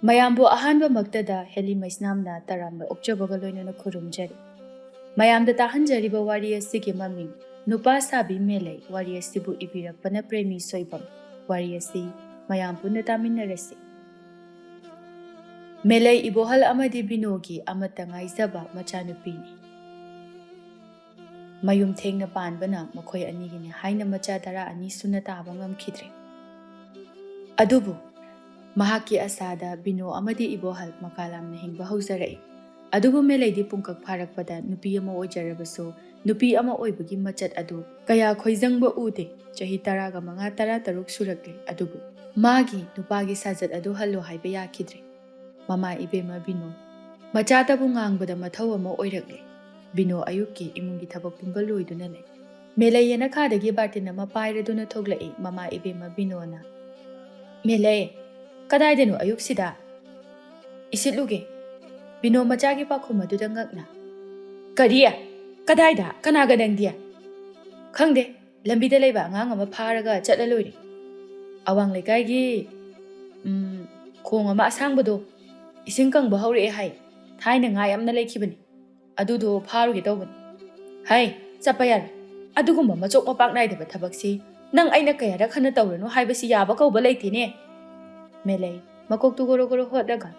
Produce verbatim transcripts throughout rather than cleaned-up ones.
ꯃꯌꯥꯝꯕꯨ ꯑꯍꯥꯟꯕꯃꯛꯇꯗ ꯍꯦꯂꯤ ꯃꯩꯁꯅꯥꯝꯅ ꯇꯔꯥꯝꯅ ꯑꯣꯛꯆꯕꯒ ꯂꯣꯏꯅꯅ ꯈꯨꯔꯨꯝꯖꯔꯤ꯫ ꯃꯌꯥꯝꯗ ꯇꯥꯍꯟꯖꯔꯤꯕ ꯋꯥꯔꯤ ꯑꯁꯤꯒꯤ ꯃꯃꯤꯡ ꯅꯨꯄꯥ ꯁꯥꯕꯤ ꯃꯦꯂꯩ꯫ ꯋꯥꯔꯤ ꯑꯁꯤꯕꯨ ꯏꯕꯤꯔꯛꯄꯅ ꯄ꯭ꯔꯦꯃꯤ ꯁꯣꯏꯕꯝ꯫ ꯋꯥꯔꯤ ꯑꯁꯤ ꯃꯌꯥꯝ ꯄꯨꯟꯅ ꯇꯥꯃꯤꯟꯅꯔꯁꯤ꯫ ꯃꯦꯂꯩ ꯏꯕꯣꯍꯜ ꯑꯃꯗꯤ ꯕꯤꯅꯣꯒꯤ ꯑꯃꯠꯇ ꯉꯥꯏꯖꯕ ꯃꯆꯥꯅꯨꯄꯤꯅꯤ꯫ ꯃꯌꯨꯝ ꯊꯦꯡꯅ ꯄꯥꯟꯕꯅ ꯃꯈꯣꯏ ꯑꯅꯤꯒꯤꯅꯤ ꯍꯥꯏꯅ ꯃꯆꯥ ꯇꯔꯥ ꯑꯅꯤ ꯁꯨꯅ ꯇꯥꯕ ꯉꯝꯈꯤꯗ꯭ꯔꯦ꯫ ꯑꯗꯨꯕꯨ ꯃꯍꯥꯛꯀꯤ ꯑꯁꯥꯗ ꯕꯤꯅꯣ ꯑꯃꯗꯤ ꯏꯕꯣꯍꯜ ꯃꯀꯥ ꯂꯥꯝꯅ ꯍꯤꯡꯕ ꯍꯧꯖꯔꯛꯏ꯫ ꯑꯗꯨꯕꯨ ꯃꯦꯂꯩꯗꯤ ꯄꯨꯡꯀꯛ ꯐꯥꯔꯛꯄꯗ ꯅꯨꯄꯤ ꯑꯃ ꯑꯣꯏꯖꯔꯕꯁꯨ ꯅꯨꯄꯤ ꯑꯃ ꯑꯣꯏꯕꯒꯤ ꯃꯆꯠ ꯑꯗꯨ ꯀꯌꯥ ꯈꯣꯏꯖꯪꯕ ꯎꯗꯦ꯫ ꯆꯍꯤ ꯇꯔꯥꯒ ꯃꯉꯥ, ꯇꯔꯥ ꯇꯔꯨꯛ ꯁꯨꯔꯛꯂꯦ꯫ ꯑꯗꯨꯕꯨ ꯃꯥꯒꯤ ꯅꯨꯄꯥꯒꯤ ꯁꯥꯖꯠ ꯑꯗꯨ ꯍꯜꯂꯣ ꯍꯥꯏꯕ ꯌꯥꯈꯤꯗ꯭ꯔꯦ꯫ ꯃꯃꯥ ꯏꯕꯦꯝꯃ ꯕꯤꯅꯣ, ꯃꯆꯥꯇꯕꯨ ꯉꯥꯡꯕꯗ ꯃꯊꯧ ꯑꯃ ꯑꯣꯏꯔꯛꯂꯦ꯫ ꯕꯤꯅꯣ ꯑꯌꯨꯛꯀꯤ ꯏꯃꯨꯡꯒꯤ ꯊꯕꯛ ꯄꯨꯝꯕ ꯂꯣꯏꯗꯨꯅ ꯂꯩ꯫ ꯃꯦꯂꯩ ꯌꯦꯅꯈꯥꯗꯒꯤ ꯕꯥꯔꯇꯤꯟ ꯑꯃ ꯄꯥꯏꯔꯗꯨꯅ ꯊꯣꯛꯂꯛꯏ ꯃꯃꯥ ꯏꯕꯦꯝꯃ ꯕꯤꯅꯣꯅ꯫ "ꯃꯦꯂꯩ, ꯀꯗꯥꯏꯗꯅꯣ ꯑꯌꯨꯛꯁꯤꯗ?" "ꯏꯁꯤꯠꯂꯨꯒꯦ꯫" ꯕꯤꯅꯣ ꯃꯆꯥꯒꯤ ꯄꯥꯎꯈꯨꯝ ꯑꯗꯨꯗ ꯉꯛꯅ꯫ "ꯀꯔꯤ? ꯀꯗꯥꯏꯗ? ꯀꯅꯥꯒ ꯅꯪꯗꯤ?" "ꯈꯪꯗꯦ, ꯂꯝꯕꯤꯗ ꯂꯩꯕ ꯑꯉꯥꯡ ꯑꯃ ꯐꯥꯔꯒ ꯆꯠꯂ ꯂꯣꯏꯔꯦ꯫ ꯑꯋꯥꯡ ꯂꯩꯀꯥꯏꯒꯤ, ꯎꯝ, ꯈꯣꯡ ꯑꯃ ꯑꯁꯥꯡꯕꯗꯣ ꯏꯁꯤꯡ ꯀꯪꯕ ꯍꯧꯔꯛꯑꯦ ꯍꯥꯏ꯫ ꯊꯥꯏꯅ ꯉꯥ ꯌꯥꯝꯅ ꯂꯩꯈꯤꯕꯅꯤ꯫ ꯑꯗꯨꯗꯣ ꯐꯥꯔꯨꯒꯦ ꯇꯧꯕꯅꯤ꯫" "ꯍꯩ, ꯆꯠꯄ ꯌꯥꯔꯣꯏ꯫ ꯑꯗꯨꯒꯨꯝꯕ ꯃꯆꯣꯛ ꯃꯄꯥꯛ ꯅꯥꯏꯗꯕ ꯊꯕꯛꯁꯤ ꯅꯪ ꯑꯩꯅ ꯀꯌꯥꯔꯛ ꯍꯟꯅ ꯇꯧꯔꯅꯨ ꯍꯥꯏꯕꯁꯤ ꯌꯥꯕ ꯀꯧꯕ ꯂꯩꯇꯦꯅꯦ꯫" ꯃꯦꯂꯩ ꯃꯀꯣꯛꯇꯨ ꯒꯣꯔꯣ ꯒꯣꯔꯣ ꯍꯣꯠꯂꯒ,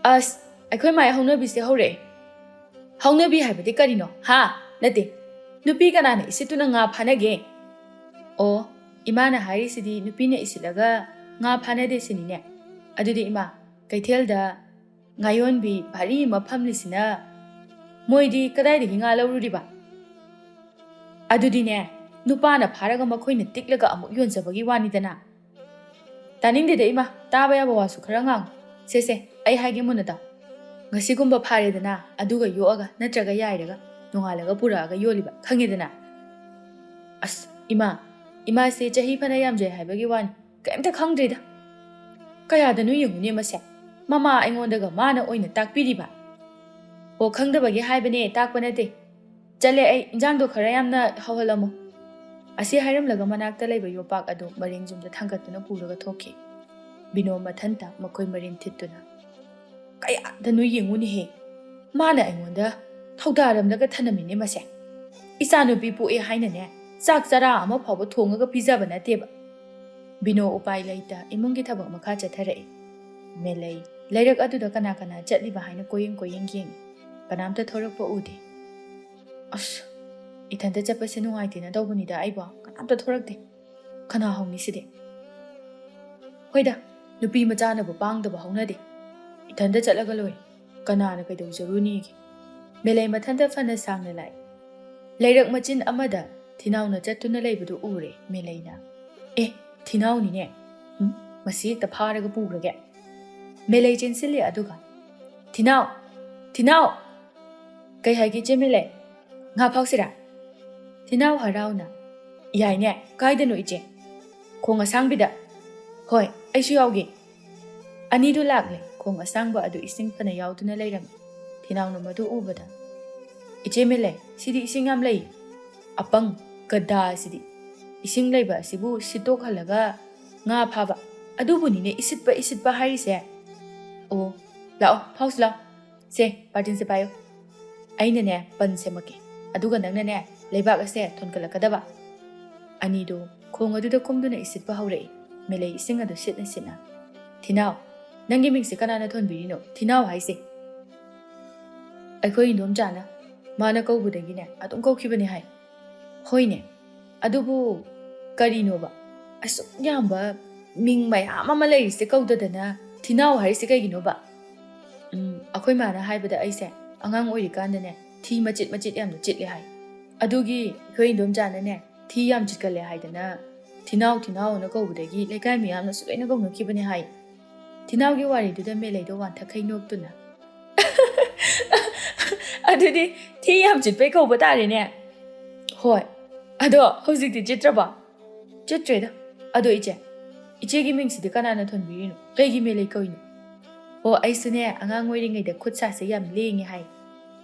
"ꯑꯁ, ꯑꯩꯈꯣꯏ ꯃꯥꯏ ꯍꯧꯅꯕꯤꯁꯦ ꯍꯧꯔꯛꯑꯦ꯫" "ꯍꯧꯅꯕꯤ ꯍꯥꯏꯕꯗꯤ ꯀꯔꯤꯅꯣ? ꯍꯥ? ꯅꯠꯇꯦ, ꯅꯨꯄꯤ ꯀꯅꯥꯅ ꯏꯁꯤꯠꯇꯨꯅ ꯉꯥ ꯐꯥꯅꯒꯦ?" "ꯑꯣ, ꯏꯃꯥꯅ ꯍꯥꯏꯔꯤꯁꯤꯗꯤ ꯅꯨꯄꯤꯅ ꯏꯁꯤꯠꯂꯒ ꯉꯥ ꯐꯥꯅꯗꯦ ꯁꯤꯅꯤꯅꯦ꯫ ꯑꯗꯨꯗꯤ ꯏꯃꯥ, ꯀꯩꯊꯦꯜꯗ ꯉꯥꯌꯣꯟꯕꯤ ꯚꯥꯔꯤ ꯑꯃ ꯐꯝꯂꯤꯁꯤꯅ ꯃꯣꯏꯗꯤ ꯀꯗꯥꯏꯗꯒꯤ ꯉꯥ ꯂꯧꯔꯨꯔꯤꯕ?" "ꯑꯗꯨꯗꯤꯅꯦ, ꯅꯨꯄꯥꯅ ꯐꯥꯔꯒ ꯃꯈꯣꯏꯅ ꯇꯤꯛꯂꯒ ꯑꯃꯨꯛ ꯌꯣꯟꯖꯕꯒꯤ ꯋꯥꯅꯤꯗꯅ꯫" "ꯇꯥꯅꯤꯡꯗꯦꯗ ꯏꯃꯥ, ꯇꯥꯕ ꯌꯥꯕ ꯋꯥꯁꯨ ꯈꯔ ꯉꯥꯡꯉꯨ꯫ ꯁꯦ ꯁꯦ, ꯑꯩ ꯍꯥꯏꯒꯦ ꯃꯨꯟꯅ ꯇꯥꯎ꯫ ꯉꯁꯤꯒꯨꯝꯕ ꯐꯥꯔꯦꯗꯅ, ꯑꯗꯨꯒ ꯌꯣꯛꯑꯒ ꯅꯠꯇ꯭ꯔꯒ ꯌꯥꯏꯔꯒ ꯅꯣꯡꯉꯥꯜꯂꯒ ꯄꯨꯔꯛꯑꯒ ꯌꯣꯜꯂꯤꯕ, ꯈꯪꯉꯦꯗꯅ?" "ꯑꯁ ꯏꯃꯥ, ꯏꯃꯥꯁꯦ ꯆꯍꯤ ꯐꯅ ꯌꯥꯝꯖꯩ ꯍꯥꯏꯕꯒꯤ ꯋꯥꯅꯤ, ꯀꯩꯝꯇ ꯈꯪꯗ꯭ꯔꯤꯗ꯫ ꯀꯌꯥꯗꯅꯣ ꯌꯦꯡꯉꯨꯅꯦ ꯃꯁꯦ, ꯃꯃꯥ ꯑꯩꯉꯣꯟꯗꯒ ꯃꯥꯅ ꯑꯣꯏꯅ ꯇꯥꯛꯄꯤꯔꯤꯕ꯫" "ꯑꯣ, ꯈꯪꯗꯕꯒꯤ ꯍꯥꯏꯕꯅꯦ, ꯇꯥꯛꯄ ꯅꯠꯇꯦ꯫ ꯆꯠꯂꯦ ꯑꯩ, ꯏꯟꯖꯥꯡꯗꯣ ꯈꯔ ꯌꯥꯝꯅ ꯍꯧꯍꯜꯂꯝꯃꯣ꯫" ꯑꯁꯤ ꯍꯥꯏꯔꯝꯂꯒ ꯃꯅꯥꯛꯇ ꯂꯩꯕ ꯌꯣꯄꯥꯛ ꯑꯗꯨ ꯃꯔꯦꯡ ꯌꯨꯝꯗ ꯊꯥꯡꯒꯠꯇꯨꯅ ꯄꯨꯔꯒ ꯊꯣꯛꯈꯤ꯫ ꯕꯤꯅꯣ ꯃꯊꯟꯇ ꯃꯈꯣꯏ ꯃꯔꯤꯟ ꯊꯤꯠꯇꯨꯅ, "ꯀꯌꯥꯗꯅꯣ ꯌꯦꯡꯉꯨꯅꯦꯍꯦ, ꯃꯥꯅ ꯑꯩꯉꯣꯟꯗ ꯊꯧꯗꯥꯔꯝꯂꯒ ꯊꯅꯝꯃꯤꯅꯦ ꯃꯁꯦ꯫ ꯏꯆꯥꯅꯨꯄꯤ ꯄꯣꯛꯑꯦ ꯍꯥꯏꯅꯅꯦ ꯆꯥꯛ ꯆꯔꯥ ꯑꯃ ꯐꯥꯎꯕ ꯊꯣꯡꯉꯒ ꯄꯤꯖꯕ ꯅꯠꯇꯦꯕ"꯫ ꯕꯤꯅꯣ ꯎꯄꯥꯏ ꯂꯩꯇ ꯏꯃꯨꯡꯒꯤ ꯊꯕꯛ ꯃꯈꯥ ꯆꯠꯊꯔꯛꯏ꯫ ꯃꯦꯂꯩ ꯂꯩꯔꯛ ꯑꯗꯨꯗ ꯀꯅꯥ ꯀꯅꯥ ꯆꯠꯂꯤꯕ ꯍꯥꯏꯅ ꯀꯣꯏꯌꯦꯡ ꯀꯣꯏꯌꯦꯡ ꯌꯦꯡꯉꯤ꯫ ꯀꯅꯥꯝꯇ ꯊꯣꯔꯛꯄ ꯎꯗꯦ꯫ "ꯑꯁ, ꯏꯊꯟꯇ ꯆꯠꯄꯁꯦ ꯅꯨꯡꯉꯥꯏꯇꯦꯅ ꯇꯧꯕꯅꯤꯗ ꯑꯩꯕꯣ, ꯀꯅꯥꯝꯇ ꯊꯣꯔꯛꯇꯦ꯫ ꯀꯅꯥ ꯍꯧꯅꯤ ꯁꯤꯗꯤ? ꯍꯣꯏꯗ, ꯅꯨꯄꯤ ꯃꯆꯥꯅꯕꯨ ꯄꯥꯡꯗꯕ ꯍꯧꯅꯗꯦ꯫ ꯏꯊꯟꯇ ꯆꯠꯂꯒ ꯂꯣꯏꯔꯦ꯫ ꯀꯅꯥꯅ ꯀꯩꯗꯧꯖꯔꯨꯅꯤꯒꯦ?" ꯃꯦꯂꯩ ꯃꯊꯟꯇ ꯐꯅ ꯁꯥꯡꯅ ꯂꯥꯛꯏ꯫ ꯂꯩꯔꯛ ꯃꯆꯤꯟ ꯑꯃꯗ ꯊꯤꯅꯥꯎꯅ ꯆꯠꯇꯨꯅ ꯂꯩꯕꯗꯨ ꯎꯔꯦ ꯃꯦꯂꯩꯅ꯫ "ꯑꯦ, ꯊꯤꯅꯥꯎꯅꯤꯅꯦ꯫ ꯎꯝ, ꯃꯁꯤ ꯍꯦꯛꯇ ꯐꯥꯔꯒ ꯄꯨꯈ꯭ꯔꯒꯦ"꯫ ꯃꯦꯂꯩ ꯆꯦꯟꯁꯤꯜꯂꯦ ꯑꯗꯨꯒ, "ꯊꯤꯅꯥꯎ! ꯊꯤꯅꯥꯎ!" "ꯀꯩ ꯍꯥꯏꯒꯦ, ꯏꯆꯦ ꯃꯦꯂꯩ? ꯉꯥ ꯐꯥꯎꯁꯤꯔꯥ?" ꯊꯤꯅꯥꯎ ꯍꯔꯥꯎꯅ, "ꯌꯥꯏꯅꯦ, ꯀꯥꯏꯗꯅꯣ ꯏꯆꯦ?" "ꯈꯣꯡ ꯑꯁꯥꯡꯕꯤꯗ"꯫ "ꯍꯣꯏ, ꯑꯩꯁꯨ ꯌꯥꯎꯒꯦ"꯫ ꯑꯅꯤꯗꯨ ꯂꯥꯛꯂꯦ꯫ ꯈꯣꯡ ꯑꯁꯥꯡꯕ ꯑꯗꯨ ꯏꯁꯤꯡ ꯐꯅ ꯌꯥꯎꯗꯨꯅ ꯂꯩꯔꯝꯃꯤ꯫ ꯊꯤꯅꯥꯎꯅ ꯃꯗꯨ ꯎꯕꯗ, "ꯏꯆꯦ ꯃꯦꯂꯩ, ꯁꯤꯗꯤ ꯏꯁꯤꯡ ꯌꯥꯝ ꯂꯩ꯫ ꯑꯄꯪ, ꯒꯙꯥ ꯑꯁꯤꯗꯤ꯫ ꯏꯁꯤꯡ ꯂꯩꯕ ꯑꯁꯤꯕꯨ ꯁꯤꯠꯇꯣꯛꯍꯜꯂꯒ ꯉꯥ ꯐꯥꯕ꯫ ꯑꯗꯨꯕꯨꯅꯤꯅꯦ ꯏꯁꯤꯠꯄ, ꯏꯁꯤꯠꯄ ꯍꯥꯏꯔꯤꯁꯦ꯫ ꯑꯣ, ꯂꯥꯛꯑꯣ, ꯐꯥꯎꯁꯤ ꯂꯥꯛꯑꯣ꯫ ꯁꯦ, ꯕꯥꯔꯇꯤꯟꯁꯦ ꯄꯥꯏꯌꯨ꯫ ꯑꯩꯅꯅꯦ ꯄꯟ ꯁꯦꯝꯃꯛꯀꯦ꯫ ꯑꯗꯨꯒ ꯅꯪꯅꯅꯦ ꯂꯩꯕꯥꯛ ꯑꯁꯦ ꯊꯣꯟꯀꯠꯂꯛꯀꯗꯕ"꯫ ꯑꯅꯤꯗꯨ ꯈꯣꯡ ꯑꯗꯨꯗ ꯀꯨꯝꯗꯨꯅ ꯏꯁꯤꯠꯄ ꯍꯧꯔꯛꯏ꯫ ꯃꯦꯂꯩ ꯏꯁꯤꯡ ꯑꯗꯨ ꯁꯤꯠꯅ ꯁꯤꯠꯅ꯫ "ꯊꯤꯅꯥꯎ, ꯅꯪꯒꯤ ꯃꯤꯡꯁꯦ ꯀꯅꯥꯅ ꯊꯣꯟꯕꯤꯔꯤꯅꯣ? ꯊꯤꯅꯥꯎ ꯍꯥꯏꯁꯦ?" "ꯑꯩꯈꯣꯏ ꯏꯟꯗꯣꯝꯆꯥꯅ꯫ ꯃꯥꯅ ꯀꯧꯕꯗꯒꯤꯅꯦ ꯑꯗꯨꯝ ꯀꯧꯈꯤꯕꯅꯦ ꯍꯥꯏ"꯫ "ꯍꯣꯏꯅꯦ, ꯑꯗꯨꯕꯨ ꯀꯔꯤꯅꯣꯕ? ꯑꯁꯨꯛ ꯌꯥꯝꯕ ꯃꯤꯡ ꯃꯌꯥꯝ ꯑꯃ ꯂꯩꯔꯤꯁꯦ ꯀꯧꯗꯗꯅ ꯊꯤꯅꯥꯎ ꯍꯥꯏꯔꯤꯁꯦ ꯀꯩꯒꯤꯅꯣꯕ?" "ꯎꯝ, ꯑꯩꯈꯣꯏ ꯃꯥꯅ ꯍꯥꯏꯕꯗ ꯑꯩꯁꯦ ꯑꯉꯥꯡ ꯑꯣꯏꯔꯤꯀꯥꯟꯗꯅꯦ ꯊꯤ ꯃꯆꯤꯠ ꯃꯆꯤꯠ ꯌꯥꯝꯅ ꯆꯤꯠꯂꯦ ꯍꯥꯏ꯫ ꯑꯗꯨꯒꯤ ꯑꯩꯈꯣꯏ ꯏꯟꯗꯣꯝꯆꯥꯅꯅꯦ ꯊꯤ ꯌꯥꯝ ꯆꯤꯠꯀꯜꯂꯦ ꯍꯥꯏꯗꯅ ꯊꯤꯅꯥꯎ ꯊꯤꯅꯥꯎꯅ ꯀꯧꯕꯗꯒꯤ ꯂꯩꯀꯥꯏ ꯃꯤꯌꯥꯝꯅꯁꯨ ꯂꯣꯏꯅ ꯀꯧꯅꯈꯤꯕꯅꯦ ꯍꯥꯏ"꯫ ꯊꯤꯅꯥꯎꯒꯤ ꯋꯥꯔꯤꯗꯨꯗ ꯃꯦꯂꯩꯗꯣ ꯋꯥꯟꯊꯛꯈꯩ ꯅꯣꯛꯇꯨꯅ, "ꯑꯗꯨꯗꯤ ꯊꯤ ꯌꯥꯝ ꯆꯤꯠꯄꯩ ꯀꯧꯕ ꯇꯥꯔꯦꯅꯦ"꯫ "ꯍꯣꯏ, ꯑꯗꯣ ꯍꯧꯖꯤꯛꯇꯤ ꯆꯤꯠꯇ꯭ꯔꯕꯣ?" "ꯆꯤꯠꯇ꯭ꯔꯦꯗ꯫ ꯑꯗꯣ ꯏꯆꯦ, ꯏꯆꯦꯒꯤ ꯃꯤꯡꯁꯤꯗꯤ ꯀꯅꯥꯅ ꯊꯣꯟꯕꯤꯔꯤꯅꯣ? ꯀꯩꯒꯤ ꯃꯦꯂꯩ ꯀꯧꯏꯅꯣ?" "ꯑꯣ, ꯑꯩꯁꯨꯅꯦ ꯑꯉꯥꯡ ꯑꯣꯏꯔꯤꯉꯩꯗ ꯈꯨꯠ ꯁꯥꯁꯦ ꯌꯥꯝ ꯂꯦꯡꯉꯦ ꯍꯥꯏ꯫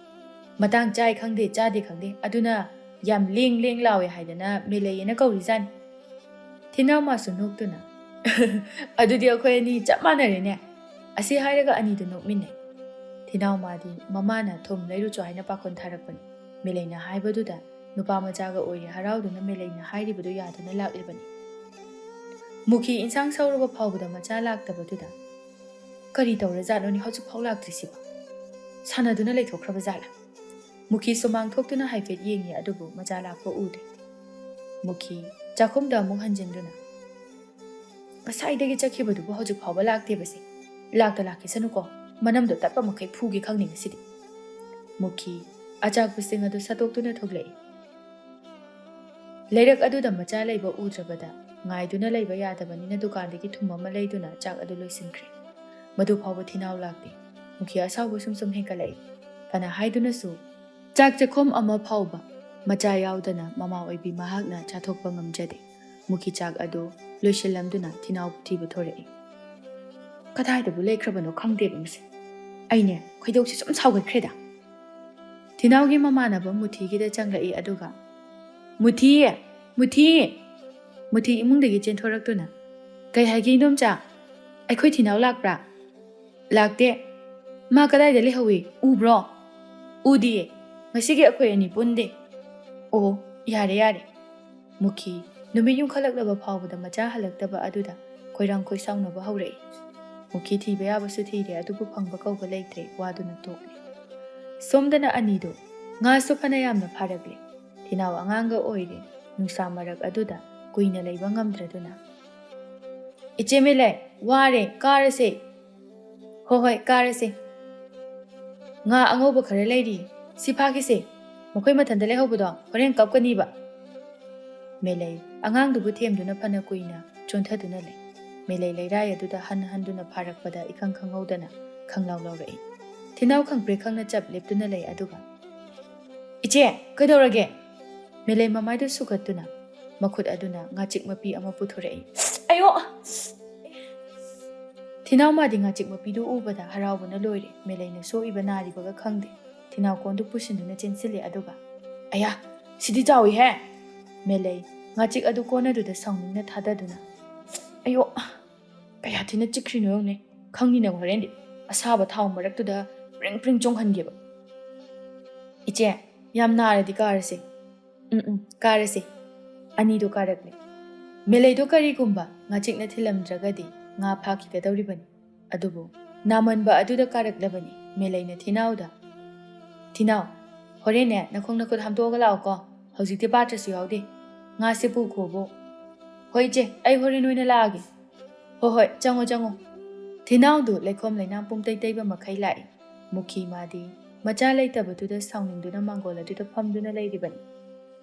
ꯃꯇꯥꯡ ꯆꯥꯏ ꯈꯪꯗꯦ, ꯆꯥꯗꯦ ꯈꯪꯗꯦ, ꯑꯗꯨꯅ ꯌꯥꯝ ꯂꯦꯡ ꯂꯦꯡ ꯂꯥꯎꯋꯦ ꯍꯥꯏꯗꯅ ꯃꯦꯂꯩꯑꯅ ꯀꯧꯔꯤꯖꯥꯠꯅꯤ"꯫ ꯊꯤꯅꯥꯎ ꯃꯥꯁꯨ ꯅꯣꯛꯇꯨꯅ, "ꯑꯗꯨꯗꯤ ꯑꯩꯈꯣꯏ ꯑꯅꯤ ꯆꯞ ꯃꯥꯟꯅꯔꯦꯅꯦ"꯫ ꯑꯁꯤ ꯍꯥꯏꯔꯒ ꯑꯅꯤꯗꯨ ꯅꯣꯛꯃꯤꯟꯅꯩ꯫ ꯊꯤꯅꯥꯎꯃꯥꯗꯤ ꯃꯃꯥꯅ ꯊꯨꯝ ꯂꯩꯔꯨꯆꯣ ꯍꯥꯏꯅ ꯄꯥꯈꯣꯟ ꯊꯥꯔꯛꯄꯅꯤ꯫ ꯃꯦꯂꯩꯅ ꯍꯥꯏꯕꯗꯨꯗ ꯅꯨꯄꯥ ꯃꯆꯥꯒ ꯑꯣꯏꯔꯦ ꯍꯔꯥꯎꯗꯨꯅ ꯃꯦꯂꯩꯅ ꯍꯥꯏꯔꯤꯕꯗꯨ ꯌꯥꯗꯨꯅ ꯂꯥꯛꯂꯤꯕꯅꯤ꯫ ꯃꯨꯈꯤ ꯏꯟꯁꯥꯡ ꯁꯧꯔꯕ ꯐꯥꯎꯕꯗ ꯃꯆꯥ ꯂꯥꯛꯇꯕꯗꯨꯗ, "ꯀꯔꯤ ꯇꯧꯔꯖꯥꯠꯅꯣꯅꯦ ꯍꯧꯖꯤꯛꯐꯥꯎ ꯂꯥꯛꯇ꯭ꯔꯤꯁꯤꯕꯣ? ꯁꯥꯟꯅꯗꯨꯅ ꯂꯩꯊꯣꯛꯈ꯭ꯔꯕ ꯖꯥꯠꯂꯥ?" ꯃꯨꯈꯤ ꯁꯨꯃꯥꯡ ꯊꯣꯛꯇꯨꯅ ꯍꯥꯏꯐꯦꯠ ꯌꯦꯡꯉꯤ, ꯑꯗꯨꯕꯨ ꯃꯆꯥ ꯂꯥꯛꯄ ꯎꯗꯦ꯫ ꯃꯨꯈꯤ ꯆꯥꯛꯈꯨꯝꯗ ꯑꯃꯨꯛ ꯍꯟꯖꯤꯟꯗꯨꯅ, "ꯉꯁꯥꯏꯗꯒꯤ ꯆꯠꯈꯤꯕꯗꯨꯕꯨ ꯍꯧꯖꯤꯛ ꯐꯥꯎꯕ ꯂꯥꯛꯇꯦꯕꯁꯦ꯫ ꯂꯥꯛꯇ ꯂꯥꯛꯈꯤꯁꯅꯨꯀꯣ, ꯃꯅꯝꯗꯣ ꯇꯠꯄ ꯃꯈꯩ ꯐꯨꯒꯦ ꯈꯪꯅꯤ ꯉꯁꯤꯗꯤ"꯫ ꯃꯨꯈꯤ ꯑꯆꯥꯛꯄꯁꯤꯡ ꯑꯗꯨ ꯁꯠꯇꯣꯛꯇꯨꯅ ꯊꯣꯛꯂꯛꯏ꯫ ꯂꯩꯔꯛ ꯑꯗꯨꯗ ꯃꯆꯥ ꯂꯩꯕ ꯎꯗ꯭ꯔꯕꯗ ꯉꯥꯏꯗꯨꯅ ꯂꯩꯕ ꯌꯥꯗꯕꯅꯤꯅ ꯗꯨꯀꯥꯟꯗꯒꯤ ꯊꯨꯝ ꯑꯃ ꯂꯩꯗꯨꯅ ꯆꯥꯛ ꯑꯗꯨ ꯂꯣꯏꯁꯤꯟꯈ꯭ꯔꯦ꯫ ꯃꯗꯨ ꯐꯥꯎꯕ ꯊꯤꯅꯥꯎ ꯂꯥꯛꯇꯦ꯫ ꯃꯨꯈꯤ ꯑꯁꯥꯎꯕ ꯁꯨꯝ ꯁꯨꯝ ꯍꯦꯟꯒꯠꯂꯛꯏ꯫ ꯐꯅ ꯍꯥꯏꯗꯨꯅꯁꯨ ꯆꯥꯛ ꯆꯥꯛꯈꯣꯝ ꯑꯃ ꯐꯥꯎꯕ ꯃꯆꯥ ꯌꯥꯎꯗꯅ ꯃꯃꯥ ꯑꯣꯏꯕꯤ ꯃꯍꯥꯛꯅ ꯆꯥꯊꯣꯛꯄ ꯉꯝꯖꯗꯦ꯫ ꯃꯨꯈꯤ ꯆꯥꯛ ꯑꯗꯨ ꯂꯣꯏꯁꯤꯜꯂꯝꯗꯨꯅ ꯊꯤꯅꯥꯎ ꯊꯤꯕ ꯊꯣꯔꯛꯏ꯫ "ꯀꯗꯥꯏꯗꯕꯨ ꯂꯩꯈ꯭ꯔꯕꯅꯣ ꯈꯪꯗꯦꯕ ꯃꯁꯤ꯫ ꯑꯩꯅꯦ ꯈꯣꯏꯗꯧꯁꯤ ꯁꯨꯝ ꯁꯥꯎꯒꯠꯈ꯭ꯔꯦꯗ"꯫ ꯊꯤꯅꯥꯎꯒꯤ ꯃꯃꯥꯟꯅꯕ ꯃꯨꯊꯤꯒꯤꯗ ꯆꯪꯂꯛꯏ, ꯑꯗꯨꯒ, "ꯃꯨꯊꯤ! ꯃꯨꯊꯤ!" ꯃꯨꯊꯤ ꯏꯃꯨꯡꯗꯒꯤ ꯆꯦꯟꯊꯣꯔꯛꯇꯨꯅ, "ꯀꯩ ꯍꯥꯏꯒꯦ ꯏꯟꯗꯣꯝꯆꯥ? ꯑꯩꯈꯣꯏ ꯊꯤꯅꯥꯎ ꯂꯥꯛꯄ꯭ꯔꯥ?" "ꯂꯥꯛꯇꯦ꯫ ꯃꯥ ꯀꯗꯥꯏꯗ ꯂꯩꯍꯧꯏ? ꯎꯕ꯭ꯔꯣ?" "ꯎꯗꯤꯌꯦ꯫ ꯉꯁꯤꯒꯤ ꯑꯩꯈꯣꯏ ꯑꯅꯤ ꯄꯨꯟꯗꯦ"꯫ "ꯑꯣ, ꯌꯥꯔꯦ, ꯌꯥꯔꯦ"꯫ ꯃꯨꯈꯤ ꯅꯨꯃꯤꯠ ꯌꯨꯡꯈꯠꯂꯛꯂꯕ ꯐꯥꯎꯕꯗ ꯃꯆꯥ ꯍꯜꯂꯛꯇꯕ ꯑꯗꯨꯗ ꯈꯣꯏꯔꯥꯡ ꯈꯣꯏꯁꯥꯎꯅꯕ ꯍꯧꯔꯛꯏ꯫ ꯃꯨꯈꯤ ꯊꯤꯕ ꯌꯥꯕꯁꯨ ꯊꯤꯔꯦ, ꯑꯗꯨꯕꯨ ꯐꯪꯕ ꯀꯧꯕ ꯂꯩꯇ꯭ꯔꯦ, ꯋꯥꯗꯨꯅ ꯇꯣꯛꯂꯦ꯫ ꯁꯣꯝꯗꯅ ꯑꯅꯤꯗꯨ ꯉꯥꯁꯨ ꯐꯅ ꯌꯥꯝꯅ ꯐꯥꯔꯛꯂꯦ꯫ ꯊꯤꯅꯥꯎ ꯑꯉꯥꯡꯒ ꯑꯣꯏꯔꯦ꯫ ꯅꯨꯡꯁꯥ ꯃꯔꯛ ꯑꯗꯨꯗ ꯀꯨꯏꯅ ꯂꯩꯕ ꯉꯝꯗ꯭ꯔꯗꯨꯅ, "ꯏꯆꯦ ꯃꯦꯂꯩ, ꯋꯥꯔꯦ, ꯀꯥꯔꯁꯦ"꯫ "ꯍꯣ ꯍꯣꯏ, ꯀꯥꯔꯁꯦ꯫ ꯉꯥ ꯑꯉꯧꯕ ꯈꯔ ꯂꯩꯔꯤ, ꯁꯤ ꯐꯥꯈꯤꯁꯦ꯫ ꯃꯈꯣꯏ ꯃꯊꯟꯇ ꯂꯩꯍꯧꯕꯗꯣ ꯍꯣꯔꯦꯟ ꯀꯞꯀꯅꯤꯕ"꯫ ꯃꯦꯂꯩ ꯑꯉꯥꯡꯗꯨꯕꯨ ꯊꯦꯝꯗꯨꯅ ꯐꯅ ꯀꯨꯏꯅ ꯆꯣꯟꯊꯗꯨꯅ ꯂꯩ꯫ ꯃꯦꯂꯩ ꯂꯩꯔꯥꯏ ꯑꯗꯨꯗ ꯍꯟ ꯍꯟꯗꯨꯅ ꯐꯥꯔꯛꯄꯗ ꯏꯈꯪ ꯈꯪꯍꯧꯗꯅ ꯈꯪꯂꯥꯎ ꯂꯥꯎꯔꯛꯏ꯫ ꯊꯤꯅꯥꯎ ꯈꯪꯄ꯭ꯔꯦꯛ ꯈꯪꯅ ꯆꯞ ꯂꯦꯞꯇꯨꯅ ꯂꯩ, ꯑꯗꯨꯒ, "ꯏꯆꯦ, ꯀꯩꯗꯧꯔꯒꯦ?" ꯃꯦꯂꯩ ꯃꯃꯥꯏꯗꯨ ꯁꯨꯒꯠꯇꯨꯅ ꯃꯈꯨꯠ ꯑꯗꯨꯅ ꯉꯥꯆꯤꯛ ꯃꯄꯤ ꯑꯃ ꯄꯨꯊꯣꯔꯛꯏ꯫ "ꯑꯌꯣ!" ꯊꯤꯅꯥꯎ ꯃꯥꯗꯤ ꯉꯥꯆꯤꯛ ꯃꯄꯤꯗꯨ ꯎꯕꯗ ꯍꯔꯥꯎꯕꯅ ꯂꯣꯏꯔꯦ꯫ ꯃꯦꯂꯩꯅ ꯁꯣꯛꯏꯕ ꯅꯥꯔꯤꯕꯒ ꯈꯪꯗꯦ꯫ ꯊꯤꯅꯥꯎ ꯀꯣꯟꯗꯨ ꯄꯨꯁꯤꯟꯗꯨꯅ ꯆꯦꯟꯁꯤꯜꯂꯦ, ꯑꯗꯨꯒ, "ꯑꯌꯥ! ꯁꯤꯗꯤ ꯆꯥꯎꯏꯍꯦ!" ꯃꯦꯂꯩ ꯉꯥꯆꯤꯛ ꯑꯗꯨ ꯀꯣꯟ ꯑꯗꯨꯗ ꯁꯥꯎꯅꯤꯡꯅ ꯊꯥꯗꯗꯨꯅ, ꯑꯌꯣ, ꯀꯌꯥ ꯊꯤꯅ ꯆꯤꯛꯈ꯭ꯔꯤꯅꯣ ꯌꯦꯡꯉꯨꯅꯦ꯫ ꯈꯪꯅꯤ ꯅꯪ ꯍꯣꯔꯦꯟꯗꯤ꯫ ꯑꯁꯥꯕ ꯊꯥꯎ ꯃꯔꯛꯇꯨꯗ ꯄ꯭ꯔꯤꯡ ꯄ꯭ꯔꯤꯡ ꯆꯣꯡꯍꯟꯒꯦꯕ꯫ ꯏꯆꯦ, ꯌꯥꯝ ꯅꯥꯔꯗꯤ ꯀꯥꯔꯁꯦ꯫ ꯎꯝ, ꯎꯝ, ꯀꯥꯔꯁꯦ꯫ ꯑꯅꯤꯗꯣ ꯀꯥꯔꯛꯂꯦ꯫ ꯃꯦꯂꯩꯗꯣ ꯀꯔꯤꯒꯨꯝꯕ ꯉꯥꯆꯤꯛꯅ ꯊꯤꯜꯂꯝꯗ꯭ꯔꯒꯗꯤ ꯉꯥ ꯐꯥꯈꯤꯒꯗꯧꯔꯤꯕꯅꯤ꯫ ꯑꯗꯨꯕꯨ ꯅꯥꯃꯟꯕ ꯑꯗꯨꯗ ꯀꯥꯔꯛꯂꯕꯅꯤ꯫ ꯃꯦꯂꯩꯅ ꯊꯤꯅꯥꯎꯗ, "ꯊꯤꯅꯥꯎ, ꯍꯣꯔꯦꯟꯅꯦ ꯅꯈꯣꯡ ꯅꯈꯨꯠ ꯍꯥꯝꯗꯣꯛꯑꯒ ꯂꯥꯛꯑꯣꯀꯣ꯫ ꯍꯧꯖꯤꯛꯇꯤ ꯄꯥꯇ꯭ꯔꯁꯨ ꯌꯥꯎꯗꯦ꯫ ꯉꯥꯁꯦ ꯄꯨꯈꯣꯕꯨ꯫" "ꯍꯣꯏ ꯏꯆꯦ, ꯑꯩ ꯍꯣꯔꯦꯟ ꯑꯣꯏꯅ ꯂꯥꯛꯑꯒꯦ꯫" "ꯍꯣꯏ ꯍꯣꯏ, ꯆꯪꯉꯣ ꯆꯪꯉꯣ꯫" ꯊꯤꯅꯥꯎꯗꯨ ꯂꯩꯈꯣꯝ ꯂꯩꯅꯥꯡ ꯄꯨꯝꯇꯩ ꯇꯩꯕ ꯃꯈꯩ ꯂꯥꯛꯏ꯫ ꯃꯨꯈꯤ ꯃꯥꯗꯤ ꯃꯆꯥ ꯂꯩꯇꯕꯗꯨꯗ ꯁꯥꯎꯅꯤꯡꯗꯨꯅ ꯃꯥꯡꯒꯣꯜ ꯑꯗꯨꯗ ꯐꯝꯗꯨꯅ ꯂꯩꯔꯤꯕꯅꯤ꯫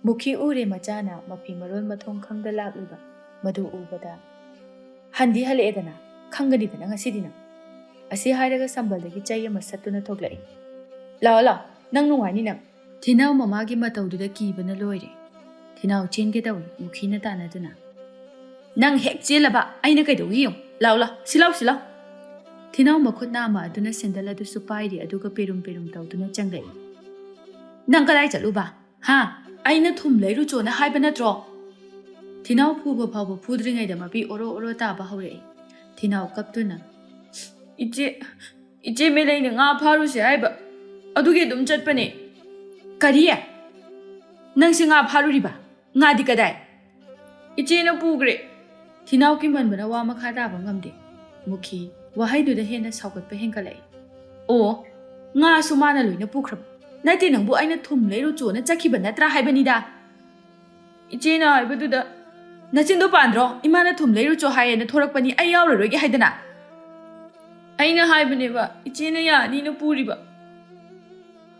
ꯃꯨꯈꯤ ꯎꯔꯦ ꯃꯆꯥꯅ ꯃꯐꯤ ꯃꯔꯣꯜ ꯃꯊꯣꯡ ꯈꯪꯗ ꯂꯥꯛꯂꯤꯕ꯫ ꯃꯗꯨ ꯎꯕꯗ, "ꯍꯟꯗꯤ ꯍꯜꯂꯛꯑꯦꯗꯅ, ꯈꯪꯒꯅꯤꯗꯅ ꯉꯁꯤꯗꯤ ꯅꯪ꯫" ꯑꯁꯤ ꯍꯥꯏꯔꯒ ꯁꯝꯕꯜꯗꯒꯤ ꯆꯩ ꯑꯃ ꯁꯠꯇꯨꯅ ꯊꯣꯛꯂꯛꯏ꯫ "ꯂꯥꯛꯑꯣ ꯂꯥꯛꯑꯣ, ꯅꯪ ꯅꯨꯡꯉꯥꯏꯅꯤ ꯅꯪ꯫" ꯊꯤꯅꯥꯎ ꯃꯃꯥꯒꯤ ꯃꯇꯧꯗꯨꯗ ꯀꯤꯕꯅ ꯂꯣꯏꯔꯦ꯫ ꯊꯤꯅꯥꯎ ꯆꯦꯟꯒꯦ ꯇꯧꯏ, ꯃꯨꯈꯤꯅ ꯇꯥꯟꯅꯗꯨꯅ, "ꯅꯪ ꯍꯦꯛ ꯆꯦꯜꯂꯕ ꯑꯩꯅ ꯀꯩꯗꯧꯒꯦ ꯌꯦꯡꯉꯨ꯫ ꯂꯥꯎ ꯂꯥꯎ, ꯁꯤ ꯂꯥꯎ, ꯁꯤ ꯂꯥꯎ꯫" ꯊꯤꯅꯥꯎ ꯃꯈꯨꯠ ꯅꯥꯝꯃ ꯑꯗꯨꯅ ꯁꯦꯟꯗꯜ ꯑꯗꯨꯁꯨ ꯄꯥꯏꯔꯤ, ꯑꯗꯨꯒ ꯄꯦꯔꯨꯝ ꯄꯦꯔꯨꯝ ꯇꯧꯗꯨꯅ ꯆꯪꯂꯛꯏ꯫ "ꯅꯪ ꯀꯗꯥꯏ ꯆꯠꯂꯨꯕ? ꯍꯥ? ꯑꯩꯅ ꯊꯨꯝ ꯂꯩꯔꯨꯆꯣꯅ ꯍꯥꯏꯕ ꯅꯠꯇ꯭ꯔꯣ?" ꯊꯤꯅꯥꯎ ꯐꯨꯕ ꯐꯥꯎꯕ ꯐꯨꯗ꯭ꯔꯤꯉꯩꯗ ꯃꯄꯤ ꯑꯣꯔꯣ ꯑꯣꯔꯣ ꯇꯥꯕ ꯍꯧꯔꯛꯏ꯫ ꯊꯤꯅꯥꯎ ꯀꯞꯇꯨꯅ, "ꯏꯆꯦ, ꯏꯆꯦ ꯃꯦꯂꯩꯅ ꯉꯥ ꯐꯥꯔꯨꯁꯦ ꯍꯥꯏꯕ, ꯑꯗꯨꯒꯤ ꯑꯗꯨꯝ ꯆꯠꯄꯅꯦ꯫" "ꯀꯔꯤ? ꯅꯪꯁꯦ ꯉꯥ ꯐꯥꯔꯨꯔꯤꯕ? ꯉꯥꯗꯤ ꯀꯗꯥꯏ?" "ꯏꯆꯦꯅ ꯄꯨꯈ꯭ꯔꯦ꯫" ꯊꯤꯅꯥꯎ ꯀꯤꯃꯟꯕꯅ ꯋꯥ ꯃꯈꯥ ꯇꯥꯕ ꯉꯝꯗꯦ꯫ ꯃꯨꯈꯤ ꯋꯥꯍꯩꯗꯨꯗ ꯍꯦꯟꯅ ꯁꯥꯎꯒꯠꯄ ꯍꯦꯟꯒꯠꯂꯛꯏ꯫ "ꯑꯣ, ꯉꯥꯁꯨ ꯃꯥꯅ ꯂꯣꯏꯅ ꯄꯨꯈ꯭ꯔꯕ? ꯅꯠꯇꯦ, ꯅꯪꯕꯨ ꯑꯩꯅ ꯊꯨꯝ ꯂꯩꯔꯨꯆꯣꯅ ꯆꯠꯈꯤꯕ ꯅꯠꯇ꯭ꯔꯥ ꯍꯥꯏꯕꯅꯤꯗ?" "ꯏꯆꯦꯅ ꯍꯥꯏꯕꯗꯨꯗ ꯅꯆꯤꯟꯗꯣ ꯄꯥꯟꯗ꯭ꯔꯣ? ꯏꯃꯥꯅ ꯊꯨꯝ ꯂꯩꯔꯨꯆꯣ ꯍꯥꯏꯌꯦꯅ ꯊꯣꯔꯛꯄꯅꯤ, ꯑꯩ ꯌꯥꯎꯔꯔꯣꯏꯒꯦ ꯍꯥꯏꯗꯅ?" "ꯑꯩꯅ ꯍꯥꯏꯕꯅꯦꯕ, ꯏꯆꯦꯅ ꯌꯥꯅꯤꯅ ꯄꯨꯔꯤꯕ꯫"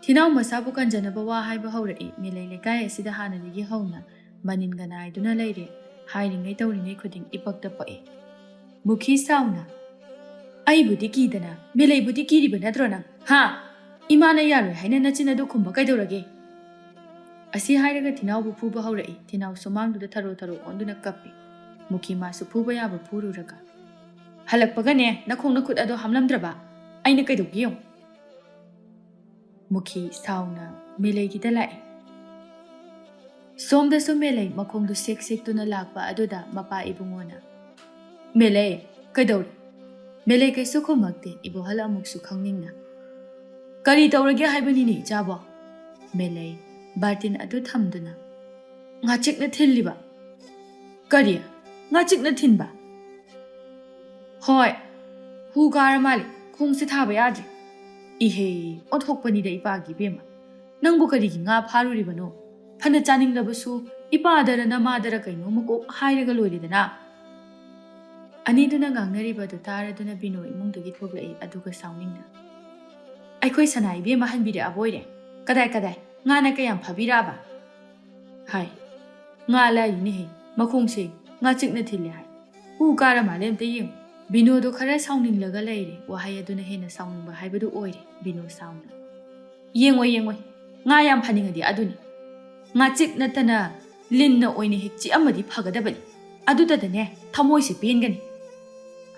ꯊꯤꯅꯥꯎ ꯃꯁꯥꯕꯨ ꯀꯟꯖꯅꯕ ꯋꯥ ꯍꯥꯏꯕ ꯍꯧꯔꯛꯏ꯫ ꯃꯦꯂꯩ ꯂꯩꯀꯥꯏ ꯑꯁꯤꯗ ꯍꯥꯟꯅꯗꯒꯤ ꯍꯧꯅ ꯃꯅꯤꯟꯒ ꯅꯥꯏꯗꯨꯅ ꯂꯩꯔꯦ꯫ ꯍꯥꯏꯔꯤꯉꯩ ꯇꯧꯔꯤꯉꯩ ꯈꯨꯗꯤꯡ ꯏꯄꯛꯇ ꯄꯛꯏ꯫ ꯃꯨꯈꯤ ꯁꯥꯎꯅ, "ꯑꯩꯕꯨꯗꯤ ꯀꯤꯗꯅ ꯃꯦꯂꯩꯕꯨꯗꯤ ꯀꯤꯔꯤꯕ ꯅꯠꯇ꯭ꯔꯣ ꯅꯪ? ꯍꯥ? ꯏꯃꯥꯅ ꯌꯥꯔꯣꯏ ꯍꯥꯏꯅ ꯅꯆꯤꯟ ꯑꯗꯨ ꯈꯨꯝꯕ ꯀꯩꯗꯧꯔꯒꯦ?" ꯑꯁꯤ ꯍꯥꯏꯔꯒ ꯊꯤꯅꯥꯎꯕꯨ ꯐꯨꯕ ꯍꯧꯔꯛꯏ꯫ ꯊꯤꯅꯥꯎ ꯁꯨꯃꯥꯡꯗꯨꯗ ꯊꯔꯣ ꯊꯔꯣ ꯑꯣꯟꯗꯨꯅ ꯀꯞꯄꯤ꯫ ꯃꯨꯈꯤ ꯃꯥꯁꯨ ꯐꯨꯕ ꯌꯥꯕ ꯐꯨꯔꯨꯔꯒ, "ꯍꯜꯂꯛꯄꯒꯅꯦ ꯅꯈꯣꯡ ꯅꯈꯨꯠ ꯑꯗꯣ ꯍꯥꯝꯂꯝꯗ꯭ꯔꯕ ꯑꯩꯅ ꯀꯩꯗꯧꯒꯦ ꯌꯦꯡꯉꯨ꯫" ꯃꯨꯈꯤ ꯁꯥꯎꯅ ꯃꯦꯂꯩꯒꯤꯗ ꯂꯥꯛꯏ꯫ ꯁꯣꯝꯗꯁꯨ ꯃꯦꯂꯩ ꯃꯈꯣꯡꯗꯨ ꯁꯦꯛ ꯁꯦꯛꯇꯨꯅ ꯂꯥꯛꯄ ꯑꯗꯨꯗ ꯃꯄꯥ ꯏꯕꯨꯡꯉꯣꯅ, "ꯃꯦꯂꯩ, ꯀꯩꯗꯧꯔꯦ?" ꯃꯦꯂꯩ ꯀꯩꯁꯨ ꯈꯨꯝꯃꯛꯇꯦ꯫ ꯏꯕꯣꯍꯜ ꯑꯃꯨꯛꯁꯨ ꯈꯪꯅꯤꯡꯅ, "ꯀꯔꯤ ꯇꯧꯔꯒꯦ ꯍꯥꯏꯕꯅꯤꯅꯦ, ꯏꯆꯥꯕꯣ?" ꯃꯦꯂꯩ ꯕꯥꯔꯇꯤꯟ ꯑꯗꯨ ꯊꯝꯗꯨꯅ, "ꯉꯥꯆꯤꯛꯅ ꯊꯤꯜꯂꯤꯕ?" "ꯀꯔꯤ? ꯉꯥꯆꯤꯛꯅ ꯊꯤꯟꯕ?" "ꯍꯣꯏ, ꯍꯨ ꯀꯥꯔ ꯃꯥꯜꯂꯦ, ꯈꯣꯡꯁꯦ ꯊꯥꯕ ꯌꯥꯗ꯭ꯔꯦ꯫" "ꯏꯍꯦ, ꯑꯣꯟꯊꯣꯛꯄꯅꯤꯗ ꯏꯄꯥꯒꯤ ꯏꯕꯦꯝꯃ, ꯅꯪꯕꯨ ꯀꯔꯤꯒꯤ ꯉꯥ ꯐꯥꯔꯨꯔꯤꯕꯅꯣ? ꯐꯅ ꯆꯥꯅꯤꯡꯂꯕꯁꯨ ꯏꯄꯥꯗꯔ ꯅꯃꯥꯗꯔ ꯀꯩꯅꯣꯝꯃ ꯀꯣꯛ ꯍꯥꯏꯔꯒ ꯂꯣꯏꯔꯦꯗꯅ꯫" ꯑꯅꯤꯗꯨꯅ ꯉꯥꯡꯅꯔꯤꯕꯗꯨ ꯇꯥꯔꯗꯨꯅ ꯕꯤꯅꯣ ꯏꯃꯨꯡꯗꯒꯤ ꯊꯣꯛꯂꯛꯏ, ꯑꯗꯨꯒ ꯁꯥꯎꯅꯤꯡꯅ, "ꯑꯩꯈꯣꯏ ꯁꯅꯥ ꯏꯕꯦꯝꯃ ꯍꯟꯕꯤꯔꯛꯑꯕ ꯑꯣꯏꯔꯦ꯫ ꯀꯗꯥꯏ ꯀꯗꯥꯏ? ꯉꯥꯅ ꯀꯌꯥꯝ ꯐꯥꯕꯤꯔꯛꯑꯕ?" ꯍꯥꯏ꯫ "ꯉꯥ ꯂꯥꯏꯔꯤꯅꯦꯍꯦ, ꯃꯈꯣꯡꯁꯦ ꯉꯥꯆꯤꯛꯅ ꯊꯤꯜꯂꯦ ꯍꯥꯏ꯫ ꯍꯨ ꯀꯥꯔ ꯃꯥꯜꯂꯦ, ꯑꯝꯇ ꯌꯦꯡꯉꯨ꯫" ꯕꯤꯅꯣꯗꯣ ꯈꯔ ꯁꯥꯎꯅꯤꯡꯂꯒ ꯂꯩꯔꯦ꯫ ꯋꯥꯍꯩ ꯑꯗꯨꯅ ꯍꯦꯟꯅ ꯁꯥꯎꯅꯤꯡꯕ ꯍꯥꯏꯕꯗꯨ ꯑꯣꯏꯔꯦ꯫ ꯕꯤꯅꯣ ꯁꯥꯎꯅ, "ꯌꯦꯡꯉꯣꯏ, ꯌꯦꯡꯉꯣꯏ꯫ ꯉꯥ ꯌꯥꯝ ꯐꯅꯤꯡꯉꯗꯤ ꯑꯗꯨꯅꯤ꯫ ꯉꯥꯆꯤꯛ ꯅꯠꯇꯅ ꯂꯤꯟꯅ ꯑꯣꯏꯅ ꯍꯦꯛ ꯆꯤꯛꯑꯝꯃꯗꯤ ꯐꯒꯗꯕꯅꯤ꯫ ꯑꯗꯨꯗꯗꯅꯦ ꯊꯃꯣꯏꯁꯦ ꯄꯦꯟꯒꯅꯤ꯫"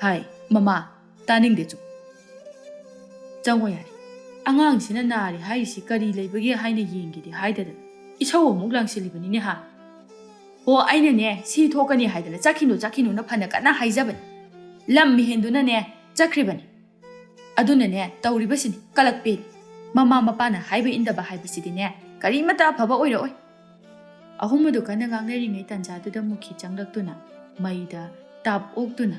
ꯍꯥꯏ꯫ "ꯃꯃꯥ, ꯇꯥꯅꯤꯡꯗꯦ, ꯆꯨꯝ꯫ ꯆꯪꯉꯣ ꯌꯥꯔꯦ꯫ ꯑꯉꯥꯡꯁꯤꯅ ꯅꯥꯔꯦ ꯍꯥꯏꯔꯤꯁꯤ ꯀꯔꯤ ꯂꯩꯕꯒꯦ ꯍꯥꯏꯅ ꯌꯦꯡꯒꯦꯗꯤ ꯍꯥꯏꯗꯗꯅ ꯏꯁꯧ ꯑꯃꯨꯛ ꯂꯥꯡꯁꯤꯜꯂꯤꯕꯅꯤꯅꯦ ꯍꯥ?" "ꯍꯣ, ꯑꯩꯅꯅꯦ ꯁꯤ ꯊꯣꯛꯀꯅꯤ ꯍꯥꯏꯗꯅ ꯆꯠꯈꯤꯅꯨ, ꯆꯠꯈꯤꯅꯨꯅ ꯐꯅ ꯀꯟꯅ ꯍꯥꯏꯖꯕꯅꯤ꯫ ꯂꯝ ꯍꯦꯟꯗꯨꯅꯅꯦ ꯆꯠꯈ꯭ꯔꯤꯕꯅꯤ꯫ ꯑꯗꯨꯅꯅꯦ ꯇꯧꯔꯤꯕꯁꯤꯅꯤ ꯀꯂꯛ ꯄꯦꯜꯂꯤ꯫ ꯃꯃꯥ ꯃꯄꯥꯅ ꯍꯥꯏꯕ ꯏꯟꯗꯕ ꯍꯥꯏꯕꯁꯤꯗꯤꯅꯦ ꯀꯔꯤꯃꯇ ꯑꯐꯕ ꯑꯣꯏꯔꯛꯑꯣꯏ꯫" ꯑꯍꯨꯝ ꯑꯗꯨ ꯀꯟꯅ ꯉꯥꯡꯅꯔꯤꯉꯩ ꯇꯟꯖꯥꯗꯨꯗ ꯃꯨꯈꯤ ꯆꯪꯂꯛꯇꯨꯅ ꯃꯩꯗ ꯇꯥꯞ ꯑꯣꯛꯇꯨꯅ,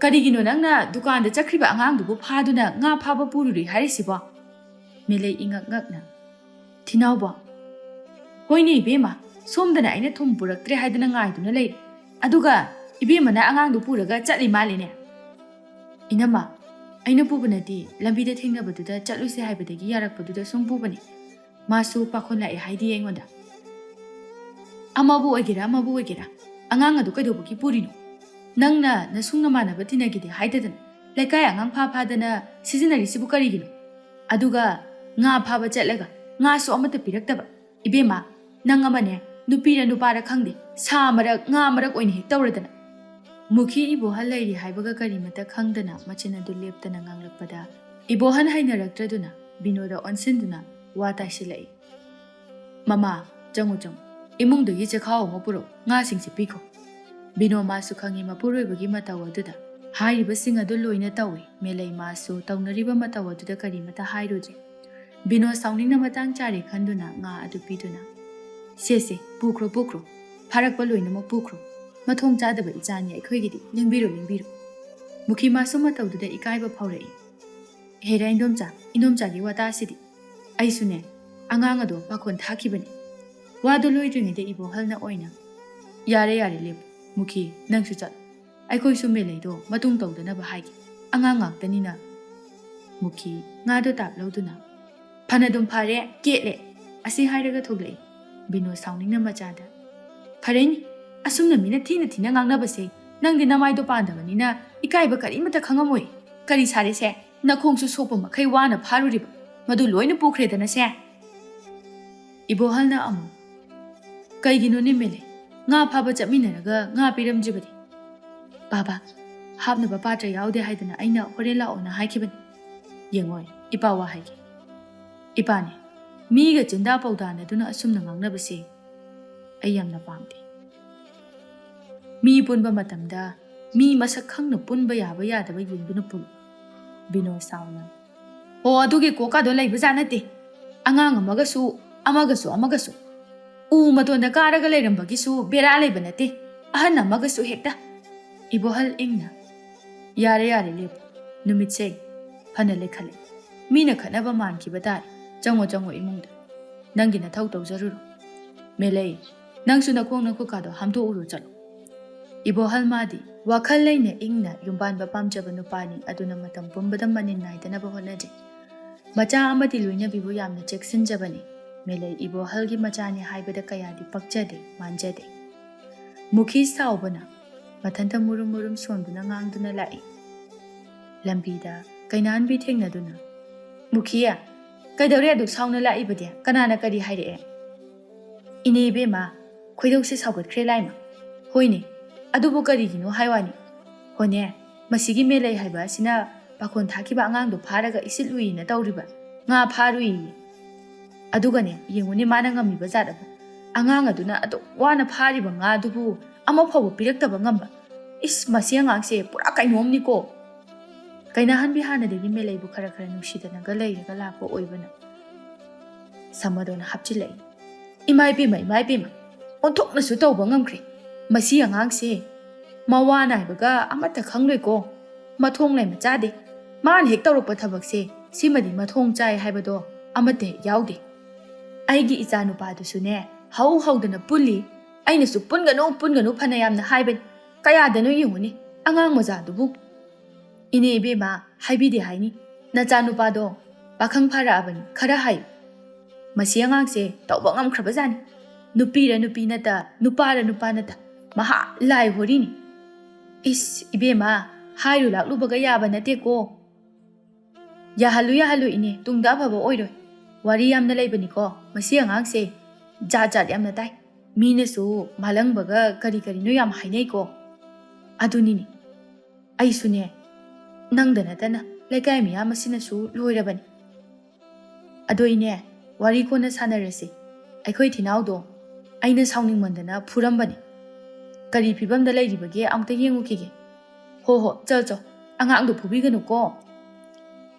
"ꯀꯔꯤꯒꯤꯅꯣ ꯅꯪꯅ ꯗꯨꯀꯥꯟꯗ ꯆꯠꯈ꯭ꯔꯤꯕ ꯑꯉꯥꯡꯗꯨꯕꯨ ꯐꯥꯗꯨꯅ ꯉꯥ ꯐꯥꯕ ꯄꯨꯔꯨꯔꯤ ꯍꯥꯏꯔꯤꯁꯤꯕꯣ?" ꯃꯦꯂꯩ ꯏꯉꯛ ꯉꯛꯅ, "ꯊꯤꯅꯥꯎꯕꯣ, ꯍꯣꯏꯅꯦ ꯏꯕꯦꯝꯃ, ꯁꯣꯝꯗꯅ ꯑꯩꯅ ꯊꯨꯝ ꯄꯨꯔꯛꯇ꯭ꯔꯦ ꯍꯥꯏꯗꯅ ꯉꯥꯏꯗꯨꯅ ꯂꯩꯔꯦ, ꯑꯗꯨꯒ ꯏꯕꯦꯝꯃꯅ ꯑꯉꯥꯡꯗꯨ ꯄꯨꯔꯒ ꯆꯠꯂꯤ ꯃꯥꯜꯂꯦꯅꯦ꯫" "ꯏꯅꯝꯃ, ꯑꯩꯅ ꯄꯨꯕ ꯅꯠꯇꯦ, ꯂꯝꯕꯤꯗ ꯊꯦꯡꯅꯕꯗꯨꯗ ꯆꯠꯂꯨꯁꯦ ꯍꯥꯏꯕꯗꯒꯤ ꯌꯥꯔꯛꯄꯗꯨꯗ ꯁꯨꯝ ꯄꯨꯕꯅꯦ꯫ ꯃꯥꯁꯨ ꯄꯥꯈꯣꯟ ꯂꯥꯛꯑꯦ ꯍꯥꯏꯗꯤ ꯑꯩꯉꯣꯟꯗ꯫" "ꯑꯃꯕꯨ ꯑꯣꯏꯒꯦꯔꯥ ꯑꯃꯕꯨ ꯑꯣꯏꯒꯦꯔꯥ, ꯑꯉꯥꯡ ꯑꯗꯨ ꯀꯩꯗꯧꯕꯒꯤ ꯄꯨꯔꯤꯅꯣ? ꯅꯪꯅ ꯅꯁꯨꯡ ꯅꯃꯥꯟꯅꯕ ꯇꯤꯟꯅꯒꯦꯗꯤ ꯍꯥꯏꯗꯗꯅ ꯂꯩꯀꯥꯏ ꯑꯉꯥꯡ ꯐꯥ ꯐꯥꯗꯅ ꯁꯤꯖꯤꯟꯅꯔꯤꯁꯤꯕꯨ ꯀꯔꯤꯒꯤꯅꯣ? ꯑꯗꯨꯒ ꯉꯥ ꯐꯥꯕ ꯆꯠꯂꯒ ꯉꯥꯁꯨ ꯑꯃꯠꯇ ꯄꯤꯔꯛꯇꯕ꯫ ꯏꯕꯦꯝꯃ, ꯅꯪ ꯑꯃꯅꯦ, ꯅꯨꯄꯤꯔ ꯅꯨꯄꯥꯔ ꯈꯪꯗꯦ, ꯁꯥ ꯃꯔꯛ ꯉꯥ ꯃꯔꯛ ꯑꯣꯏꯅ ꯍꯦꯛ ꯇꯧꯔꯗꯅ꯫" ꯃꯨꯈꯤ ꯏꯕꯣꯍꯜ ꯂꯩꯔꯤ ꯍꯥꯏꯕꯒ ꯀꯔꯤꯃꯇ ꯈꯪꯗꯅ ꯃꯆꯤꯟ ꯑꯗꯨ ꯂꯦꯞꯇꯅ ꯉꯥꯡꯂꯛꯄꯗ ꯏꯕꯣꯍꯜ ꯍꯩꯅꯔꯛꯇ꯭ꯔꯗꯨꯅ ꯕꯤꯅꯣꯗ ꯑꯣꯟꯁꯤꯟꯗꯨꯅ ꯋꯥ ꯇꯥꯏꯁꯤꯜꯂꯛꯏ꯫ "ꯃꯃꯥ, ꯆꯪꯉꯨ ꯆꯪꯉꯨ, ꯏꯃꯨꯡꯗꯒꯤ ꯆꯦꯈꯥꯎ ꯑꯃ ꯄꯨꯔꯛꯎ, ꯉꯥꯁꯤꯡꯁꯦ ꯄꯤꯈꯣ꯫" ꯕꯤꯅꯣ ꯃꯥꯁꯨ ꯈꯪꯉꯤ ꯃꯄꯨꯔꯣꯏꯕꯒꯤ ꯃꯇꯧ ꯑꯗꯨꯗ꯫ ꯍꯥꯏꯔꯤꯕꯁꯤꯡ ꯑꯗꯨ ꯂꯣꯏꯅ ꯇꯧꯏ꯫ ꯃꯦꯂꯩ ꯃꯥꯁꯨ ꯇꯧꯅꯔꯤꯕ ꯃꯇꯧ ꯑꯗꯨꯗ ꯀꯔꯤꯃꯇ ꯍꯥꯏꯔꯨꯗ꯭ꯔꯦ꯫ ꯕꯤꯅꯣ ꯁꯥꯎꯅꯤꯡꯅ ꯃꯇꯥꯡ ꯆꯥꯔꯦ ꯈꯟꯗꯨꯅ ꯉꯥ ꯑꯗꯨ ꯄꯤꯗꯨꯅ, "ꯁꯦ ꯁꯦ, ꯄꯨꯈ꯭ꯔꯣ ꯄꯨꯈ꯭ꯔꯣ, ꯐꯥꯔꯛꯄ ꯂꯣꯏꯅꯃꯛ ꯄꯨꯈ꯭ꯔꯣ꯫ ꯃꯊꯣꯡ ꯆꯥꯗꯕ ꯏꯆꯥꯅꯤ ꯑꯩꯈꯣꯏꯒꯤꯗꯤ, ꯂꯦꯡꯕꯤꯔꯣ ꯂꯦꯡꯕꯤꯔꯣ꯫" ꯃꯨꯈꯤ ꯃꯥꯁꯨ ꯃꯇꯧꯗꯨꯗ ꯏꯀꯥꯏꯕ ꯐꯥꯎꯔꯛꯏ꯫ "ꯍꯦꯔꯥ ꯏꯟꯗꯣꯝꯆꯥ, ꯏꯟꯗꯣꯝꯆꯥꯒꯤ ꯋꯥꯇꯥꯁꯤꯗꯤ꯫ ꯑꯩꯁꯨꯅꯦ, ꯑꯉꯥꯡ ꯑꯗꯣ ꯄꯥꯈꯣꯟ ꯊꯥꯈꯤꯕꯅꯤ꯫" ꯋꯥꯗꯣ ꯂꯣꯏꯗ꯭ꯔꯤꯉꯩꯗ ꯏꯕꯣꯍꯜꯅ ꯑꯣꯏꯅ, "ꯌꯥꯔꯦ ꯌꯥꯔꯦ, ꯂꯦꯞꯄꯨ ꯃꯨꯈꯤ, ꯅꯪꯁꯨ ꯆꯠꯂꯣ꯫ ꯑꯩꯈꯣꯏꯁꯨ ꯃꯦꯂꯩꯗꯣ ꯃꯇꯨꯡ ꯇꯧꯗꯅꯕ ꯍꯥꯏꯒꯦ꯫ ꯑꯉꯥꯡ ꯉꯥꯛꯇꯅꯤꯅ꯫" ꯃꯨꯈꯤ ꯉꯥꯗꯣ ꯇꯥꯞ ꯂꯧꯗꯨꯅ, "ꯐꯅꯗꯨꯝ ꯐꯔꯦ, ꯀꯦꯠꯂꯦ꯫" ꯑꯁꯤ ꯍꯥꯏꯔꯒ ꯊꯣꯛꯂꯛꯏ꯫ ꯕꯤꯅꯣ ꯁꯥꯎꯅꯤꯡꯅ ꯃꯆꯥꯗ, "ꯐꯔꯦꯅꯤ, ꯑꯁꯨꯝꯅ ꯃꯤꯅ ꯊꯤꯅ ꯊꯤꯅ ꯉꯥꯡꯅꯕꯁꯦ ꯅꯪꯗꯤ ꯅꯃꯥꯏꯗꯣ ꯄꯥꯟꯗꯕꯅꯤꯅ ꯏꯀꯥꯏꯕ ꯀꯔꯤꯃꯇ ꯈꯪꯉꯝꯃꯣꯏ꯫ ꯀꯔꯤ ꯁꯥꯔꯦꯁꯦ? ꯅꯈꯣꯡꯁꯨ ꯁꯣꯛꯄ ꯃꯈꯩ ꯋꯥꯅ ꯐꯥꯔꯨꯔꯤꯕ, ꯃꯗꯨ ꯂꯣꯏꯅ ꯄꯨꯈ꯭ꯔꯦꯗꯅꯁꯦ꯫" ꯏꯕꯣꯍꯜꯅ ꯑꯃꯨꯛ, "ꯀꯩꯒꯤꯅꯣꯅꯦ ꯃꯦꯂꯩ? ꯉꯥ ꯐꯥꯕ ꯆꯠꯃꯤꯟꯅꯔꯒ ꯉꯥ ꯄꯤꯔꯝꯗ꯭ꯔꯤꯕꯗꯤ?" "ꯕꯥꯕꯥ, ꯍꯥꯞꯅꯕ ꯄꯥꯇ꯭ꯔ ꯌꯥꯎꯗꯦ ꯍꯥꯏꯗꯅ ꯑꯩꯅ ꯍꯣꯔꯦꯟ ꯂꯥꯛꯑꯣꯅ ꯍꯥꯏꯈꯤꯕꯅꯤ꯫ ꯌꯦꯡꯉꯣꯏ, ꯏꯄꯥ ꯋꯥ ꯍꯥꯏꯒꯦ꯫ ꯏꯄꯥꯅꯦ, ꯃꯤꯒ ꯆꯤꯟꯗꯥ ꯄꯥꯎꯗꯥꯅꯗꯨꯅ ꯑꯁꯨꯝꯅ ꯉꯥꯡꯅꯕꯁꯦ ꯑꯩ ꯌꯥꯝꯅ ꯄꯥꯝꯗꯦ꯫ ꯃꯤ ꯄꯨꯟꯕ ꯃꯇꯝꯗ ꯃꯤ ꯃꯁꯛ ꯈꯪꯅ ꯄꯨꯟꯕ ꯌꯥꯕ ꯌꯥꯗꯕ ꯌꯦꯡꯗꯨꯅ ꯄꯨꯜꯂꯨ꯫" ꯕꯤꯅꯣ ꯁꯥꯎꯅ, "ꯍꯣ, ꯑꯗꯨꯒꯤ ꯀꯣꯛꯀꯗꯣ ꯂꯩꯕꯖꯥꯠ ꯅꯠꯇꯦ꯫ ꯑꯉꯥꯡ ꯑꯃꯒꯁꯨ, ꯑꯃꯒꯁꯨ, ꯑꯃꯒꯁꯨ꯫ ꯎ ꯃꯇꯣꯟꯗ ꯀꯥꯔꯒ ꯂꯩꯔꯝꯕꯒꯤꯁꯨ ꯕꯦꯔꯥ ꯂꯩꯕ ꯅꯠꯇꯦ꯫ ꯑꯍꯟ ꯑꯃꯒꯁꯨ ꯍꯦꯛꯇ꯫" ꯏꯕꯣꯍꯜ ꯏꯪꯅ, "ꯌꯥꯔꯦ, ꯌꯥꯔꯦ, ꯂꯦꯞꯄꯨ꯫ ꯅꯨꯃꯤꯠꯁꯦ ꯐꯅ ꯂꯩꯈꯠꯂꯦ꯫ ꯃꯤꯅ ꯈꯠꯅꯕ ꯃꯥꯟꯈꯤꯕ ꯇꯥꯔꯦ꯫ ꯆꯪꯉꯣ, ꯆꯪꯉꯣ ꯏꯃꯨꯡꯗ꯫ ꯅꯪꯒꯤ ꯅꯊꯧ ꯇꯧꯖꯔꯨꯔꯣ꯫ ꯃꯦꯂꯩ, ꯅꯪꯁꯨ ꯅꯈꯣꯡ ꯅꯈꯨꯠꯀꯥꯗꯣ ꯍꯥꯝꯗꯣꯛꯎꯔꯣ ꯆꯠꯂꯣ꯫" ꯏꯕꯣꯍꯜ ꯃꯥꯗꯤ ꯋꯥꯈꯜ ꯂꯩꯅ ꯏꯪꯅ ꯌꯨꯝꯕꯥꯟꯕ ꯄꯥꯝꯖꯕ ꯅꯨꯄꯥꯅꯤ꯫ ꯑꯗꯨꯅ ꯃꯇꯝ ꯄꯨꯝꯕꯗ ꯃꯅꯤꯟ ꯅꯥꯏꯗꯅꯕ ꯍꯣꯠꯅꯖꯩ꯫ ꯃꯆꯥ ꯑꯃꯗꯤ ꯂꯣꯏꯅꯕꯤꯕꯨ ꯌꯥꯝꯅ ꯆꯦꯛꯁꯤꯟꯖꯕꯅꯤ꯫ ꯃꯦꯂꯩ ꯏꯕꯣꯍꯜꯒꯤ ꯃꯆꯥꯅꯤ ꯍꯥꯏꯕꯗ ꯀꯌꯥꯗꯤ ꯄꯛꯆꯗꯦ, ꯃꯥꯟꯖꯗꯦ꯫ ꯃꯨꯈꯤ ꯁꯥꯎꯕꯅ ꯃꯊꯟꯇ ꯃꯨꯔꯨꯝ ꯃꯨꯔꯨꯝ ꯁꯣꯟꯗꯨꯅ ꯉꯥꯡꯗꯨꯅ ꯂꯥꯛꯏ꯫ ꯂꯝꯕꯤꯗ ꯀꯩꯅꯥꯟꯕꯤ ꯊꯦꯡꯅꯗꯨꯅ, "ꯃꯨꯈꯤ, ꯀꯩꯗꯧꯔꯦ ꯑꯗꯨꯛ ꯁꯥꯎꯅ ꯂꯥꯛꯏꯕꯗꯤ? ꯀꯅꯥꯅ ꯀꯔꯤ ꯍꯥꯏꯔꯛꯑꯦ?" "ꯏꯅꯦ ꯏꯕꯦꯝꯃ, ꯈꯣꯏꯗꯧꯁꯦ ꯁꯥꯎꯒꯠꯈ꯭ꯔꯦ ꯂꯥꯏꯃ꯫ ꯍꯣꯏꯅꯦ, ꯑꯗꯨꯕꯨ ꯀꯔꯤꯒꯤꯅꯣ ꯍꯥꯏ ꯋꯥꯅꯤ꯫ ꯍꯣꯅꯦ, ꯃꯁꯤꯒꯤ ꯃꯦꯂꯩ ꯍꯥꯏꯕ ꯑꯁꯤꯅ ꯄꯥꯈꯣꯟ ꯊꯥꯈꯤꯕ ꯑꯉꯥꯡꯗꯣ ꯐꯥꯔꯒ ꯏꯁꯤꯠꯂꯨꯏꯅ ꯇꯧꯔꯤꯕ꯫ ꯉꯥ ꯐꯥꯔꯨꯏꯌꯦ꯫ ꯑꯗꯨꯒꯅꯦ, ꯌꯦꯡꯉꯨꯅꯦ ꯃꯥꯅ ꯉꯝꯃꯤꯕ ꯖꯥꯠ ꯑꯗꯣ꯫ ꯑꯉꯥꯡ ꯑꯗꯨꯅ ꯑꯗꯨꯛ ꯋꯥꯅ ꯐꯥꯔꯤꯕ ꯉꯥꯗꯨꯕꯨ ꯑꯃ ꯐꯥꯎꯕ ꯄꯤꯔꯛꯇꯕ ꯉꯝꯕ꯫ ꯏꯁ, ꯃꯁꯤ ꯑꯉꯥꯡꯁꯦ ꯄꯨꯔꯥ ꯀꯩꯅꯣꯝꯅꯤꯀꯣ꯫ ꯀꯩꯅꯥꯍꯟꯕꯤ ꯍꯥꯟꯅꯗꯒꯤ ꯃꯦꯂꯩꯕꯨ ꯈꯔ ꯈꯔ ꯅꯨꯡꯁꯤꯗꯅꯒ ꯂꯩꯔꯒ ꯂꯥꯛꯄ ꯑꯣꯏꯕꯅ ꯁꯃꯗꯣꯟꯅ ꯍꯥꯞꯆꯤꯜꯂꯛꯏ꯫ "ꯏꯃꯥ ꯏꯕꯦꯝꯃ, ꯏꯃꯥ ꯏꯕꯦꯝꯃ, ꯑꯣꯟꯊꯣꯛꯅꯁꯨ ꯇꯧꯕ ꯉꯝꯈ꯭ꯔꯦ꯫ ꯃꯁꯤ ꯑꯉꯥꯡꯁꯦ ꯃꯋꯥ ꯅꯥꯏꯕꯒ ꯑꯃꯠꯇ ꯈꯪꯂꯣꯏꯀꯣ꯫ ꯃꯊꯣꯡ ꯂꯩꯃ ꯆꯥꯗꯦ꯫ ꯃꯥꯅ ꯍꯦꯛ ꯇꯧꯔꯛꯄ ꯊꯕꯛꯁꯦ, ꯁꯤꯃꯗꯤ ꯃꯊꯣꯡ ꯆꯥꯏ ꯍꯥꯏꯕꯗꯣ ꯑꯃꯠꯇ ꯍꯦꯛ ꯌꯥꯎꯗꯦ꯫ ꯑꯩꯒꯤ ꯏꯆꯥ ꯅꯨꯄꯥꯗꯨꯁꯨꯅꯦ, ꯍꯧ ꯍꯧꯗꯅ ꯄꯨꯜꯂꯤ꯫ ꯑꯩꯅꯁꯨ 'ꯄꯨꯟꯒꯅꯨ, ꯄꯨꯟꯒꯅꯨ' ꯐꯅ ꯌꯥꯝꯅ ꯍꯥꯏꯕꯅꯤ꯫ ꯀꯌꯥꯗꯅꯣ ꯌꯦꯡꯉꯨꯅꯦ, ꯑꯉꯥꯡ ꯃꯆꯥꯗꯨꯕꯨ꯫ ꯏꯅꯦ ꯏꯕꯦꯝꯃ, ꯍꯥꯏꯕꯤꯗꯦ ꯍꯥꯏꯅꯤ꯫ ꯅꯆꯥꯅꯨꯄꯥꯗꯣ ꯄꯥꯈꯪ ꯐꯥꯔꯛꯑꯕꯅꯤ, ꯈꯔ ꯍꯥꯏꯌꯨ꯫ ꯃꯁꯤ ꯑꯉꯥꯡꯁꯦ ꯇꯧꯕ ꯉꯝꯈ꯭ꯔꯕꯖꯥꯠꯅꯤ꯫ ꯅꯨꯄꯤꯔ ꯅꯨꯄꯤ ꯅꯠꯇ, ꯅꯨꯄꯥꯔ ꯅꯨꯄꯥ ꯅꯠꯇ, ꯃꯍꯥ ꯂꯥꯏ ꯍꯣꯔꯤꯅꯤ꯫ ꯏꯁ, ꯏꯕꯦꯝꯃ, ꯍꯥꯏꯔꯨ ꯂꯥꯛꯂꯨꯕꯒ ꯌꯥꯕ ꯅꯠꯇꯦꯀꯣ꯫ ꯌꯥꯍꯜꯂꯨ, ꯌꯥꯍꯜꯂꯨ, ꯏꯅꯦ, ꯇꯨꯡꯗ ꯑꯐꯕ ꯑꯣꯏꯔꯣꯏ꯫ ꯋꯥꯔꯤ ꯌꯥꯝꯅ ꯂꯩꯕꯅꯤꯀꯣ, ꯃꯁꯤ ꯑꯉꯥꯡꯁꯦ ꯖꯥꯠ ꯖꯥꯠ ꯌꯥꯝꯅ ꯇꯥꯏ꯫ ꯃꯤꯅꯁꯨ ꯃꯥꯂꯪꯕꯒ ꯀꯔꯤ ꯀꯔꯤꯅꯣ ꯌꯥꯝ ꯍꯥꯏꯅꯩꯀꯣ꯫ ꯑꯗꯨꯅꯤꯅꯦ, ꯑꯩꯁꯨꯅꯦ, ꯅꯪꯗ ꯅꯠꯇꯅ ꯂꯩꯀꯥꯏ ꯃꯤꯌꯥꯝ ꯑꯁꯤꯅꯁꯨ ꯂꯣꯏꯔꯕꯅꯤ꯫ ꯑꯗꯣ ꯏꯅꯦ, ꯋꯥꯔꯤ ꯀꯣꯟꯅ ꯁꯥꯟꯅꯔꯁꯤ꯫ ꯑꯩꯈꯣꯏ ꯊꯤꯅꯥꯎꯗꯣ ꯑꯩꯅ ꯁꯥꯎꯅꯤꯡꯃꯟꯗꯅ ꯐꯨꯔꯝꯕꯅꯤ꯫ ꯀꯔꯤ ꯐꯤꯕꯝꯗ ꯂꯩꯔꯤꯕꯒꯦ ꯑꯃꯨꯛꯇ ꯌꯦꯡꯉꯨꯈꯤꯒꯦ꯫ ꯍꯣ ꯍꯣ, ꯆꯠ ꯆꯣ, ꯑꯉꯥꯡꯗꯣ ꯐꯨꯕꯤꯒꯅꯨꯀꯣ꯫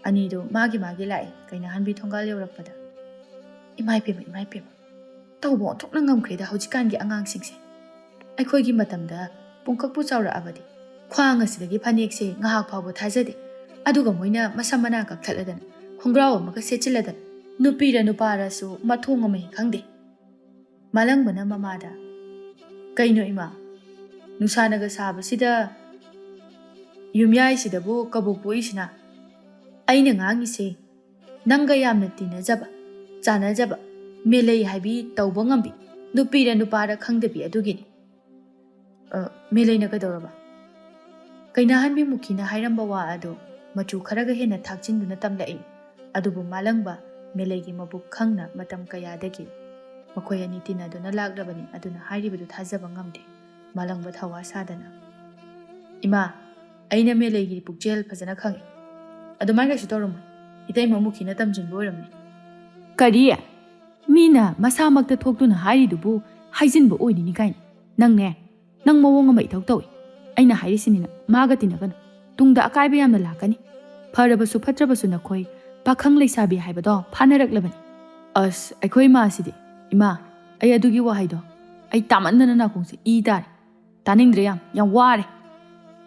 ꯑꯅꯤꯗꯣ ꯃꯥꯒꯤ ꯃꯥꯒꯤ ꯂꯥꯛꯑꯦ꯫ ꯀꯩꯅꯥꯍꯟꯕꯤ ꯊꯣꯡꯒꯥꯜ ꯌꯧꯔꯛꯄꯗ, "ꯏꯃꯥ ꯏꯄꯦꯝꯃ, ꯏꯃꯥ ꯏꯄꯦꯝꯃ, ꯇꯧꯕ ꯑꯣꯟꯊꯣꯛꯅ ꯉꯝꯈ꯭ꯔꯦꯗ ꯍꯧꯖꯤꯛꯀꯥꯟꯒꯤ ꯑꯉꯥꯡꯁꯤꯡꯁꯦ꯫ ꯑꯩꯈꯣꯏꯒꯤ ꯃꯇꯝꯗ ꯄꯨꯡꯀꯛꯄꯨ ꯆꯥꯎꯔꯛꯑꯕꯗꯤ ꯈ꯭ꯋꯥꯡ ꯑꯁꯤꯗꯒꯤ ꯐꯅꯦꯛꯁꯦ ꯉꯥꯏꯍꯥꯛ ꯐꯥꯎꯕ ꯊꯥꯖꯗꯦ꯫ ꯑꯗꯨꯒ ꯃꯣꯏꯅ ꯃꯁꯝ ꯃꯅꯥ ꯀꯛꯊꯠꯂꯗꯅ, ꯈꯣꯡꯒ꯭ꯔꯥꯎ ꯑꯃꯒ ꯁꯦꯠꯆꯤꯜꯂꯗꯅ, ꯅꯨꯄꯤꯔ ꯅꯨꯄꯥꯔꯁꯨ ꯃꯊꯣꯡ ꯑꯃ ꯍꯦꯛ ꯈꯪꯗꯦ"꯫ ꯃꯥꯂꯪꯕꯅ ꯃꯃꯥꯗ, "ꯀꯩꯅꯣ ꯏꯃꯥ, ꯅꯨꯡꯁꯥꯅꯒ ꯁꯥꯕꯁꯤꯗ ꯌꯨꯝꯌꯥꯏꯁꯤꯗꯕꯨ ꯀꯕꯣꯛ ꯄꯣꯛꯏꯁꯤꯅ?" "ꯑꯩꯅ ꯉꯥꯡꯉꯤꯁꯦ ꯅꯪꯒ ꯌꯥꯝꯅ ꯇꯤꯟꯅꯖꯕ, ꯆꯥꯟꯅꯖꯕ, ꯃꯦꯂꯩ ꯍꯥꯏꯕꯤ ꯇꯧꯕ ꯉꯝꯕꯤ, ꯅꯨꯄꯤꯔ ꯅꯨꯄꯥꯔ ꯈꯪꯗꯕꯤ ꯑꯗꯨꯒꯤꯅꯤ"꯫ "ꯑ, ꯃꯦꯂꯩꯅ ꯀꯩꯗꯧꯔꯕ?" ꯀꯩꯅꯥꯍꯟꯕꯤ ꯃꯨꯈꯤꯅ ꯍꯥꯏꯔꯝꯕ ꯋꯥ ꯑꯗꯨ ꯃꯆꯨ ꯈꯔꯒ ꯍꯦꯟꯅ ꯊꯥꯛꯆꯤꯟꯗꯨꯅ ꯇꯝꯂꯛꯏ꯫ ꯑꯗꯨꯕꯨ ꯃꯥꯂꯪꯕ ꯃꯦꯂꯩꯒꯤ ꯃꯕꯨꯛ ꯈꯪꯅ ꯃꯇꯝ ꯀꯌꯥꯗꯒꯤ ꯃꯈꯣꯏ ꯑꯅꯤ ꯇꯤꯟꯅꯗꯨꯅ ꯂꯥꯛꯂꯕꯅꯤ, ꯑꯗꯨꯅ ꯍꯥꯏꯔꯤꯕꯗꯨ ꯊꯥꯖꯕ ꯉꯝꯗꯦ꯫ ꯃꯥꯂꯪꯕ ꯊꯧꯋꯥ ꯁꯥꯗꯅ, "ꯏꯃꯥ, ꯑꯩꯅ ꯃꯦꯂꯩꯒꯤ ꯄꯨꯛꯆꯦꯜ ꯐꯖꯅ ꯈꯪꯏ꯫ ꯑꯗꯨꯃꯥꯏꯅ ꯀꯩꯁꯨ ꯇꯧꯔꯝꯃꯣꯏ꯫ ꯏꯇꯩꯃ ꯃꯨꯈꯤꯅ ꯇꯝꯁꯤꯟꯕ ꯑꯣꯏꯔꯝꯅꯤ"꯫ "ꯀꯔꯤ? ꯃꯤꯅ ꯃꯁꯥꯃꯛꯇ ꯊꯣꯛꯇꯨꯅ ꯍꯥꯏꯔꯤꯗꯨꯕꯨ ꯍꯥꯏꯖꯤꯟꯕ ꯑꯣꯏꯔꯤꯅꯤ ꯀꯥꯏꯅ? ꯅꯪꯅꯦ, ꯅꯪ ꯃꯑꯣꯡ ꯑꯃ ꯏꯊꯧ ꯇꯧꯏ꯫ ꯑꯩꯅ ꯍꯥꯏꯔꯤꯁꯤꯅꯤꯅ, ꯃꯥꯒ ꯇꯤꯟꯅꯒꯅꯨ꯫ ꯇꯨꯡꯗ ꯑꯀꯥꯏꯕ ꯌꯥꯝꯅ ꯂꯥꯛꯀꯅꯤ꯫ ꯐꯔꯕꯁꯨ ꯐꯠꯇ꯭ꯔꯕꯁꯨ ꯅꯈꯣꯏ ꯄꯥꯈꯪ ꯂꯩꯁꯥꯕꯤ ꯍꯥꯏꯕꯗꯣ ꯐꯥꯅꯔꯛꯂꯕꯅꯤ꯫ ꯑꯁ, ꯑꯩꯈꯣꯏ ꯏꯃꯥꯁꯤꯗꯤ꯫ ꯏꯃꯥ, ꯑꯩ ꯑꯗꯨꯒꯤ ꯋꯥꯍꯩꯗꯣ, ꯑꯩ ꯇꯥꯃꯟꯗꯅ ꯅꯥꯀꯣꯡꯁꯦ ꯏ ꯇꯥꯔꯦ꯫ ꯇꯥꯅꯤꯡꯗ꯭ꯔꯦ ꯌꯥꯝ, ꯌꯥꯝ ꯋꯥꯔꯦ꯫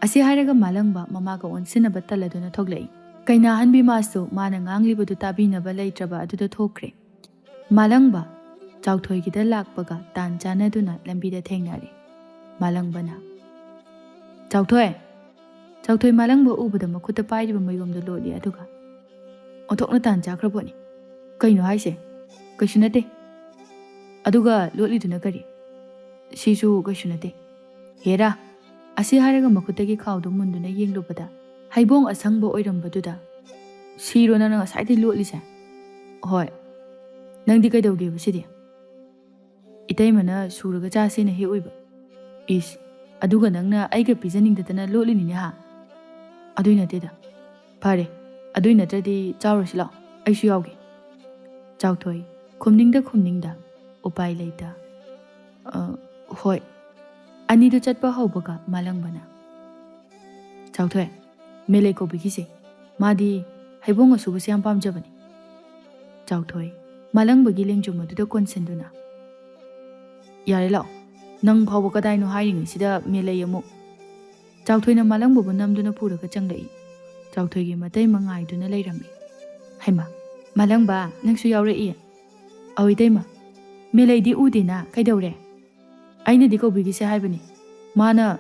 ꯑꯁꯤ ꯍꯥꯏꯔꯒ ꯃꯥꯂꯪꯕ ꯃꯃꯥꯒ ꯑꯣꯟꯁꯤꯟꯅꯕ ꯇꯜꯂꯗꯨꯅ ꯊꯣꯛꯂꯛꯏ꯫ ꯀꯩꯅꯥꯍꯟꯕꯤ ꯃꯥꯁꯨ ꯃꯥꯅ ꯉꯥꯡꯂꯤꯕꯗꯨ ꯇꯥꯕꯤꯅꯕ ꯂꯩꯇ꯭ꯔꯕ ꯑꯗꯨꯗ ꯊꯣꯛꯈ꯭ꯔꯦ꯫ ꯃꯥꯂꯪꯕ ꯆꯥꯎꯊꯣꯏꯒꯤꯗ ꯂꯥꯛꯄꯒ ꯇꯥꯟ ꯆꯥꯟꯅꯗꯨꯅ ꯂꯝꯕꯤꯗ ꯊꯦꯡꯅꯔꯦ꯫ ꯃꯥꯂꯪꯕꯅ, "ꯆꯥꯎꯊꯣꯏ!" ꯆꯥꯎꯊꯣꯏ ꯃꯥꯂꯪꯕ ꯎꯕꯗ ꯃꯈꯨꯠꯇ ꯄꯥꯏꯔꯤꯕ ꯃꯌꯣꯝꯗꯣ ꯂꯣꯠꯂꯤ, ꯑꯗꯨꯒ, "ꯑꯣꯟꯊꯣꯛꯅ ꯇꯥꯟ ꯆꯥꯈ꯭ꯔꯕꯣꯠꯅꯤ꯫ ꯀꯩꯅꯣ ꯍꯥꯏꯁꯦ? ꯀꯩꯁꯨ ꯅꯠꯇꯦ꯫ ꯑꯗꯨꯒ ꯂꯣꯠꯂꯤꯗꯨꯅ ꯀꯔꯤ?" "ꯁꯤꯁꯨ ꯀꯩꯁꯨ ꯅꯠꯇꯦ꯫ ꯍꯦꯔꯥ!" ꯑꯁꯤ ꯍꯥꯏꯔꯒ ꯃꯈꯨꯠꯇꯒꯤ ꯈꯥꯎꯗꯨ ꯃꯨꯟꯗꯨꯅ ꯌꯦꯡꯂꯨꯕꯗ ꯍꯩꯕꯣꯡ ꯑꯁꯪꯕ ꯑꯣꯏꯔꯝꯕꯗꯨꯗ, "ꯁꯤꯔꯣ ꯅꯪꯅ ꯉꯁꯥꯏꯗꯩ ꯂꯣꯠꯂꯤꯁꯦ?" "ꯍꯣꯏ꯫ ꯅꯪꯗꯤ ꯀꯩꯗꯧꯒꯦꯕ ꯁꯤꯗꯤ?" "ꯏꯇꯩꯃꯅ ꯁꯨꯔꯒ ꯆꯥꯁꯦꯅ ꯍꯦꯛꯎꯏꯕ꯫" "ꯏꯁ, ꯑꯗꯨꯒ ꯅꯪꯅ ꯑꯩꯒ ꯄꯤꯖꯅꯤꯡꯗꯗꯅ ꯂꯣꯠꯂꯤꯅꯤꯅꯦ ꯍꯥ?" "ꯑꯗꯨꯏ ꯅꯠꯇꯦꯗ꯫" "ꯐꯔꯦ, ꯑꯗꯨꯏ ꯅꯠꯇ꯭ꯔꯗꯤ ꯆꯥꯎꯔꯁꯤ ꯂꯥꯛꯑꯣ, ꯑꯩꯁꯨ ꯌꯥꯎꯒꯦ꯫" ꯆꯥꯎꯊꯣꯏ ꯈꯨꯝꯅꯤꯡꯗ ꯈꯨꯝꯅꯤꯡꯗ, ꯎꯄꯥꯏ ꯂꯩꯇ, "ꯑ, ꯍꯣꯏ꯫" ꯑꯅꯤꯗꯨ ꯆꯠꯄ ꯍꯧꯕꯒ ꯃꯥꯂꯪꯕꯅ, "ꯆꯥꯎꯊꯣꯏ, ꯃꯦꯂꯩ ꯀꯧꯕꯤꯈꯤꯁꯦ꯫ ꯃꯥꯗꯤ ꯍꯩꯕꯣꯡ ꯑꯁꯨꯕꯁꯦ ꯌꯥꯝ ꯄꯥꯝꯖꯕꯅꯤ꯫" ꯆꯥꯎꯊꯣꯏ ꯃꯥꯂꯪꯕꯒꯤ ꯂꯦꯡꯖꯨꯝ ꯑꯗꯨꯗ ꯀꯣꯟꯁꯤꯟꯗꯨꯅ, "ꯌꯥꯔꯦ ꯂꯥꯛꯑꯣ, ꯅꯪ ꯐꯥꯎꯕ ꯀꯗꯥꯏꯅꯣ ꯍꯥꯏꯔꯤꯉꯩꯁꯤꯗ ꯃꯦꯂꯩ ꯑꯃꯨꯛ꯫" ꯆꯥꯎꯊꯣꯏꯅ ꯃꯥꯂꯪꯕꯕꯨ ꯅꯝꯗꯨꯅ ꯄꯨꯔꯒ ꯆꯪꯂꯛꯏ꯫ ꯆꯥꯎꯊꯣꯏꯒꯤ ꯃꯇꯩꯃ ꯉꯥꯏꯗꯨꯅ ꯂꯩꯔꯝꯃꯤ꯫ "ꯍꯩꯃꯥ, ꯃꯥꯂꯪꯕ, ꯅꯪꯁꯨ ꯌꯥꯎꯔꯛꯏ?" "ꯑꯧ ꯏꯇꯩꯃ, ꯃꯦꯂꯩꯗꯤ ꯎꯗꯦꯅ, ꯀꯩꯗꯧꯔꯦ?" "ꯑꯩꯅꯗꯤ ꯀꯧꯕꯤꯈꯤꯁꯦ ꯍꯥꯏꯕꯅꯤ, ꯃꯥꯅ꯫"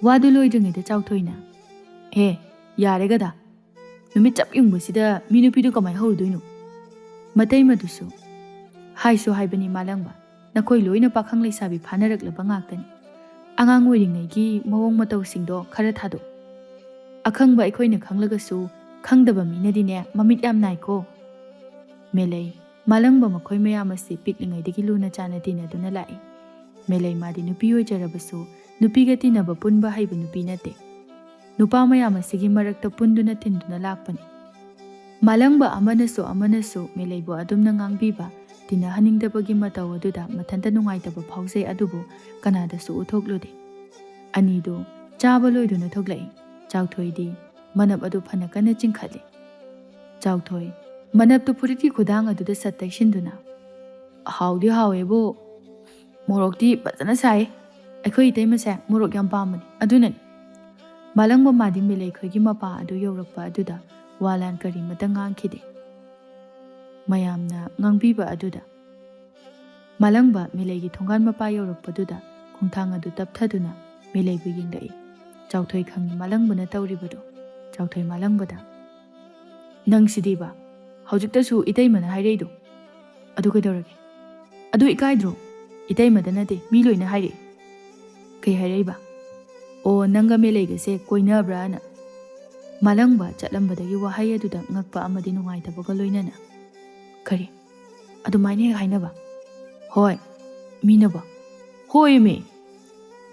ꯋꯥꯗꯨ ꯂꯣꯏꯗ꯭ꯔꯤꯉꯩꯗ ꯆꯥꯎꯊꯣꯏꯅ, "ꯍꯦ, ꯌꯥꯔꯦꯒꯗ, ꯅꯨꯃꯤꯠ ꯆꯞ ꯌꯨꯡꯕꯁꯤꯗ ꯃꯤ ꯅꯨꯄꯤꯗꯨ ꯀꯃꯥꯏ ꯍꯧꯔꯨꯗꯣꯏꯅꯣ?" ꯃꯇꯩꯃꯗꯨꯁꯨ, "ꯍꯥꯏꯁꯨ ꯍꯥꯏꯕꯅꯤ ꯃꯥꯂꯪꯕ, ꯅꯈꯣꯏ ꯂꯣꯏꯅ ꯄꯥꯈꯪ ꯂꯩꯁꯥꯕꯤ ꯐꯥꯅꯔꯛꯂꯕ ꯉꯥꯛꯇꯅꯤ꯫ ꯑꯉꯥꯡ ꯑꯣꯏꯔꯤꯉꯩꯒꯤ ꯃꯑꯣꯡ ꯃꯇꯧꯁꯤꯡꯗꯣ ꯈꯔ ꯊꯥꯗꯣꯛ꯫ ꯑꯈꯪꯕ ꯑꯩꯈꯣꯏꯅ ꯈꯪꯂꯒꯁꯨ ꯈꯪꯗꯕ ꯃꯤꯅꯗꯤꯅꯦ ꯃꯃꯤꯠ ꯌꯥꯝ ꯅꯥꯏꯀꯣ꯫" ꯃꯦꯂꯩ ꯃꯥꯂꯪꯕ ꯃꯈꯣꯏ ꯃꯌꯥꯝ ꯑꯁꯤ ꯄꯤꯛꯂꯤꯉꯩꯗꯒꯤ ꯂꯨꯅ ꯆꯥꯟꯅ ꯇꯤꯟꯅꯗꯨꯅ ꯂꯥꯛꯏ꯫ ꯃꯦꯂꯩ ꯃꯥꯗꯤ ꯅꯨꯄꯤ ꯑꯣꯏꯖꯔꯕꯁꯨ ꯅꯨꯄꯤꯒ ꯇꯤꯟꯅꯕ ꯄꯨꯟꯕ ꯍꯩꯕ ꯅꯨꯄꯤ ꯅꯠꯇꯦ꯫ ꯅꯨꯄꯥ ꯃꯌꯥꯝ ꯑꯁꯤꯒꯤ ꯃꯔꯛꯇ ꯄꯨꯟꯗꯨꯅ ꯇꯤꯟꯗꯨꯅ ꯂꯥꯛꯄꯅꯤ꯫ ꯃꯥꯂꯪꯕ ꯑꯃꯅꯁꯨ ꯑꯃꯅꯁꯨ ꯃꯦꯂꯩꯕꯨ ꯑꯗꯨꯝꯅ ꯉꯥꯡꯕꯤꯕ, ꯇꯤꯟꯅꯍꯟꯅꯤꯡꯗꯕꯒꯤ ꯃꯇꯧ ꯑꯗꯨꯗ ꯃꯊꯟꯇ ꯅꯨꯡꯉꯥꯏꯇꯕ ꯐꯥꯎꯖꯩ, ꯑꯗꯨꯕꯨ ꯀꯅꯥꯗꯁꯨ ꯎꯠꯊꯣꯛꯂꯨꯗꯦ꯫ ꯑꯅꯤꯗꯨ ꯆꯥꯕ ꯂꯣꯏꯗꯨꯅ ꯊꯣꯛꯂꯛꯏ꯫ ꯆꯥꯎꯊꯣꯏꯗꯤ ꯃꯅꯞ ꯑꯗꯨ ꯐꯅ ꯀꯟꯅ ꯆꯤꯡꯈꯠꯂꯤ꯫ ꯆꯥꯎꯊꯣꯏ ꯃꯅꯞꯇꯨ ꯐꯨꯔꯤꯠꯀꯤ ꯈꯨꯗꯥꯡ ꯑꯗꯨꯗ ꯁꯠ ꯇꯩꯁꯤꯟꯗꯨꯅ, "ꯍꯥꯎꯗꯤ ꯍꯥꯎꯋꯦꯕꯨ, ꯃꯣꯔꯣꯛꯇꯤ ꯐꯖꯅ ꯁꯥꯏ꯫ ꯑꯩꯈꯣꯏ ꯏꯇꯩꯃꯁꯦ ꯃꯣꯔꯣꯛ ꯌꯥꯝ ꯄꯥꯝꯕꯅꯤ, ꯑꯗꯨꯅꯅꯤ"꯫ ꯃꯥꯂꯪꯕ ꯃꯥꯗꯤ ꯃꯤꯂꯩ ꯈꯣꯏꯒꯤ ꯃꯄꯥ ꯑꯗꯨ ꯌꯧꯔꯛꯄ ꯑꯗꯨꯗ ꯋꯥ ꯂꯥꯟ ꯀꯔꯤꯃꯇ ꯉꯥꯡꯈꯤꯗꯦ꯫ ꯃꯌꯥꯝꯅ ꯉꯥꯡꯕꯤꯕ ꯑꯗꯨꯗ ꯃꯥꯂꯪꯕ ꯃꯤꯂꯩꯒꯤ ꯊꯣꯡꯒꯥꯟ ꯃꯄꯥ ꯌꯧꯔꯛꯄꯗꯨꯗ ꯈꯣꯡꯊꯥꯡ ꯑꯗꯨ ꯇꯞꯊꯗꯨꯅ ꯃꯤꯂꯩꯕꯨ ꯌꯦꯡꯂꯛꯏ꯫ ꯆꯥꯎꯊꯣꯏ ꯈꯪꯏ ꯃꯥꯂꯪꯕꯅ ꯇꯧꯔꯤꯕꯗꯨ꯫ ꯆꯥꯎꯊꯣꯏ ꯃꯥꯂꯪꯕꯗ, "ꯅꯪꯁꯤꯗꯤꯕ, ꯍꯧꯖꯤꯛꯇꯁꯨ ꯏꯇꯩꯃꯅ ꯍꯥꯏꯔꯛꯏꯗꯣ꯫ ꯑꯗꯨ ꯀꯩꯗꯧꯔꯒꯦ? ꯑꯗꯨ ꯏꯀꯥꯏꯗ꯭ꯔꯣ? ꯏꯇꯩꯃꯗ ꯅꯠꯇꯦ, ꯃꯤ ꯂꯣꯏꯅ ꯍꯥꯏꯔꯛꯏ"꯫ "ꯀꯩ ꯍꯥꯏꯔꯛꯏꯕ?" "ꯑꯣ, ꯅꯪꯒ ꯃꯦꯂꯩꯒꯁꯦ ꯀꯣꯏꯅꯕ꯭ꯔꯥꯅ"꯫ ꯃꯥꯂꯪꯕ ꯆꯠꯂꯝꯕꯗꯒꯤ ꯋꯥꯍꯩ ꯑꯗꯨꯗ ꯉꯛꯄ ꯑꯃꯗꯤ ꯅꯨꯡꯉꯥꯏꯇꯕꯒ ꯂꯣꯏꯅꯅ, "ꯀꯔꯤ? ꯑꯗꯨꯃꯥꯏꯅ ꯍꯦꯛ ꯍꯥꯏꯅꯕ?" "ꯍꯣꯏ, ꯃꯤꯅꯕꯣ?" "ꯍꯣꯏꯃꯤ!"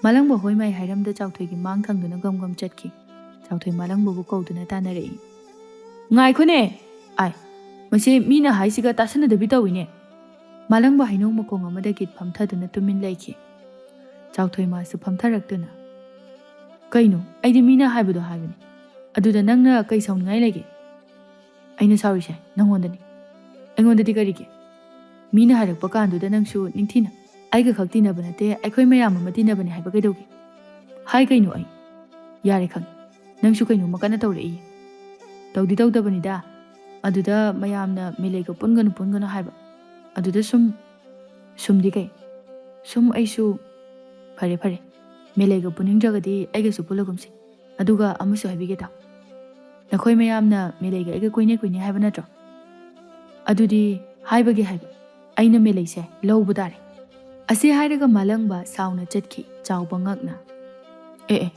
ꯃꯥꯂꯪꯕ ꯍꯣꯏ ꯃꯥꯏ ꯍꯥꯏꯔꯝꯗ ꯆꯥꯎꯊꯣꯏꯒꯤ ꯃꯥꯡ ꯊꯪꯗꯨꯅ ꯒꯝ ꯒꯝ ꯆꯠꯈꯤ꯫ ꯆꯥꯎꯊꯣꯏ ꯃꯥꯂꯪꯕꯕꯨ ꯀꯧꯗꯨꯅ ꯇꯥꯟꯅꯔꯛꯏ꯫ "ꯉꯥꯏꯈꯣꯅꯦ! ꯑꯥꯏ, ꯃꯁꯤ ꯃꯤꯅ ꯍꯥꯏꯁꯤꯒ ꯇꯥꯁꯟꯅꯗꯕꯤ ꯇꯧꯏꯅꯦ!" ꯃꯥꯂꯪꯕ ꯍꯩꯅꯧ ꯃꯈꯣꯡ ꯑꯃꯗ ꯀꯤꯠ ꯐꯝꯊꯗꯨꯅ ꯇꯨꯃꯤꯟ ꯂꯩꯈꯤ꯫ ꯆꯥꯎꯊꯣꯏ ꯃꯥꯁꯨ ꯐꯝꯊꯔꯛꯇꯨꯅ, "ꯀꯩꯅꯣ? ꯑꯩꯗꯤ ꯃꯤꯅ ꯍꯥꯏꯕꯗꯣ ꯍꯥꯏꯕꯅꯤ꯫ ꯑꯗꯨꯗ ꯅꯪꯅ ꯀꯩ ꯁꯥꯎꯅꯤꯡꯉꯥꯏ ꯂꯩꯒꯦ?" "ꯑꯩꯅ ꯁꯥꯎꯔꯤꯁꯦ ꯅꯪꯉꯣꯟꯗꯅꯤ꯫ ꯑꯩꯉꯣꯟꯗꯗꯤ ꯀꯔꯤꯒꯤ? ꯃꯤꯅ ꯍꯥꯏꯔꯛꯄ ꯀꯥꯟꯗꯨꯗ ꯅꯪꯁꯨ ꯅꯤꯡꯊꯤꯅ, ꯑꯩꯒ ꯈꯛ ꯇꯤꯟꯅꯕ ꯅꯠꯇꯦ, ꯑꯩꯈꯣꯏ ꯃꯌꯥꯝ ꯑꯃ ꯇꯤꯟꯅꯕꯅꯤ ꯍꯥꯏꯕ ꯀꯩꯗꯧꯒꯦ?" "ꯍꯥꯏ ꯀꯩꯅꯣ ꯑꯩ? ꯌꯥꯔꯦ ꯈꯪꯉꯦ꯫ ꯅꯪꯁꯨ ꯀꯩꯅꯣꯝꯃ ꯀꯟꯅ ꯇꯧꯔꯛꯏꯌꯦ꯫ ꯇꯧꯗꯤ ꯇꯧꯗꯕꯅꯤꯗ꯫ ꯑꯗꯨꯗ ꯃꯌꯥꯝꯅ ꯃꯦꯂꯩꯒ ꯄꯨꯟꯒꯅꯨ, ꯄꯨꯟꯒꯅꯨ ꯍꯥꯏꯕ꯫ ꯑꯗꯨꯗ ꯁꯨꯝ"꯫ "ꯁꯨꯝꯗꯤ ꯀꯩ?" "ꯁꯨꯝ ꯑꯩꯁꯨ"꯫ "ꯐꯔꯦ, ꯐꯔꯦ꯫ ꯃꯦꯂꯩꯒ ꯄꯨꯅꯤꯡꯗ꯭ꯔꯒꯗꯤ ꯑꯩꯒꯁꯨ ꯄꯨꯜꯂꯒꯨꯝꯁꯤ꯫ ꯑꯗꯨꯒ ꯑꯃꯁꯨ ꯍꯥꯏꯕꯤꯒꯦ ꯇꯥꯎ꯫ ꯅꯈꯣꯏ ꯃꯌꯥꯝꯅ ꯃꯦꯂꯩꯒ ꯑꯩꯒ ꯀꯣꯏꯅꯩ ꯀꯣꯏꯅꯩ ꯍꯥꯏꯕ ꯅꯠꯇ꯭ꯔꯣ? ꯑꯗꯨꯗꯤ ꯍꯥꯏꯕꯒꯤ ꯍꯥꯏꯕ꯫ ꯑꯩꯅ ꯃꯦꯂꯩꯁꯦ ꯂꯧꯕ ꯇꯥꯔꯦ"꯫ ꯑꯁꯤ ꯍꯥꯏꯔꯒ ꯃꯥꯂꯪꯕ ꯁꯥꯎꯅ ꯆꯠꯈꯤ, ꯆꯥꯎꯕ ꯉꯛꯅ꯫ "ꯑꯦ ꯑꯦ,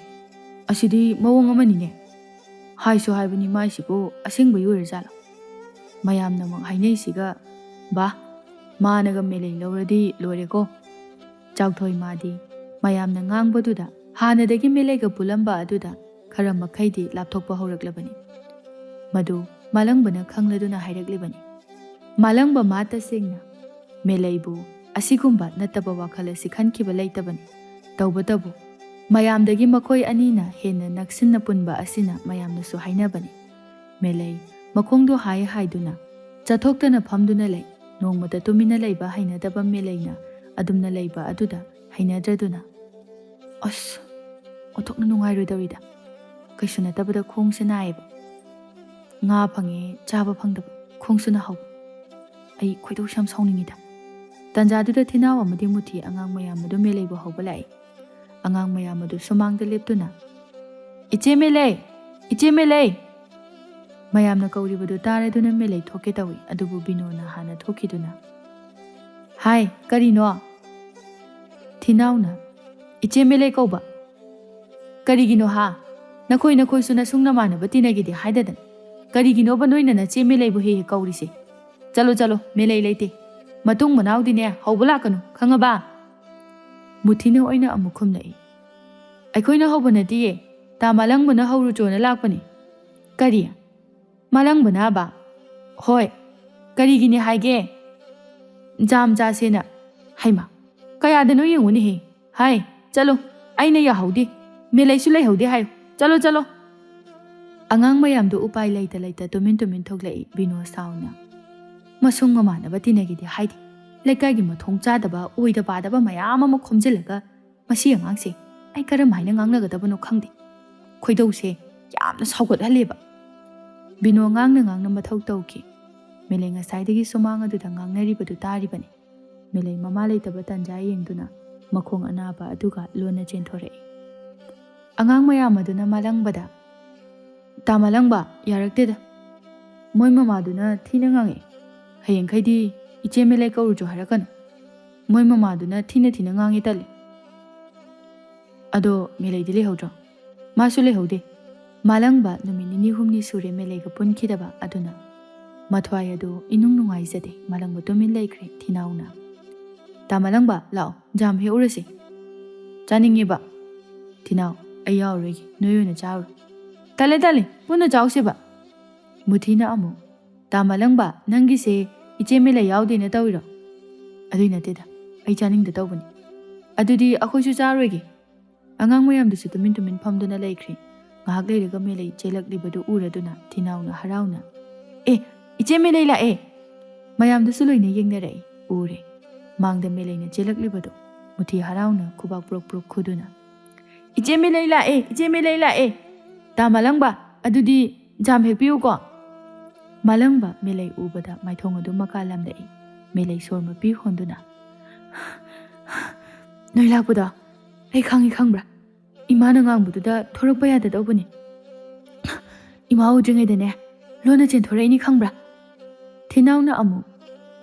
ꯑꯁꯤꯗꯤ ꯃꯑꯣꯡ ꯑꯃꯅꯤꯅꯦ꯫ ꯍꯥꯏꯁꯨ ꯍꯥꯏꯕꯅꯤ, ꯃꯥꯏꯁꯤꯕꯨ ꯑꯁꯦꯡꯕꯩ ꯑꯣꯏꯔꯖꯥꯠꯂꯣ? ꯃꯌꯥꯝꯅ ꯑꯃꯨꯛ ꯍꯥꯏꯅꯩꯁꯤꯒ, ꯕꯥ, ꯃꯥꯅꯒ ꯃꯦꯂꯩ ꯂꯧꯔꯗꯤ ꯂꯣꯏꯔꯦꯀꯣ"꯫ ꯆꯥꯎꯊꯣꯏ ꯃꯥꯗꯤ ꯃꯌꯥꯝꯅ ꯉꯥꯡꯕꯗꯨꯗ ꯍꯥꯟꯅꯗꯒꯤ ꯃꯦꯂꯩꯒ ꯄꯨꯜꯂꯝꯕ ꯑꯗꯨꯗ ꯈꯔ ꯃꯈꯩꯗꯤ ꯂꯥꯞꯊꯣꯛꯄ ꯍꯧꯔꯛꯂꯕꯅꯤ꯫ ꯃꯗꯨ ꯃꯥꯂꯪꯕꯅ ꯈꯪꯂꯗꯨꯅ ꯍꯥꯏꯔꯛꯂꯤꯕꯅꯤ꯫ ꯃꯥꯂꯪꯕ ꯃꯥ ꯇꯁꯦꯡꯅ ꯃꯦꯂꯩꯕꯨ ꯑꯁꯤꯒꯨꯝꯕ ꯅꯠꯇꯕ ꯋꯥꯈꯜ ꯑꯁꯤ ꯈꯟꯈꯤꯕ ꯂꯩꯇꯕꯅꯤ꯫ ꯇꯧꯕꯇꯕꯨ ꯃꯌꯥꯝꯗꯒꯤ ꯃꯈꯣꯏ ꯑꯅꯤꯅ ꯍꯦꯟꯅ ꯅꯛꯁꯤꯟꯅ ꯄꯨꯟꯕ ꯑꯁꯤꯅ ꯃꯌꯥꯝꯅꯁꯨ ꯍꯥꯏꯅꯕꯅꯤ꯫ ꯃꯦꯂꯩ ꯃꯈꯣꯡꯗꯣ ꯍꯥꯏ ꯍꯥꯏꯗꯨꯅ ꯆꯠꯊꯣꯛꯇꯅ ꯐꯝꯗꯨꯅ ꯂꯩ꯫ ꯅꯣꯡꯃꯇ ꯇꯨꯃꯤꯟꯅ ꯂꯩꯕ ꯍꯩꯅꯗꯕ ꯃꯦꯂꯩꯅ ꯑꯗꯨꯝꯅ ꯂꯩꯕ ꯑꯗꯨꯗ ꯍꯩꯅꯗ꯭ꯔꯗꯨꯅ, "ꯑꯁ, ꯑꯣꯟꯊꯣꯛꯅ ꯅꯨꯡꯉꯥꯏꯔꯣꯏꯗꯧꯔꯤꯗ꯫ ꯀꯩꯁꯨ ꯅꯠꯇꯕꯗ ꯈꯣꯡꯁꯦ ꯅꯥꯏꯌꯦꯕ꯫ ꯉꯥ ꯐꯪꯉꯦ ꯆꯥꯕ ꯐꯪꯗꯕ, ꯈꯣꯡꯁꯨ ꯅꯥꯍꯧꯕ꯫ ꯑꯩ ꯈꯣꯏꯗꯧꯁꯦ ꯌꯥꯝ ꯁꯥꯎꯅꯤꯡꯉꯤꯗ"꯫ ꯇꯥꯟꯖꯥꯗꯨꯗ ꯊꯤꯅꯥꯎ ꯑꯃꯗꯤ ꯃꯨꯊꯤ ꯑꯉꯥꯡ ꯃꯌꯥꯝ ꯑꯗꯨ ꯃꯦꯂꯩꯕꯨ ꯍꯧꯕ ꯂꯥꯛꯏ꯫ ꯑꯉꯥꯡ ꯃꯌꯥꯝ ꯑꯗꯨ ꯁꯨꯃꯥꯡꯗ ꯂꯦꯞꯇꯨꯅ, "ꯏꯆꯦ ꯃꯦꯂꯩ! ꯏꯆꯦ ꯃꯦꯂꯩ!" ꯃꯌꯥꯝꯅ ꯀꯧꯔꯤꯕꯗꯨ ꯇꯥꯔꯗꯨꯅ ꯃꯦꯂꯩ ꯊꯣꯛꯀꯦ ꯇꯧꯏ꯫ ꯑꯗꯨꯕꯨ ꯕꯤꯅꯣꯅ ꯍꯥꯟꯅ ꯊꯣꯛꯈꯤꯗꯨꯅ, "ꯍꯥꯏ, ꯀꯔꯤꯅꯣ?" ꯊꯤꯅꯥꯎꯅ, "ꯏꯆꯦ ꯃꯦꯂꯩ ꯀꯧꯕ꯫ ꯀꯔꯤꯒꯤꯅꯣ ꯍꯥ? ꯅꯈꯣꯏ ꯅꯈꯣꯏꯁꯨ ꯅꯁꯨꯡ ꯅꯃꯥꯟꯅꯕ ꯇꯤꯟꯅꯒꯦꯗꯤ ꯍꯥꯏꯗꯗꯅ꯫ ꯀꯔꯤꯒꯤꯅꯣꯕ ꯅꯣꯏꯅ ꯅꯆꯦ ꯃꯦꯂꯩꯕꯨ ꯍꯦꯛ ꯍꯦꯛ ꯀꯧꯔꯤꯁꯦ? ꯆꯠꯂꯣ ꯆꯠꯂꯣ, ꯃꯦꯂꯩ ꯂꯩꯇꯦ꯫ ꯃꯇꯨꯡ ꯃꯅꯥꯎꯗꯤꯅꯦ ꯍꯧꯕ ꯂꯥꯛꯀꯅꯨ, ꯈꯪꯉꯕ?" ꯃꯨꯊꯤꯅ ꯑꯣꯏꯅ ꯑꯃꯨꯛ ꯈꯨꯝꯂꯛꯏ꯫ "ꯑꯩꯈꯣꯏꯅ ꯍꯧꯕ ꯅꯠꯇꯤꯌꯦ, ꯇꯥ ꯃꯥꯂꯪꯕꯅ ꯍꯧꯔꯨꯆꯣꯅ ꯂꯥꯛꯄꯅꯤ"꯫ "ꯀꯔꯤ? ꯃꯥꯂꯪꯕꯅꯕ?" "ꯍꯣꯏ꯫ ꯀꯔꯤꯒꯤꯅꯤ ꯍꯥꯏꯒꯦ?" "ꯖꯥꯝ ꯆꯥꯁꯦꯅ"꯫ "ꯍꯩꯃꯥ, ꯀꯌꯥꯗꯅꯣ ꯌꯦꯡꯉꯨꯅꯦꯍꯦ꯫ ꯍꯥꯏ, ꯆꯠꯂꯣ, ꯑꯩꯅ ꯌꯥꯍꯧꯗꯦ, ꯃꯦꯂꯩꯁꯨ ꯂꯩꯍꯧꯗꯦ ꯍꯥꯏꯌꯨ꯫ ꯆꯠꯂꯣ, ꯆꯠꯂꯣ"꯫ ꯑꯉꯥꯡ ꯃꯌꯥꯝꯗꯨ ꯎꯄꯥꯏ ꯂꯩꯇ ꯂꯩꯇ ꯇꯨꯃꯤꯟ ꯇꯨꯃꯤꯟ ꯊꯣꯛꯂꯛꯏ꯫ ꯕꯤꯅꯣ ꯁꯥꯎꯅ, "ꯃꯁꯨꯡ ꯃꯃꯥꯟꯅꯕ ꯇꯤꯟꯅꯒꯦꯗꯤ ꯍꯥꯏꯗꯦ꯫ ꯂꯩꯀꯥꯏꯒꯤ ꯃꯊꯣꯡ ꯆꯥꯗꯕ, ꯑꯣꯏꯗ ꯄꯥꯗꯕ ꯃꯌꯥꯝ ꯑꯃ ꯈꯣꯝꯖꯤꯜꯂꯒ ꯃꯁꯤ ꯑꯉꯥꯡꯁꯦ ꯑꯩ ꯀꯔꯝꯍꯥꯏꯅ ꯉꯥꯡꯅꯒꯗꯕꯅꯣ ꯈꯪꯗꯦ꯫ ꯈꯣꯏꯗꯧꯁꯦ ꯌꯥꯝꯅ ꯁꯥꯎꯒꯠꯍꯜꯂꯦꯕ"꯫ ꯕꯤꯅꯣ ꯉꯥꯡꯅ ꯉꯥꯡꯅ ꯃꯊꯧ ꯇꯧꯈꯤ꯫ ꯃꯦꯂꯩ ꯉꯁꯥꯏꯗꯒꯤ ꯁꯨꯃꯥꯡ ꯑꯗꯨꯗ ꯉꯥꯡꯅꯔꯤꯕꯗꯨ ꯇꯥꯔꯤꯕꯅꯤ꯫ ꯃꯦꯂꯩ ꯃꯃꯥ ꯂꯩꯇꯕ ꯇꯥꯟꯖꯥ ꯌꯦꯡꯗꯨꯅ ꯃꯈꯣꯡ ꯑꯅꯥꯕ ꯑꯗꯨꯒ ꯂꯣꯟꯅ ꯆꯦꯟꯊꯣꯔꯛꯏ꯫ ꯑꯉꯥꯡ ꯃꯌꯥꯝ ꯑꯗꯨꯅ ꯃꯥꯂꯪꯕꯗ, "ꯇꯥ ꯃꯥꯂꯪꯕ, ꯌꯥꯔꯛꯇꯦꯗ꯫ ꯃꯣꯏ ꯃꯃꯥꯗꯨꯅ ꯊꯤꯅ ꯉꯥꯡꯉꯛꯏ꯫ ꯍꯌꯦꯡꯈꯩꯗꯤ ꯏꯆꯦ ꯃꯦꯂꯩ ꯀꯧꯔꯨꯆꯣ ꯍꯥꯏꯔꯛꯀꯅꯨ꯫ ꯃꯣꯏ ꯃꯃꯥꯗꯨꯅ ꯊꯤꯅ ꯊꯤꯅ ꯉꯥꯡꯉꯤ ꯇꯜꯂꯤ"꯫ "ꯑꯗꯣ ꯃꯦꯂꯩꯗꯤ ꯂꯩꯍꯧꯗ꯭ꯔꯣ?" "ꯃꯥꯁꯨ ꯂꯩꯍꯧꯗꯦ꯫ ꯃꯥꯂꯪꯕ ꯅꯨꯃꯤꯠ ꯅꯤꯅꯤ ꯍꯨꯝꯅꯤ ꯁꯨꯔꯦ ꯃꯦꯂꯩꯒ ꯄꯨꯟꯈꯤꯗꯕ ꯑꯗꯨꯅ"꯫ ꯃꯊ꯭ꯋꯥꯏ ꯑꯗꯨ ꯏꯅꯨꯡ ꯅꯨꯡꯉꯥꯏꯖꯗꯦ꯫ ꯃꯥꯂꯪꯕ ꯇꯨꯃꯤꯟ ꯂꯩꯈ꯭ꯔꯦ꯫ ꯊꯤꯅꯥꯎꯅ, "ꯇꯥ ꯃꯥꯂꯪꯕ, ꯂꯥꯛꯑꯣ, ꯖꯥꯝ ꯍꯦꯛꯎꯔꯁꯤ"꯫ "ꯆꯥꯅꯤꯡꯉꯦꯕ"꯫ "ꯊꯤꯅꯥꯎ, ꯑꯩ ꯌꯥꯎꯔꯔꯣꯏꯒꯦ, ꯅꯣꯏ ꯑꯣꯏꯅ ꯆꯥꯔꯨꯔꯣ"꯫ "ꯇꯜꯂꯦ, ꯇꯜꯂꯦ, ꯄꯨꯟꯅ ꯆꯥꯎꯁꯦꯕ"꯫ ꯃꯨꯊꯤꯅ ꯑꯃꯨꯛ, "ꯇꯥ ꯃꯥꯂꯪꯕ, ꯅꯪꯒꯤꯁꯦ ꯏꯆꯦ ꯃꯦꯂꯩ ꯌꯥꯎꯗꯦꯅ ꯇꯧꯔꯤꯔꯣ?" "ꯑꯗꯨꯏ ꯅꯠꯇꯦꯗ, ꯑꯩ ꯆꯥꯅꯤꯡꯗ ꯇꯧꯕꯅꯤ꯫ ꯑꯗꯨꯗꯤ ꯑꯩꯈꯣꯏꯁꯨ ꯆꯥꯔꯣꯏꯒꯦ꯫" ꯑꯉꯥꯡ ꯃꯌꯥꯝꯗꯨꯁꯨ ꯇꯨꯃꯤꯟ ꯇꯨꯃꯤꯟ ꯐꯝꯗꯨꯅ ꯂꯩꯈ꯭ꯔꯦ꯫ ꯉꯥꯏꯍꯥꯛ ꯂꯩꯔꯒ ꯃꯦꯂꯩ ꯆꯦꯜꯂꯛꯂꯤꯕꯗꯨ ꯎꯔꯗꯨꯅ ꯊꯤꯅꯥꯎꯅ ꯍꯔꯥꯎꯅ, "ꯑꯦ, ꯏꯆꯦ ꯃꯦꯂꯩ ꯂꯥꯛꯑꯦ!" ꯃꯌꯥꯝꯗꯨꯁꯨ ꯂꯣꯏꯅ ꯌꯦꯡꯅꯔꯛꯏ꯫ ꯎꯔꯦ꯫ ꯃꯥꯡꯗ ꯃꯦꯂꯩꯅ ꯆꯦꯜꯂꯛꯂꯤꯕꯗꯨ ꯃꯨꯊꯤ ꯍꯔꯥꯎꯅ ꯈꯨꯕꯥꯛ ꯄ꯭ꯔꯣꯛ ꯄ꯭ꯔꯣꯛ ꯈꯨꯗꯨꯅ, "ꯏꯆꯦ ꯃꯦꯂꯩ ꯂꯥꯛꯑꯦ! ꯏꯆꯦ ꯃꯦꯂꯩ ꯂꯥꯛꯑꯦ! ꯇꯥ ꯃꯥꯂꯪꯕ, ꯑꯗꯨꯗꯤ ꯖꯥꯝ ꯍꯦꯛꯄꯤꯌꯨꯀꯣ꯫" ꯃꯥꯂꯪꯕ ꯃꯦꯂꯩ ꯎꯕꯗ ꯃꯥꯏꯊꯣꯡ ꯑꯗꯨ ꯃꯀꯥ ꯂꯥꯝꯂꯛꯏ꯫ ꯃꯦꯂꯩ ꯁꯣꯔ ꯃꯄꯤ ꯍꯣꯟꯗꯨꯅ, "ꯅꯣꯏ ꯂꯥꯛꯄꯗꯣ ꯑꯩ ꯈꯪꯉꯤ ꯈꯪꯕ꯭ꯔꯥ? ꯏꯃꯥꯅ ꯉꯥꯡꯕꯗꯨꯗ ꯊꯣꯔꯛꯄ ꯌꯥꯗꯗꯧꯕꯅꯤ꯫ ꯏꯃꯥ ꯎꯗ꯭ꯔꯤꯉꯩꯗꯅꯦ ꯂꯣꯟꯅ ꯆꯦꯟꯊꯣꯔꯛꯏꯅꯤ ꯈꯪꯕ꯭ꯔꯥ?" ꯊꯤꯅꯥꯎꯅ ꯑꯃꯨꯛ,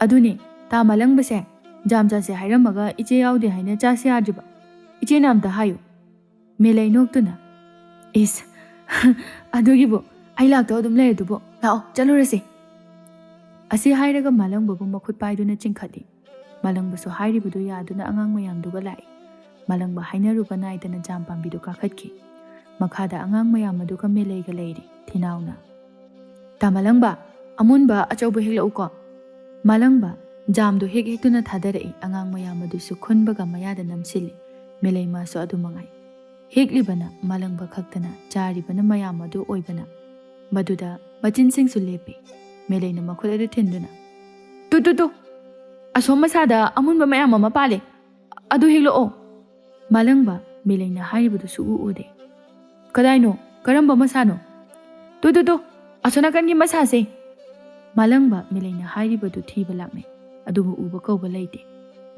"ꯑꯗꯨꯅꯦ, ꯇꯥ ꯃꯥꯂꯪꯕꯁꯦ ꯖꯥꯝ ꯆꯥꯁꯦ ꯍꯥꯏꯔꯝꯃꯒ ꯏꯆꯦ ꯌꯥꯎꯗꯦ ꯍꯥꯏꯅ ꯆꯥꯁꯦ ꯌꯥꯗ꯭ꯔꯤꯕ꯫ ꯏꯆꯦꯅ ꯑꯝꯇ ꯍꯥꯏꯌꯨ꯫" ꯃꯦꯂꯩ ꯅꯣꯛꯇꯨꯅ, "ꯏꯁ, ꯑꯗꯨꯒꯤꯕꯨ ꯑꯩ ꯂꯥꯛꯇꯧ ꯑꯗꯨꯝ ꯂꯩꯔꯗꯨꯕꯨ꯫ ꯂꯥꯛꯑꯣ, ꯆꯠꯂꯨꯔꯁꯤ꯫" ꯑꯁꯤ ꯍꯥꯏꯔꯒ ꯃꯥꯂꯪꯕꯕꯨ ꯃꯈꯨꯠ ꯄꯥꯏꯗꯨꯅ ꯆꯤꯡꯈꯠꯂꯤ꯫ ꯃꯥꯂꯪꯕꯁꯨ ꯍꯥꯏꯔꯤꯕꯗꯨ ꯌꯥꯗꯨꯅ ꯑꯉꯥꯡ ꯃꯌꯥꯝꯗꯨꯒ ꯂꯥꯛꯏ꯫ ꯃꯥꯂꯪꯕ ꯍꯥꯏꯅꯔꯨꯕ ꯅꯥꯏꯗꯅ ꯖꯥꯝ ꯄꯥꯝꯕꯤꯗꯨ ꯀꯥꯈꯠꯈꯤ꯫ ꯃꯈꯥꯗ ꯑꯉꯥꯡ ꯃꯌꯥꯝ ꯑꯗꯨꯒ ꯃꯦꯂꯩꯒ ꯂꯩꯔꯤ꯫ ꯊꯤꯅꯥꯎꯅ, "ꯇꯥ ꯃꯥꯂꯪꯕ, ꯑꯃꯨꯟꯕ ꯑꯆꯧꯕ ꯍꯦꯛꯂꯛꯎꯀꯣ꯫" ꯃꯥꯂꯪꯕ ꯖꯥꯝꯗꯨ ꯍꯦꯛ ꯍꯦꯛꯇꯨꯅ ꯊꯥꯗꯔꯛꯏ꯫ ꯑꯉꯥꯡ ꯃꯌꯥꯝ ꯑꯗꯨꯁꯨ ꯈꯨꯟꯕꯒ ꯃꯌꯥꯗ ꯅꯝꯁꯤꯜꯂꯤ꯫ ꯃꯦꯂꯩ ꯃꯥꯁꯨ ꯑꯗꯨ ꯃꯉꯥꯏ꯫ ꯍꯦꯛꯂꯤꯕꯅ ꯃꯥꯂꯪꯕ ꯈꯛꯇꯅ, ꯆꯥꯔꯤꯕꯅ ꯃꯌꯥꯝ ꯑꯗꯨ ꯑꯣꯏꯕꯅ, ꯃꯗꯨꯗ ꯃꯆꯤꯟꯁꯤꯡꯁꯨ ꯂꯦꯞꯄꯤ꯫ ꯃꯦꯂꯩꯅ ꯃꯈꯨꯠ ꯑꯗꯨ ꯊꯤꯟꯗꯨꯅ, "ꯇꯨ, ꯇꯨ, ꯇꯨ! ꯑꯁꯣꯝ ꯃꯁꯥꯗ ꯑꯃꯨꯟꯕ ꯃꯌꯥꯝ ꯑꯃ ꯄꯥꯜꯂꯦ꯫ ꯑꯗꯨ ꯍꯦꯛꯂꯛꯑꯣ꯫" ꯃꯥꯂꯪꯕ ꯃꯦꯂꯩꯅ ꯍꯥꯏꯔꯤꯕꯗꯨ ꯁꯨꯛꯎ ꯎꯗꯦ꯫ "ꯀꯗꯥꯏꯅꯣ? ꯀꯔꯝꯕ ꯃꯁꯥꯅꯣ?" "Two, two, two! ꯑꯁꯣꯝ ꯅꯥꯀꯟꯒꯤ ꯃꯁꯥꯁꯦ!" ꯃꯥꯂꯪꯕ ꯃꯦꯂꯩꯅ ꯍꯥꯏꯔꯤꯕꯗꯨ ꯊꯤꯕ ꯂꯥꯛꯅꯩ, ꯑꯗꯨꯕꯨ ꯎꯕ ꯀꯧꯕ ꯂꯩꯇꯦ꯫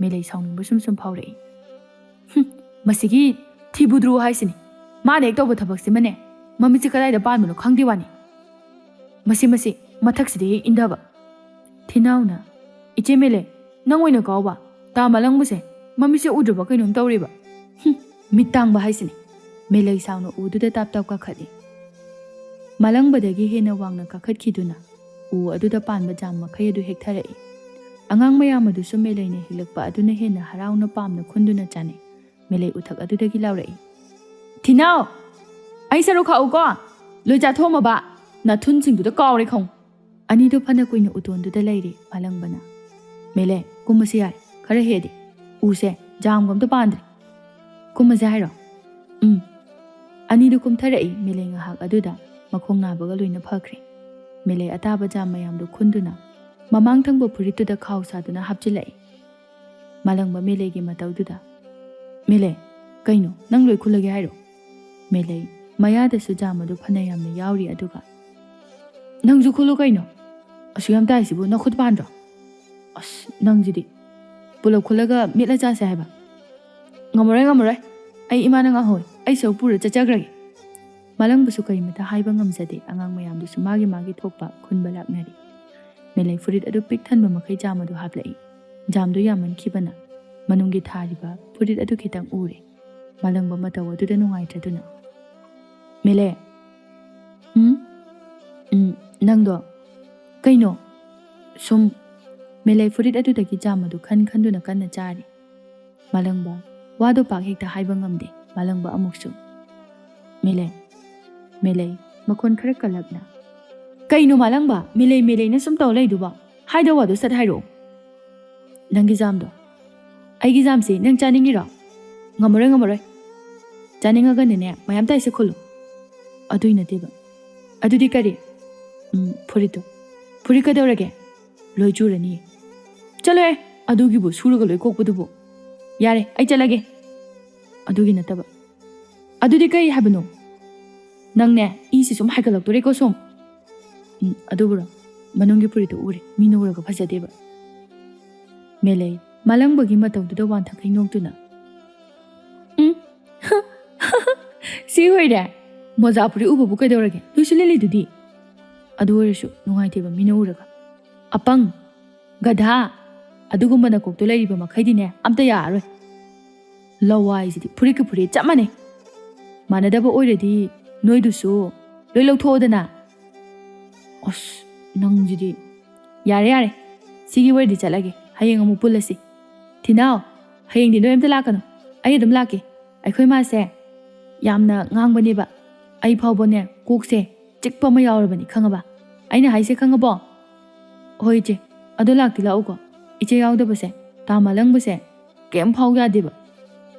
ꯃꯦꯂꯩ ꯁꯥꯎꯅꯤꯡꯕ ꯁꯨꯝ ꯁꯨꯝ ꯐꯥꯎꯔꯛꯏ꯫ "ꯍꯨꯝ, ꯃꯁꯤꯒꯤ ꯊꯤꯕꯨꯗ꯭ꯔꯨ ꯍꯥꯏꯁꯤꯅꯤ꯫ ꯃꯥꯅ ꯍꯦꯛ ꯇꯧꯕ ꯊꯕꯛꯁꯤꯃꯅꯦ, ꯃꯃꯤꯠꯁꯤ ꯀꯗꯥꯏꯗ ꯄꯥꯟꯕꯅꯣ ꯈꯪꯗꯦ ꯋꯥꯅꯤ꯫ ꯃꯁꯤ, ꯃꯁꯤ, ꯃꯊꯛꯁꯤꯗ ꯍꯦꯛ ꯏꯟꯊꯕ꯫" ꯊꯤꯅꯥꯎꯅ, "ꯏꯆꯦ ꯃꯦꯂꯩ, ꯅꯪ ꯑꯣꯏꯅ ꯀꯥꯎꯕ꯫ ꯇꯥ ꯃꯥꯂꯪꯕꯁꯦ ꯃꯃꯤꯠꯁꯦ ꯎꯗ꯭ꯔꯕ ꯀꯩꯅꯣꯝ ꯇꯧꯔꯦꯕ꯫ ꯍꯨꯝ, ꯃꯤꯠ ꯇꯥꯡꯕ ꯍꯥꯏꯁꯤꯅꯤ꯫" ꯃꯦꯂꯩ ꯁꯥꯎꯅ ꯎꯗꯨꯗ ꯇꯥꯞ ꯇꯥꯞ ꯀꯥꯈꯠꯂꯤ꯫ ꯃꯥꯂꯪꯕꯗꯒꯤ ꯍꯦꯟꯅ ꯋꯥꯡꯅ ꯀꯥꯈꯠꯈꯤꯗꯨꯅ ꯎ ꯑꯗꯨꯗ ꯄꯥꯟꯕ ꯖꯥꯝ ꯃꯈꯩ ꯑꯗꯨ ꯍꯦꯛꯊꯔꯛꯏ꯫ ꯑꯉꯥꯡ ꯃꯌꯥꯝ ꯑꯗꯨꯁꯨ ꯃꯦꯂꯩꯅ ꯍꯦꯛꯂꯛꯄ ꯑꯗꯨꯅ ꯍꯦꯟꯅ ꯍꯔꯥꯎꯅ ꯄꯥꯝꯅ ꯈꯨꯟꯗꯨꯅ ꯆꯥꯅꯩ꯫ ꯃꯦꯂꯩ ꯎꯊꯛ ꯑꯗꯨꯗꯒꯤ ꯂꯥꯎꯔꯛꯏ, "ꯊꯤꯅꯥꯎ, ꯑꯩ ꯁꯔꯨꯛ ꯈꯥꯛꯎꯀꯣ꯫ ꯂꯣꯏ ꯆꯥꯊꯣꯛꯑꯝꯃꯕ ꯅꯥꯊꯨꯟꯁꯤꯡꯗꯨꯗ ꯀꯥꯎꯔꯦ ꯈꯪꯉꯨ꯫" ꯑꯅꯤꯗꯨ ꯐꯅ ꯀꯨꯏꯅ ꯎꯇꯣꯟꯗꯨꯗ ꯂꯩꯔꯤ꯫ ꯃꯥꯂꯪꯕꯅ, "ꯃꯦꯂꯩ, "ꯀꯨꯝꯃꯁꯤ ꯌꯥꯔꯦ, ꯈꯔ ꯍꯦꯗꯤ꯫ ꯎꯁꯦ ꯖꯥꯝꯒ ꯑꯝꯇ ꯄꯥꯟꯗ꯭ꯔꯦ꯫ ꯀꯨꯝꯃꯁꯦ ꯍꯥꯏꯔꯣ?" "ꯎꯝ"꯫ ꯑꯅꯤꯗꯨ ꯀꯨꯝꯊꯔꯛꯏ꯫ ꯃꯦꯂꯩ ꯉꯥꯏꯍꯥꯛ ꯑꯗꯨꯗ ꯃꯈꯣꯡ ꯅꯥꯕꯒ ꯂꯣꯏꯅ ꯐꯈ꯭ꯔꯦ꯫ ꯃꯦꯂꯩ ꯑꯇꯥꯕ ꯖꯥꯝ ꯃꯌꯥꯝꯗꯨ ꯈꯨꯟꯗꯨꯅ ꯃꯃꯥꯡ ꯊꯪꯕ ꯐꯨꯔꯤꯠꯇꯨꯗ ꯈꯥꯎ ꯁꯥꯗꯨꯅ ꯍꯥꯞꯆꯤꯜꯂꯛꯏ꯫ ꯃꯥꯂꯪꯕ ꯃꯦꯂꯩꯒꯤ ꯃꯇꯧꯗꯨꯗ, "ꯃꯦꯂꯩ, ꯀꯩꯅꯣ ꯅꯪ ꯂꯣꯏ ꯈꯨꯜꯂꯒꯦ ꯍꯥꯏꯔꯣ?" ꯃꯦꯂꯩ ꯃꯌꯥꯗꯁꯨ ꯖꯥꯝ ꯑꯗꯨ ꯐꯅ ꯌꯥꯝꯅ ꯌꯥꯎꯔꯤ꯫ ꯑꯗꯨꯒ, "ꯅꯪꯁꯨ ꯈꯨꯜꯂꯨ ꯀꯩꯅꯣ, ꯑꯁꯨꯛ ꯌꯥꯝ ꯇꯥꯏꯁꯤꯕꯨ ꯅꯈꯨꯠ ꯄꯥꯟꯗ꯭ꯔꯣ? ꯑꯁ, ꯅꯪꯁꯤꯗꯤ꯫ ꯄꯨꯂꯞ ꯈꯨꯜꯂꯒ ꯃꯦꯠꯂ ꯆꯥꯁꯦ ꯍꯥꯏꯕ? ꯉꯝꯃꯔꯣꯏ, ꯉꯝꯃꯔꯣꯏ꯫ ꯑꯩ ꯏꯃꯥꯅ ꯉꯥꯡꯍꯧꯋꯦ, ꯑꯩ ꯁꯔꯨꯛ ꯄꯨꯔ ꯆꯠꯆꯈ꯭ꯔꯒꯦ"꯫ ꯃꯥꯂꯪꯕꯁꯨ ꯀꯔꯤꯃꯇ ꯍꯥꯏꯕ ꯉꯝꯖꯗꯦ꯫ ꯑꯉꯥꯡ ꯃꯌꯥꯝꯗꯨꯁꯨ ꯃꯥꯒꯤ ꯃꯥꯒꯤ ꯊꯣꯛꯄ ꯈꯨꯟꯕ ꯂꯥꯛꯅꯔꯤ꯫ ꯃꯦꯂꯩ ꯐꯨꯔꯤꯠ ꯑꯗꯨ ꯄꯤꯛ ꯊꯟꯕ ꯃꯈꯩ ꯖꯥꯝ ꯑꯗꯨ ꯍꯥꯞꯂꯛꯏ꯫ ꯖꯥꯝꯗꯨ ꯌꯥꯝꯃꯟꯈꯤꯕꯅ ꯃꯅꯨꯡꯒꯤ ꯊꯥꯔꯤꯕ ꯐꯨꯔꯤꯠ ꯑꯗꯨ ꯈꯤꯇꯪ ꯎꯔꯦ꯫ ꯃꯥꯂꯪꯕ ꯃꯇꯧ ꯑꯗꯨꯗ ꯅꯨꯡꯉꯥꯏꯇ꯭ꯔꯗꯨꯅ, "ꯃꯦꯂꯩ"꯫ "ꯎꯝ? ꯎꯝ, ꯅꯪꯗꯣ ꯀꯩꯅꯣ ꯁꯨꯝ"꯫ ꯃꯦꯂꯩ ꯐꯨꯔꯤꯠ ꯑꯗꯨꯗꯒꯤ ꯖꯥꯝ ꯑꯗꯨ ꯈꯟ ꯈꯟꯗꯨꯅ ꯀꯟꯅ ꯆꯥꯔꯤ꯫ ꯃꯥꯂꯪꯕ ꯋꯥꯗꯣ ꯄꯥꯛ ꯍꯦꯛꯇ ꯍꯥꯏꯕ ꯉꯝꯗꯦ꯫ ꯃꯥꯂꯪꯕ ꯑꯃꯨꯛꯁꯨ, "ꯃꯦꯂꯩ, ꯃꯦꯂꯩ", ꯃꯈꯣꯟ ꯈꯔ ꯀꯜꯂꯞꯅ, "ꯀꯩꯅꯣ ꯃꯥꯂꯪꯕ, ꯃꯦꯂꯩ ꯃꯦꯂꯩꯅ ꯁꯨꯝ ꯇꯧ ꯂꯩꯗꯨꯕꯣ? ꯍꯥꯏꯗꯧ ꯋꯥꯗꯣ ꯁꯠ ꯍꯥꯏꯔꯛꯑꯣ꯫ ꯅꯪꯒꯤ ꯖꯥꯝꯗꯣ"꯫ "ꯑꯩꯒꯤ ꯖꯥꯝꯁꯦ ꯅꯪ ꯆꯥꯅꯤꯡꯉꯤꯔꯣ?" "ꯉꯝꯃꯔꯣꯏ, ꯉꯝꯃꯔꯣꯏ꯫ ꯆꯥꯅꯤꯡꯉꯒꯅꯅꯦ ꯃꯌꯥꯝ ꯇꯥꯏꯁꯦ ꯈꯨꯜꯂꯨ"꯫ "ꯑꯗꯨꯏ ꯅꯠꯇꯦꯕ"꯫ "ꯑꯗꯨꯗꯤ ꯀꯔꯤ?" "ꯎꯝ, ꯐꯨꯔꯤꯠꯇꯣ"꯫ "ꯐꯨꯔꯤꯠ ꯀꯩꯗꯧꯔꯒꯦ? ꯂꯣꯏ ꯆꯨꯔꯅꯤ"꯫ "ꯆꯠꯂꯣꯍꯦ, ꯑꯗꯨꯒꯤꯕꯨ ꯁꯨꯔꯒ ꯂꯣꯏ ꯀꯣꯛꯄꯗꯨꯕꯨ"꯫ "ꯌꯥꯔꯦ, ꯑꯩ ꯆꯠꯂꯒꯦ"꯫ "ꯑꯗꯨꯒꯤ ꯅꯠꯇꯕ"꯫ "ꯑꯗꯨꯗꯤ ꯀꯔꯤ ꯍꯥꯏꯕꯅꯣ? ꯅꯪꯅꯦ, ꯏꯁꯤ ꯁꯨꯝ ꯍꯥꯏꯒꯠꯂꯛꯇꯣꯔꯦꯀꯣ ꯁꯨꯝ"꯫ "ꯎꯝ, ꯑꯗꯨꯕꯨꯔꯣ? ꯃꯅꯨꯡꯒꯤ ꯐꯨꯔꯤꯠꯇꯣ ꯎꯔꯦ, ꯃꯤꯅ ꯎꯔꯒ ꯐꯖꯗꯦꯕ"꯫ ꯃꯦꯂꯩ ꯃꯥꯂꯪꯕꯒꯤ ꯃꯇꯧꯗꯨꯗ ꯋꯥꯟꯊꯛꯈꯩ ꯅꯣꯛꯇꯨꯅ, "ꯎꯝ, ꯁꯤ ꯑꯣꯏꯔꯦ꯫ ꯃꯣꯖꯥ ꯐꯨꯔꯤꯠ ꯎꯕꯕꯨ ꯀꯩꯗꯧꯔꯒꯦ? ꯂꯣꯏꯁꯨ ꯂꯤꯠꯂꯤꯗꯨꯗꯤ"꯫ "ꯑꯗꯨ ꯑꯣꯏꯔꯁꯨ ꯅꯨꯡꯉꯥꯏꯇꯦꯕ ꯃꯤꯅ ꯎꯔꯒ"꯫ "ꯑꯄꯪ, ꯒꯙꯥ, ꯑꯗꯨꯒꯨꯝꯕ ꯅꯀꯣꯛꯇꯣ ꯂꯩꯔꯤꯕ ꯃꯈꯩꯗꯤꯅꯦ ꯑꯝꯇ ꯌꯥꯔꯔꯣꯏ꯫ ꯂꯋꯥꯏꯁꯤꯗꯤ ꯐꯨꯔꯤꯠꯀ ꯐꯨꯔꯤꯠ ꯆꯞ ꯃꯥꯟꯅꯩ꯫ ꯃꯥꯟꯅꯗꯕ ꯑꯣꯏꯔꯗꯤ ꯅꯣꯏꯗꯨꯁꯨ ꯂꯣꯏ ꯂꯧꯊꯣꯛꯑꯣꯗꯅ"꯫ "ꯑꯁ, ꯅꯪꯁꯤꯗꯤ"꯫ "ꯌꯥꯔꯦ, ꯌꯥꯔꯦ꯫ ꯁꯤꯒꯤ ꯋꯥꯔꯤꯗꯤ ꯆꯠꯂꯒꯦ꯫ ꯍꯌꯦꯡ ꯑꯃꯨꯛ ꯄꯨꯜꯂꯁꯤ꯫ ꯊꯤꯅꯥꯎ, ꯍꯌꯦꯡꯗꯤ ꯅꯣꯏ ꯑꯝꯇ ꯂꯥꯛꯀꯅꯨ꯫ ꯑꯩ ꯑꯗꯨꯝ ꯂꯥꯛꯀꯦ꯫ ꯑꯩꯈꯣꯏ ꯃꯥꯁꯦ ꯌꯥꯝꯅ ꯉꯥꯡꯕꯅꯦꯕ꯫ ꯑꯩ ꯐꯥꯎꯕꯅꯦ ꯀꯣꯛꯁꯦ ꯆꯤꯛꯄ ꯑꯃ ꯌꯥꯎꯔꯕꯅꯤ, ꯈꯪꯉꯕ? ꯑꯩꯅ ꯍꯥꯏꯁꯦ ꯈꯪꯉꯕꯣ?" "ꯍꯣꯏ ꯏꯆꯦ, ꯑꯗꯣ ꯂꯥꯛꯇꯤ ꯂꯥꯛꯎꯀꯣ"꯫ ꯏꯆꯦ ꯌꯥꯎꯗꯕꯁꯦ, ꯇꯥ ꯃꯥꯂꯪꯕꯁꯦ ꯀꯩꯝ ꯐꯥꯎ ꯌꯥꯗꯦꯕ꯫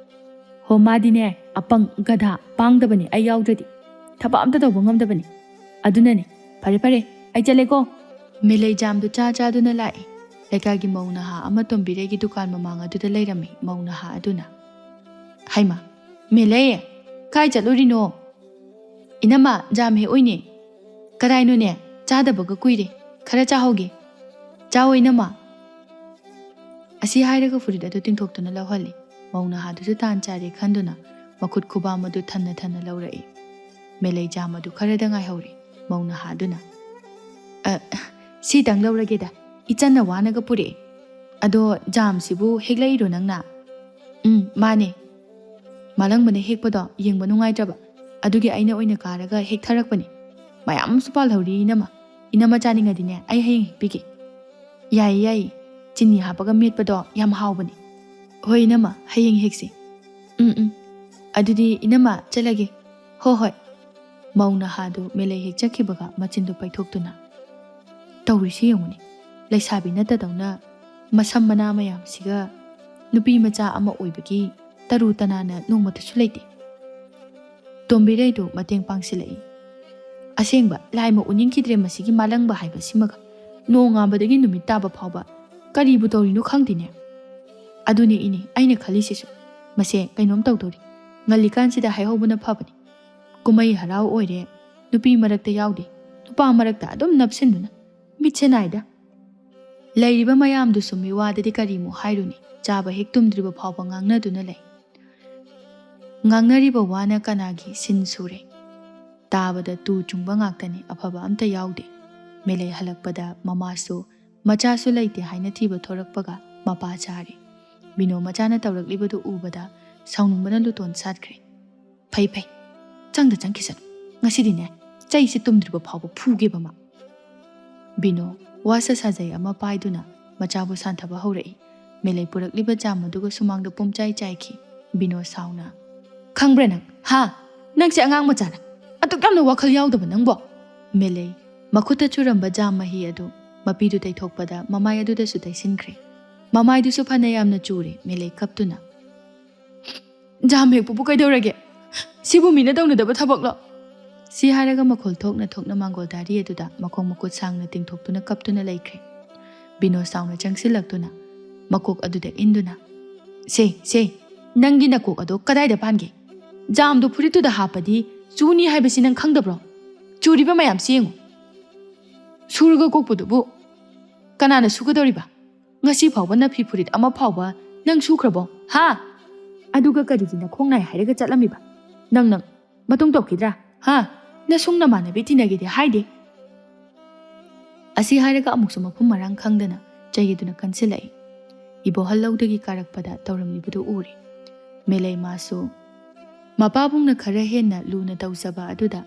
ꯍꯣ, ꯃꯥꯗꯤꯅꯦ, ꯑꯄꯪ, ꯒꯙꯥ, ꯄꯥꯡꯗꯕꯅꯤ꯫ ꯑꯩ ꯌꯥꯎꯗ꯭ꯔꯗꯤ ꯊꯕꯛ ꯑꯝꯇ ꯇꯧꯕ ꯉꯝꯗꯕꯅꯤ꯫ ꯑꯗꯨꯅꯅꯦ꯫ ꯐꯔꯦ, ꯐꯔꯦ, ꯑꯩ ꯆꯠꯂꯦꯀꯣ꯫ ꯃꯦꯂꯩ ꯖꯥꯝꯗꯨ ꯆꯥ ꯆꯥꯗꯨꯅ ꯂꯥꯛꯏ꯫ ꯂꯩꯀꯥꯏꯒꯤ ꯃꯧ ꯅꯍꯥ ꯑꯃ ꯇꯣꯝꯕꯤꯔꯩꯒꯤ ꯗꯨꯀꯥꯟ ꯃꯃꯥꯡ ꯑꯗꯨꯗ ꯂꯩꯔꯝꯃꯤ꯫ ꯃꯧ ꯅꯍꯥ ꯑꯗꯨꯅ, "ꯍꯩꯃꯥ, ꯃꯦꯂꯩ, ꯀꯥꯏ ꯆꯠꯂꯨꯔꯤꯅꯣ?" "ꯏꯅꯝꯃ, ꯖꯥꯝ ꯍꯦꯛ ꯑꯣꯏꯅꯦ꯫ ꯀꯗꯥꯏꯅꯣꯅꯦ? ꯆꯥꯗꯕꯒ ꯀꯨꯏꯔꯦ꯫ ꯈꯔ ꯆꯥꯍꯧꯒꯦ꯫ ꯆꯥꯎ ꯏꯅꯝꯃ꯫" ꯑꯁꯤ ꯍꯥꯏꯔꯒ ꯐꯨꯔꯤꯠ ꯑꯗꯨ ꯇꯤꯡꯊꯣꯛꯇꯨꯅ ꯂꯧꯍꯜꯂꯤ꯫ ꯃꯧ ꯅꯍꯥꯗꯨꯁꯨ ꯇꯥꯟ ꯆꯥꯔꯦ ꯈꯟꯗꯨꯅ ꯃꯈꯨꯠ ꯈꯨꯕꯥꯝ ꯑꯗꯨ ꯊꯟꯅ ꯊꯟꯅ ꯂꯧꯔꯛꯏ꯫ ꯃꯦꯂꯩ ꯖꯥꯝ ꯑꯗꯨ ꯈꯔꯗ ꯉꯥꯏꯍꯧꯔꯦ꯫ ꯃꯧ ꯅꯍꯥꯗꯨꯅ, "ꯑ, ꯁꯤꯇꯪ ꯂꯧꯔꯒꯦꯗ, ꯏꯆꯟꯅ ꯋꯥꯅꯒ ꯄꯨꯔꯛꯑꯦ꯫ ꯑꯗꯣ ꯖꯥꯝꯁꯤꯕꯨ ꯍꯦꯛꯂꯛꯏꯔꯣ ꯅꯪꯅ?" "ꯎꯝ, ꯃꯥꯅꯦ꯫ ꯃꯥꯂꯪꯕꯅ ꯍꯦꯛꯄꯗꯣ ꯌꯦꯡꯕ ꯅꯨꯡꯉꯥꯏꯇ꯭ꯔꯕ, ꯑꯗꯨꯒꯤ ꯑꯩꯅ ꯑꯣꯏꯅ ꯀꯥꯔꯒ ꯍꯦꯛꯊꯔꯛꯄꯅꯦ꯫ ꯃꯌꯥꯝ ꯑꯃꯁꯨ ꯄꯥꯜꯍꯧꯔꯤ ꯏꯅꯝꯃ꯫ ꯏꯅꯝꯃ ꯆꯥꯅꯤꯡꯉꯗꯤꯅꯦ, ꯑꯩ ꯍꯌꯦꯡ ꯍꯦꯛꯄꯤꯒꯦ꯫" "ꯌꯥꯏꯌꯦ, ꯌꯥꯏꯌꯦ꯫ ꯆꯤꯅꯤ ꯍꯥꯞꯄꯒ ꯃꯦꯠꯄꯗꯣ ꯌꯥꯝ ꯍꯥꯎꯕꯅꯦ꯫" "ꯍꯣꯏ ꯏꯅꯝꯃ, ꯍꯌꯦꯡ ꯍꯦꯛꯁꯤ꯫" "ꯎꯝ, ꯎꯝ꯫ ꯑꯗꯨꯗꯤ ꯏꯅꯝꯃ, ꯆꯠꯂꯒꯦ꯫" "ꯍꯣ, ꯍꯣꯏ꯫" ꯃꯧ ꯅꯍꯥꯗꯨ ꯃꯦꯂꯩ ꯍꯦꯛ ꯆꯠꯈꯤꯕꯒ ꯃꯆꯤꯟꯗꯨ ꯄꯩꯊꯣꯛꯇꯨꯅ, "ꯇꯧꯔꯤꯁꯤ ꯌꯦꯡꯉꯨꯅꯦ, ꯂꯩꯁꯥꯕꯤ ꯅꯠꯇꯗꯧꯅ ꯃꯁꯝ ꯃꯅꯥ ꯃꯌꯥꯝꯁꯤꯒ ꯅꯨꯄꯤ ꯃꯆꯥ ꯑꯃ ꯑꯣꯏꯕꯒꯤ ꯇꯔꯨ ꯇꯅꯥꯟꯅ ꯅꯣꯡꯃꯇꯁꯨ ꯂꯩꯇꯦ꯫" ꯇꯣꯝꯕꯤꯔꯩꯗꯨ ꯃꯇꯦꯡ ꯄꯥꯡꯁꯤꯜꯂꯛꯏ꯫ "ꯑꯁꯦꯡꯕ ꯂꯥꯏꯃꯛ ꯎꯅꯤꯡꯈꯤꯗ꯭ꯔꯦ ꯃꯁꯤꯒꯤ ꯃꯥꯂꯪꯕ ꯍꯥꯏꯕꯁꯤꯃꯒ꯫ ꯅꯣꯡꯉꯥꯟꯕꯗꯒꯤ ꯅꯨꯃꯤꯠ ꯇꯥꯕ ꯐꯥꯎꯕ ꯀꯔꯤꯕꯨ ꯇꯧꯔꯤꯅꯣ ꯈꯪꯗꯦꯅꯦ꯫" "ꯑꯗꯨꯅꯦ ꯏꯅꯦ ꯑꯩꯅ ꯈꯜꯂꯤꯁꯤꯁꯨ꯫ ꯃꯁꯦ ꯀꯩꯅꯣꯝ ꯇꯧꯗꯣꯔꯤ꯫ ꯉꯜꯂꯤꯀꯥꯟꯁꯤꯗ ꯍꯥꯏꯍꯧꯕꯅ ꯐꯕꯅꯤ꯫ ꯀꯨꯝꯍꯩ ꯍꯔꯥꯎ ꯑꯣꯏꯔꯦ, ꯅꯨꯄꯤ ꯃꯔꯛꯇ ꯌꯥꯎꯗꯦ, ꯅꯨꯄꯥ ꯃꯔꯛꯇ ꯑꯗꯨꯝ ꯅꯞꯁꯤꯟꯗꯨꯅ꯫ ꯃꯤꯠꯁꯦ ꯅꯥꯏꯗ꯫" ꯂꯩꯔꯤꯕ ꯃꯌꯥꯝꯗꯨꯁꯨ ꯃꯤꯋꯥꯗꯗꯤ ꯀꯔꯤꯃꯨꯛ ꯍꯥꯏꯔꯨꯅꯤ, ꯆꯥꯕ ꯍꯦꯛ ꯇꯨꯝꯗ꯭ꯔꯤꯕ ꯐꯥꯎꯕ ꯉꯥꯡꯅꯗꯨꯅ ꯂꯩ꯫ ꯉꯥꯡꯅꯔꯤꯕ ꯋꯥꯅ ꯀꯅꯥꯒꯤ ꯁꯤꯟ ꯁꯨꯔꯦ? ꯇꯥꯕꯗ ꯇꯨ ꯆꯨꯡꯕ ꯉꯥꯛꯇꯅꯤ, ꯑꯐꯕ ꯑꯝꯇ ꯌꯥꯎꯗꯦ꯫ ꯃꯦꯂꯩ ꯍꯜꯂꯛꯄꯗ ꯃꯃꯥꯁꯨ ꯃꯆꯥꯁꯨ ꯂꯩꯇꯦ ꯍꯥꯏꯅ ꯊꯤꯕ ꯊꯣꯔꯛꯄꯒ ꯃꯄꯥ ꯆꯥꯔꯦ꯫ ꯕꯤꯅꯣ ꯃꯆꯥꯅ ꯇꯧꯔꯛꯂꯤꯕꯗꯨ ꯎꯕꯗ ꯁꯥꯎꯅꯤꯡꯕꯅ ꯂꯨꯇꯣꯟ ꯁꯥꯠꯈ꯭ꯔꯦ꯫ "ꯐꯩ ꯐꯩ, ꯆꯪꯗ ꯆꯪꯈꯤꯁꯅꯨ꯫ ꯉꯁꯤꯗꯤꯅꯦ, ꯆꯩꯁꯦ ꯇꯨꯝꯗ꯭ꯔꯤꯕ ꯐꯥꯎꯕ ꯐꯨꯒꯦꯕ ꯃꯥ꯫" ꯕꯤꯅꯣ ꯋꯥꯁ ꯁꯥꯖꯩ ꯑꯃ ꯄꯥꯏꯗꯨꯅ ꯃꯆꯥꯕꯨ ꯁꯥꯟꯊꯕ ꯍꯧꯔꯛꯏ꯫ ꯃꯦꯂꯩ ꯄꯨꯔꯛꯂꯤꯕ ꯆꯥ ꯃꯗꯨꯒ ꯁꯨꯃꯥꯡꯗ ꯄꯨꯝꯆꯥꯏ ꯆꯥꯏꯈꯤ꯫ ꯕꯤꯅꯣ ꯁꯥꯎꯅ, "ꯈꯪꯕ꯭ꯔꯥ ꯅꯪ? ꯍꯥ? ꯅꯪꯁꯦ ꯑꯉꯥꯡ ꯃꯆꯥꯔ? ꯑꯗꯨꯛ ꯌꯥꯝꯅ ꯋꯥꯈꯜ ꯌꯥꯎꯗꯕ ꯅꯪꯕꯣ?" ꯃꯦꯂꯩ ꯃꯈꯨꯠꯇ ꯆꯨꯔꯝꯕ ꯖꯥꯝ ꯃꯍꯤ ꯑꯗꯨ ꯃꯄꯤꯗꯨ ꯇꯩꯊꯣꯛꯄꯗ ꯃꯃꯥꯏ ꯑꯗꯨꯗꯁꯨ ꯇꯩꯁꯤꯟꯈ꯭ꯔꯦ꯫ ꯃꯃꯥꯏꯗꯨꯁꯨ ꯐꯅ ꯌꯥꯝꯅ ꯆꯨꯔꯦ ꯃꯦꯂꯩ ꯀꯞꯇꯨꯅ꯫ "ꯖꯥꯝ ꯍꯦꯛꯄꯕꯨ ꯀꯩꯗꯧꯔꯒꯦ? ꯁꯤꯕꯨ ꯃꯤꯅ ꯇꯧꯅꯗꯕ ꯊꯕꯛꯂꯣ?" ꯁꯤ ꯍꯥꯏꯔꯒ ꯃꯈꯣꯜ ꯊꯣꯛꯅ ꯊꯣꯛꯅ ꯃꯥꯡꯒꯣꯜ ꯗꯥꯔꯤ ꯑꯗꯨꯗ ꯃꯈꯣꯡ ꯃꯈꯨꯠ ꯁꯥꯡꯅ ꯇꯤꯡꯊꯣꯛꯇꯨꯅ ꯀꯞꯇꯨꯅ ꯂꯩꯈ꯭ꯔꯦ꯫ ꯕꯤꯅꯣ ꯁꯥꯎꯅ ꯆꯪꯁꯤꯜꯂꯛꯇꯨꯅ ꯃꯀꯣꯛ ꯑꯗꯨꯗ ꯏꯟꯗꯨꯅ, "ꯁꯦ, ꯁꯦ, ꯅꯪꯒꯤ ꯅꯀꯣꯛ ꯑꯗꯣ ꯀꯗꯥꯏꯗ ꯄꯥꯟꯒꯦ? ꯖꯥꯝꯗꯣ ꯐꯨꯔꯤꯠꯇꯨꯗ ꯍꯥꯞꯄꯗꯤ ꯆꯨꯅꯤ ꯍꯥꯏꯕꯁꯤ ꯅꯪ ꯈꯪꯗꯕ꯭ꯔꯣ? ꯆꯨꯔꯤꯕ ꯃꯌꯥꯝꯁꯤ ꯌꯦꯡꯉꯨ꯫ ꯁꯨꯔꯒ ꯀꯣꯛꯄꯗꯨꯕꯨ ꯀꯅꯥꯅ ꯁꯨꯒꯗꯧꯔꯤꯕ? ꯉꯁꯤ ꯐꯥꯎꯕ ꯅꯐꯤ ꯐꯨꯔꯤꯠ ꯑꯃ ꯐꯥꯎꯕ ꯅꯪ ꯁꯨꯈ꯭ꯔꯕꯣ? ꯍꯥ? ꯑꯗꯨꯒ ꯀꯔꯤꯒꯤ ꯅꯈꯣꯡ ꯅꯥꯏ ꯍꯥꯏꯔꯒ ꯆꯠꯂꯝꯃꯤꯕ? ꯅꯪ, ꯅꯪ ꯃꯇꯨꯡ ꯇꯧꯈꯤꯗ꯭ꯔꯥ? ꯍꯥ? ꯅꯁꯨꯡ ꯅꯃꯥꯟꯅꯕꯤ ꯇꯤꯟꯅꯒꯦꯗꯤ ꯍꯥꯏꯗꯦ?" ꯑꯁꯤ ꯍꯥꯏꯔꯒ ꯑꯃꯨꯛꯁꯨ ꯃꯐꯝ ꯃꯔꯥꯡ ꯈꯪꯗꯅ ꯆꯩꯗꯨꯅ ꯀꯟꯁꯤꯜꯂꯛꯏ꯫ ꯏꯕꯣꯍꯜ ꯂꯧꯗꯒꯤ ꯀꯥꯔꯛꯄꯗ ꯇꯧꯔꯝꯂꯤꯕꯗꯨ ꯎꯔꯦ꯫ ꯃꯦꯂꯩ ꯃꯥꯁꯨ ꯃꯄꯥꯕꯨꯡꯅ ꯈꯔ ꯍꯦꯟꯅ ꯂꯨꯅ ꯇꯧꯖꯕ ꯑꯗꯨꯗ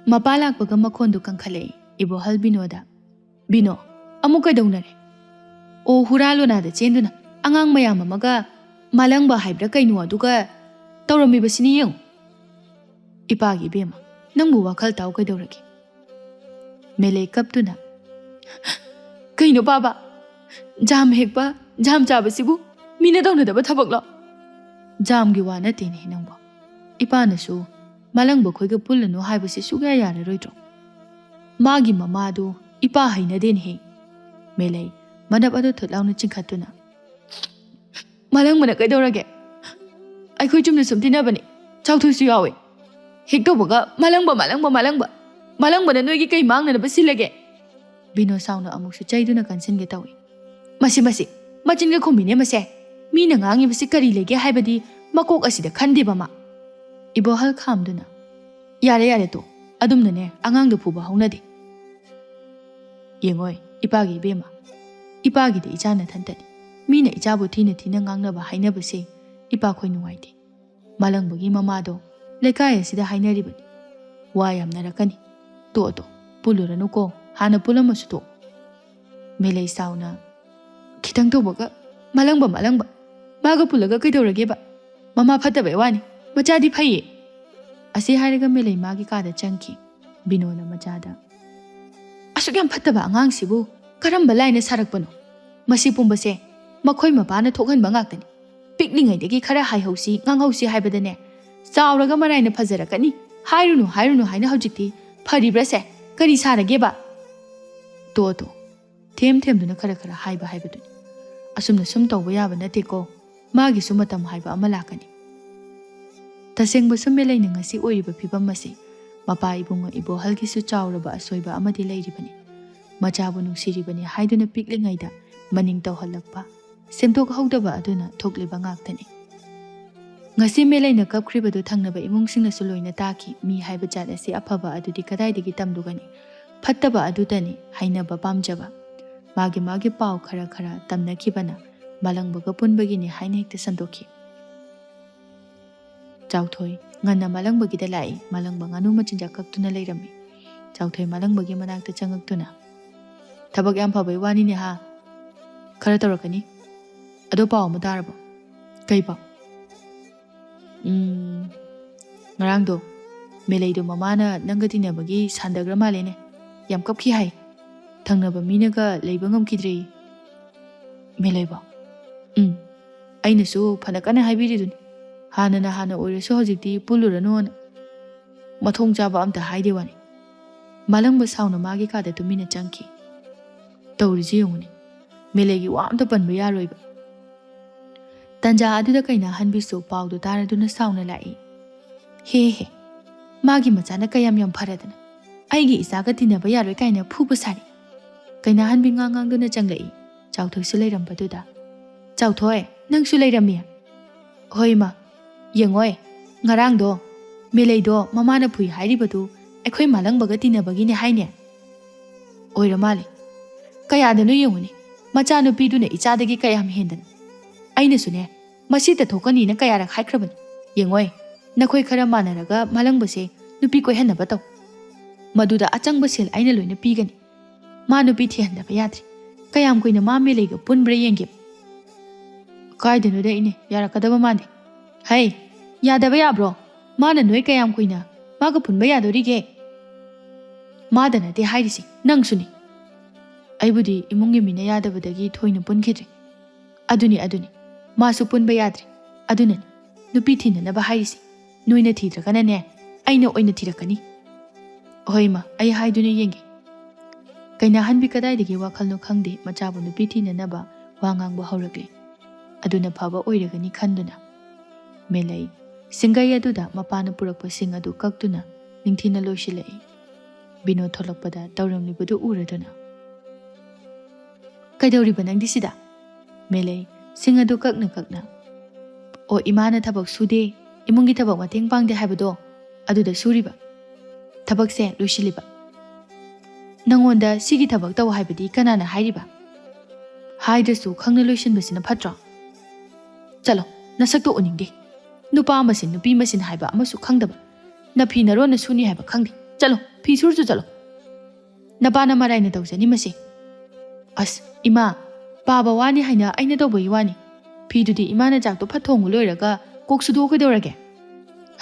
ꯃꯄꯥ ꯂꯥꯛꯄꯒ ꯃꯈꯣꯟꯗꯨ ꯀꯟꯈꯠꯂꯛꯏ꯫ ꯏꯕꯣꯍꯜ ꯕꯤꯅꯣꯗ, "ꯕꯤꯅꯣ, ꯑꯃꯨꯛ ꯀꯩꯗꯧꯅꯔꯦ? ꯑꯣ, ꯍꯨꯔꯥ ꯂꯣꯅꯥꯗ ꯆꯦꯟꯗꯨꯅ ꯑꯉꯥꯡ ꯃꯌꯥꯝ ꯑꯃꯒ ꯃꯥꯂꯪꯕ ꯍꯥꯏꯕ꯭ꯔꯥ ꯀꯩꯅꯣ ꯑꯗꯨꯒ ꯇꯧꯔꯝꯃꯤꯕꯁꯤꯅꯤ ꯌꯦꯡꯉꯨ꯫ ꯏꯄꯥꯒꯤ ꯏꯕꯦꯝꯃ, ꯅꯪꯕꯨ ꯋꯥꯈꯜ ꯇꯥꯎ ꯀꯩꯗꯧꯔꯒꯦ?" ꯃꯦꯂꯩ ꯀꯞꯇꯨꯅ, "ꯀꯩꯅꯣ ꯄꯥꯕ? ꯖꯥꯝ ꯍꯦꯛꯄ, ꯖꯥꯝ ꯆꯥꯕꯁꯤꯕꯨ ꯃꯤꯅ ꯇꯧꯅꯗꯕ ꯊꯕꯛꯂꯣ? ꯖꯥꯝꯒꯤ ꯋꯥ ꯅꯠꯇꯦꯅꯦ ꯅꯪꯕꯣ꯫ ꯏꯄꯥꯅꯁꯨ ꯃꯥꯂꯪꯕ ꯈꯣꯏꯒ ꯄꯨꯜꯂꯅꯨ ꯍꯥꯏꯕꯁꯤ ꯁꯨꯛꯌꯥ ꯌꯥꯔꯔꯣꯏꯗ꯭ꯔꯣ? ꯃꯥꯒꯤ ꯃꯃꯥꯗꯨ ꯏꯄꯥ ꯍꯩꯅꯗꯦꯅꯦꯍꯦ꯫" ꯃꯦꯂꯩ ꯃꯅꯞ ꯑꯗꯨ ꯊꯨꯠ ꯂꯥꯎꯅ ꯆꯤꯡꯈꯠꯇꯨꯅ, "ꯃꯥꯂꯪꯕꯅ ꯀꯩꯗꯧꯔꯒꯦ? ꯑꯩꯈꯣꯏ ꯆꯨꯝꯅ ꯁꯨꯝ ꯇꯤꯟꯅꯕꯅꯤ꯫ ꯆꯥꯎꯊꯣꯏꯁꯨ ꯌꯥꯎꯏ꯫ ꯍꯦꯛ ꯇꯧꯕꯒ ꯃꯥꯂꯪꯕ, ꯃꯥꯂꯪꯕ, ꯃꯥꯂꯪꯕ꯫ ꯃꯥꯂꯪꯕꯅ ꯅꯣꯏꯒꯤ ꯀꯩ ꯃꯥꯡꯅꯅꯕ ꯁꯤꯜꯂꯒꯦ?" ꯕꯤꯅꯣ ꯁꯥꯎꯅ ꯑꯃꯨꯛꯁꯨ ꯆꯩꯗꯨꯅ ꯀꯟꯁꯤꯟꯒꯦ ꯇꯧꯏ꯫ "ꯃꯁꯤ, ꯃꯁꯤ, ꯃꯆꯤꯟꯒ ꯈꯨꯝꯃꯤꯅꯦ ꯃꯁꯦ꯫ ꯃꯤꯅ ꯉꯥꯡꯉꯤꯕꯁꯤ ꯀꯔꯤ ꯂꯩꯒꯦ ꯍꯥꯏꯕꯗꯤ ꯃꯀꯣꯛ ꯑꯁꯤꯗ ꯈꯟꯗꯦꯕ ꯃꯥ꯫" ꯏꯕꯣꯍꯜ ꯈꯥꯝꯗꯨꯅ, "ꯌꯥꯔꯦ, ꯌꯥꯔꯦ, ꯇꯣ꯫ ꯑꯗꯨꯝꯅꯅꯦ ꯑꯉꯥꯡꯗ ꯐꯨꯕ ꯍꯧꯅꯗꯦ꯫ ꯌꯦꯡꯉꯣꯏ, ꯏꯄꯥꯒꯤ ꯏꯕꯦꯝꯃ, ꯏꯄꯥꯒꯤꯗꯤ ꯏꯆꯥ ꯅꯊꯟꯇꯅꯤ꯫ ꯃꯤꯅ ꯏꯆꯥꯕꯨ ꯊꯤꯅ ꯊꯤꯅ ꯉꯥꯡꯅꯕ ꯍꯥꯏꯅꯕꯁꯦ ꯏꯄꯥꯈꯣꯏ ꯅꯨꯡꯉꯥꯏꯇꯦ꯫ ꯃꯥꯂꯪꯕꯒꯤ ꯃꯃꯥꯗꯣ ꯂꯩꯀꯥꯏ ꯑꯁꯤꯗ ꯍꯥꯏꯅꯔꯤꯕꯅꯤ꯫ ꯋꯥ ꯌꯥꯝꯅꯔꯛꯀꯅꯤ꯫ ꯇꯣꯛꯑꯣ, ꯇꯣꯛꯑꯣ, ꯄꯨꯜꯂꯨꯔꯅꯨꯀꯣ, ꯍꯥꯟꯅ ꯄꯨꯜꯂꯝꯃꯁꯨ ꯇꯣꯛꯑꯣ꯫" ꯃꯦꯂꯩ ꯁꯥꯎꯅ, "ꯈꯤꯇꯪ ꯇꯧꯕꯒ ꯃꯥꯂꯪꯕ, ꯃꯥꯂꯪꯕ꯫ ꯃꯥꯒ ꯄꯨꯜꯂꯒ ꯀꯩꯗꯧꯔꯒꯦꯕ? ꯃꯃꯥ ꯐꯠꯇꯕꯩ ꯋꯥꯅꯤ, ꯃꯆꯥꯗꯤ ꯐꯩꯌꯦ꯫" ꯑꯁꯤ ꯍꯥꯏꯔꯒ ꯃꯦꯂꯩ ꯃꯥꯒꯤ ꯀꯥꯗ ꯆꯪꯈꯤ꯫ ꯕꯤꯅꯣꯅ ꯃꯆꯥꯗ, "ꯑꯁꯨꯛ ꯌꯥꯝ ꯐꯠꯇꯕ ꯑꯉꯥꯡꯁꯤꯕꯨ ꯀꯔꯝꯕ ꯂꯥꯏꯅ ꯁꯥꯔꯛꯄꯅꯣ? ꯃꯁꯤ ꯄꯨꯝꯕꯁꯦ ꯃꯈꯣꯏ ꯃꯄꯥꯅ ꯊꯣꯛꯍꯟꯕ ꯉꯥꯛꯇꯅꯤ꯫ ꯄꯤꯛꯂꯤꯉꯩꯗꯒꯤ ꯈꯔ ꯍꯥꯏꯍꯧꯁꯤ, ꯉꯥꯡꯍꯧꯁꯤ ꯍꯥꯏꯕꯗꯅꯦ, ꯆꯥꯎꯔꯒ ꯃꯔꯥꯏꯅ ꯐꯖꯔꯛꯀꯅꯤ, ꯍꯥꯏꯔꯨꯅꯨ, ꯍꯥꯏꯔꯨꯅꯨ ꯍꯥꯏꯅ ꯍꯧꯖꯤꯛꯇꯤ ꯐꯔꯤꯕ꯭ꯔꯥꯁꯦ? ꯀꯔꯤ ꯁꯥꯔꯒꯦꯕ? ꯇꯣ, ꯇꯣ, ꯊꯦꯝ ꯊꯦꯝꯗꯨꯅ ꯈꯔ ꯈꯔ ꯍꯥꯏꯕ ꯍꯥꯏꯕꯗꯨꯅꯤ꯫ ꯑꯁꯨꯝꯅ ꯁꯨꯝ ꯇꯧꯕ ꯌꯥꯕ ꯅꯠꯇꯦꯀꯣ, ꯃꯥꯒꯤꯁꯨ ꯃꯇꯝ ꯍꯥꯏꯕ ꯑꯃ ꯂꯥꯛꯀꯅꯤ꯫ ꯇꯁꯦꯡꯕꯁꯨ ꯃꯦꯂꯩꯅ ꯉꯁꯤ ꯑꯣꯏꯔꯤꯕ ꯐꯤꯕꯝ ꯑꯁꯤ ꯃꯄꯥ ꯏꯕꯨꯡꯉꯣ ꯏꯕꯣꯍꯜꯒꯤꯁꯨ ꯆꯥꯎꯔꯕ ꯑꯁꯣꯏꯕ ꯑꯃꯗꯤ ꯂꯩꯔꯤꯕꯅꯤ꯫ ꯃꯆꯥꯕꯨ ꯅꯨꯡꯁꯤꯔꯤꯕꯅꯤ ꯍꯥꯏꯗꯨꯅ ꯄꯤꯛꯂꯤꯉꯩꯗ ꯃꯅꯤꯡ ꯇꯧꯍꯜꯂꯛꯄ, ꯁꯦꯝꯗꯣꯛꯍꯧꯗꯕ ꯑꯗꯨꯅ ꯊꯣꯛꯂꯤꯕ ꯉꯥꯛꯇꯅꯤ꯫ ꯉꯁꯤ ꯃꯦꯂꯩꯅ ꯀꯞꯈ꯭ꯔꯤꯕꯗꯨ ꯊꯪꯅꯕ ꯏꯃꯨꯡꯁꯤꯡꯅꯁꯨ ꯂꯣꯏꯅ ꯇꯥꯈꯤ꯫ ꯃꯤ ꯍꯥꯏꯕ ꯖꯥꯠ ꯑꯁꯤ ꯑꯐꯕ ꯑꯗꯨꯗꯤ ꯀꯗꯥꯏꯗꯒꯤ ꯇꯝꯂꯨꯒꯅꯤ? ꯐꯠꯇꯕ ꯑꯗꯨꯗꯅꯤ ꯍꯩꯅꯕ ꯄꯥꯝꯖꯕ꯫ ꯃꯥꯒꯤ ꯃꯥꯒꯤ ꯄꯥꯎ ꯈꯔ ꯈꯔ ꯇꯝꯅꯈꯤꯕꯅ ꯃꯥꯂꯪꯕꯒ ꯄꯨꯟꯕꯒꯤꯅꯤ ꯍꯥꯏꯅ ꯍꯦꯛꯇ ꯁꯟꯗꯣꯛꯈꯤ꯫ ꯆꯥꯎꯊꯣꯏ ꯉꯟꯅ ꯃꯥꯂꯪꯕꯒꯤꯗ ꯂꯥꯛꯏ꯫ ꯃꯥꯂꯪꯕ ꯉꯥꯅꯨ ꯃꯆꯤꯟꯖꯥꯛ ꯀꯛꯇꯨꯅ ꯂꯩꯔꯝꯃꯤ꯫ ꯆꯥꯎꯊꯣꯏ ꯃꯥꯂꯪꯕꯒꯤ ꯃꯅꯥꯛꯇ ꯆꯪꯉꯛꯇꯨꯅ, "ꯊꯕꯛ ꯌꯥꯝ ꯐꯕꯩ ꯋꯥꯅꯤꯅꯦ ꯍꯥ? ꯈꯔ ꯇꯧꯔꯛꯀꯅꯤ꯫ ꯑꯗꯣ ꯄꯥꯎ ꯑꯃ ꯇꯥꯔꯕꯣ?" "ꯀꯩ ꯄꯥꯎ?" "ꯎꯝ, ꯉꯔꯥꯡꯗꯣ ꯃꯦꯂꯩꯗꯣ ꯃꯃꯥꯅ ꯅꯪꯒ ꯇꯤꯟꯅꯕꯒꯤ ꯁꯥꯟꯗꯒ꯭ꯔ ꯃꯥꯜꯂꯦꯅꯦ꯫ ꯌꯥꯝ ꯀꯞꯈꯤ ꯍꯥꯏ꯫ ꯊꯪꯅꯕ ꯃꯤꯅꯒ ꯂꯩꯕ ꯉꯝꯈꯤꯗ꯭ꯔꯦ꯫" "ꯃꯦꯂꯩꯕꯣ?" "ꯎꯝ, ꯑꯩꯅꯁꯨ ꯐꯅ ꯀꯟꯅ ꯍꯥꯏꯕꯤꯔꯤꯗꯨꯅꯤ꯫ ꯍꯥꯟꯅꯅ ꯍꯥꯟꯅ ꯑꯣꯏꯔꯁꯨ ꯍꯧꯖꯤꯛꯇꯤ ꯄꯨꯜꯂꯨꯔꯅꯨꯅ꯫ ꯃꯊꯣꯡ ꯆꯥꯕ ꯑꯝꯇ ꯍꯥꯏꯗꯦ ꯋꯥꯅꯤ꯫" ꯃꯥꯂꯪꯕ ꯁꯥꯎꯅ ꯃꯥꯒꯤ ꯀꯥꯗ ꯇꯨꯃꯤꯟꯅ ꯆꯪꯈꯤ꯫ ꯇꯧꯔꯤꯁꯤ ꯌꯦꯡꯉꯨꯅꯦ, ꯃꯦꯂꯩꯒꯤ ꯋꯥ ꯑꯝꯇ ꯄꯟꯕ ꯌꯥꯔꯣꯏꯕ꯫ ꯇꯟꯖꯥ ꯑꯗꯨꯗ ꯀꯩꯅꯥꯍꯟꯕꯤꯁꯨ ꯄꯥꯎꯗꯨ ꯇꯥꯔꯗꯨꯅ ꯁꯥꯎꯅ ꯂꯥꯛꯏ꯫ "ꯍꯦ ꯍꯦ, ꯃꯥꯒꯤ ꯃꯆꯥꯅ ꯀꯌꯥꯝ ꯌꯥꯝ ꯐꯔꯗꯅ, ꯑꯩꯒꯤ ꯏꯆꯥꯒ ꯇꯤꯟꯅꯕ ꯌꯥꯔꯣꯏ ꯀꯥꯏꯅ ꯐꯨꯕ ꯁꯥꯔꯤ꯫" ꯀꯩꯅꯥꯍꯟꯕꯤ ꯉꯥꯡ ꯉꯥꯡꯗꯨꯅ ꯆꯪꯂꯛꯏ꯫ ꯆꯥꯎꯊꯣꯏꯁꯨ ꯂꯩꯔꯝꯕꯗꯨꯗ, "ꯆꯥꯎꯊꯣꯏ, ꯅꯪꯁꯨ ꯂꯩꯔꯝꯃꯤ?" "ꯍꯣꯏ ꯏꯃꯥ, ꯌꯦꯡꯉꯣꯏ, ꯉꯔꯥꯡꯗꯣ ꯃꯦꯂꯩꯗꯣ ꯃꯃꯥꯅ ꯐꯨꯏ ꯍꯥꯏꯔꯤꯕꯗꯨ ꯑꯩꯈꯣꯏ ꯃꯥꯂꯪꯕꯒ ꯇꯤꯟꯅꯕꯒꯤꯅꯦ ꯍꯥꯏꯅꯦ꯫" "ꯑꯣꯏꯔ ꯃꯥꯜꯂꯦ꯫ ꯀꯌꯥꯗꯅꯣ ꯌꯦꯡꯉꯨꯅꯦ, ꯃꯆꯥꯅꯨꯄꯤꯗꯨꯅ ꯏꯆꯥꯗꯒꯤ ꯀꯌꯥꯝ ꯍꯦꯟꯗꯅ꯫ ꯑꯩꯅꯁꯨꯅꯦ, ꯃꯁꯤ ꯇꯊꯣꯛꯀꯅꯤꯅ ꯀꯌꯥꯔꯛ ꯍꯥꯏꯈ꯭ꯔꯕꯅꯤ꯫ ꯌꯦꯡꯉꯣꯏ, ꯅꯈꯣꯏ ꯈꯔ ꯃꯥꯟꯅꯔꯒ ꯃꯥꯂꯪꯕꯁꯦ ꯅꯨꯄꯤ ꯀꯣꯏꯍꯟꯅꯕ ꯇꯧ꯫ ꯃꯗꯨꯗ ꯑꯆꯪꯕ ꯁꯦꯜ ꯑꯩꯅ ꯂꯣꯏꯅ ꯄꯤꯒꯅꯤ꯫ ꯃꯥ ꯅꯨꯄꯤ ꯊꯤꯍꯟꯗꯕ ꯌꯥꯗ꯭ꯔꯤ꯫ ꯀꯌꯥꯝ ꯀꯨꯏꯅ ꯃꯥ ꯃꯦꯂꯩꯒ ꯄꯨꯟꯕ꯭ꯔꯥ ꯌꯦꯡꯒꯦ꯫" "ꯀꯥꯏꯗꯅꯣꯗ ꯏꯅꯦ, ꯌꯥꯔꯛꯀꯗꯕ ꯃꯥꯟꯗꯦ꯫" "ꯍꯩ, ꯌꯥꯗꯕ ꯌꯥꯕ꯭ꯔꯣ? ꯃꯥꯅ ꯅꯣꯏ ꯀꯌꯥꯝ ꯀꯨꯏꯅ ꯃꯥꯒ ꯄꯨꯟꯕ ꯌꯥꯗꯣꯔꯤꯒꯦ?" "ꯃꯥꯗ ꯅꯠꯇꯦ ꯍꯥꯏꯔꯤꯁꯦ, ꯅꯪꯁꯨꯅꯤ꯫" "ꯑꯩꯕꯨꯗꯤ ꯏꯃꯨꯡꯒꯤ ꯃꯤꯅ ꯌꯥꯗꯕꯗꯒꯤ ꯊꯣꯏꯅ ꯄꯨꯟꯈꯤꯗ꯭ꯔꯦ꯫" ꯑꯗꯨꯅꯤ, ꯑꯗꯨꯅꯤ꯫ ꯃꯥꯁꯨ ꯄꯨꯟꯕ ꯌꯥꯗ꯭ꯔꯦ꯫ ꯑꯗꯨꯅꯅꯤ ꯅꯨꯄꯤ ꯊꯤꯅꯅꯕ ꯍꯥꯏꯔꯤꯁꯦ꯫ ꯅꯣꯏꯅ ꯊꯤꯗ꯭ꯔꯒꯅꯅꯦ, ꯑꯩꯅ ꯑꯣꯏꯅ ꯊꯤꯔꯛꯀꯅꯤ꯫ ꯍꯣꯏ ꯏꯃꯥ, ꯑꯩ ꯍꯥꯏꯗꯨꯅ ꯌꯦꯡꯒꯦ꯫ ꯀꯩꯅꯥꯍꯟꯕꯤ ꯀꯗꯥꯏꯗꯒꯤ ꯋꯥꯈꯜꯅꯣ ꯈꯪꯗꯦ, ꯃꯆꯥꯕꯨ ꯅꯨꯄꯤ ꯊꯤꯅꯅꯕ ꯋꯥ ꯉꯥꯡꯕ ꯍꯧꯔꯛꯂꯦ꯫ ꯑꯗꯨꯅ ꯐꯕ ꯑꯣꯏꯔꯒꯅꯤ ꯈꯟꯗꯨꯅ ꯃꯦꯂꯩ ꯁꯤꯡꯒꯩ ꯑꯗꯨꯗ ꯃꯄꯥꯅ ꯄꯨꯔꯛꯄꯁꯤꯡ ꯑꯗꯨ ꯀꯛꯇꯨꯅ ꯅꯤꯡꯊꯤꯅ ꯂꯣꯏꯁꯤꯜꯂꯛꯏ꯫ ꯕꯤꯅꯣ ꯊꯣꯛꯂꯛꯄꯗ ꯇꯧꯔꯝꯂꯤꯕꯗꯨ ꯎꯔꯗꯨꯅ, "ꯀꯩꯗꯧꯔꯤꯕ ꯅꯪꯗꯤ ꯁꯤꯗ?" ꯃꯦꯂꯩ ꯁꯤꯡ ꯑꯗꯨ ꯀꯛꯅ ꯀꯛꯅ, "ꯑꯣ, ꯏꯃꯥꯅ ꯊꯕꯛ ꯁꯨꯗꯦ, ꯏꯃꯨꯡꯒꯤ ꯊꯕꯛ ꯃꯇꯦꯡ ꯄꯥꯡꯗꯦ ꯍꯥꯏꯕꯗꯣ, ꯑꯗꯨꯗ ꯁꯨꯔꯤꯕ꯫ ꯊꯕꯛꯁꯦ ꯂꯣꯏꯁꯤꯜꯂꯤꯕ꯫ ꯅꯪꯉꯣꯟꯗ ꯁꯤꯒꯤ ꯊꯕꯛ ꯇꯧ ꯍꯥꯏꯕꯗꯤ ꯀꯅꯥꯅ ꯍꯥꯏꯔꯤꯕ? ꯍꯥꯏꯗ꯭ꯔꯁꯨ ꯈꯪꯅ ꯂꯣꯏꯁꯤꯟꯕꯁꯤꯅ ꯐꯠꯇ꯭ꯔꯣ? ꯆꯠꯂꯣ, ꯅꯁꯛꯇꯣ ꯎꯅꯤꯡꯗꯦ꯫ ꯅꯨꯄꯥ ꯃꯁꯦꯟ, ꯅꯨꯄꯤ ꯃꯁꯦꯟ ꯍꯥꯏꯕ ꯑꯃꯁꯨ ꯈꯪꯗꯕ꯫ ꯅꯐꯤ ꯅꯔꯣꯟꯅ ꯁꯨꯅꯤ ꯍꯥꯏꯕ ꯈꯪꯗꯦ꯫ ꯆꯠꯂꯣ, ꯐꯤ ꯁꯨꯔꯁꯨ ꯆꯠꯂꯣ꯫ ꯅꯄꯥꯅ ꯃꯔꯥꯏꯅ ꯇꯧꯖꯅꯤ ꯃꯁꯤ꯫ ꯑꯁ, ꯏꯃꯥ, ꯄꯥꯕ ꯋꯥꯅꯤ ꯍꯥꯏꯅ ꯑꯩꯅ ꯇꯧꯕꯒꯤ ꯋꯥꯅꯤ꯫ ꯐꯤꯗꯨꯗꯤ ꯏꯃꯥꯅ ꯆꯥꯛꯇꯣ ꯐꯠ ꯊꯣꯡꯉꯨ ꯂꯣꯏꯔꯒ ꯀꯣꯛ ꯁꯨꯗꯣꯛꯑꯣ ꯀꯩꯗꯧꯔꯒꯦ?"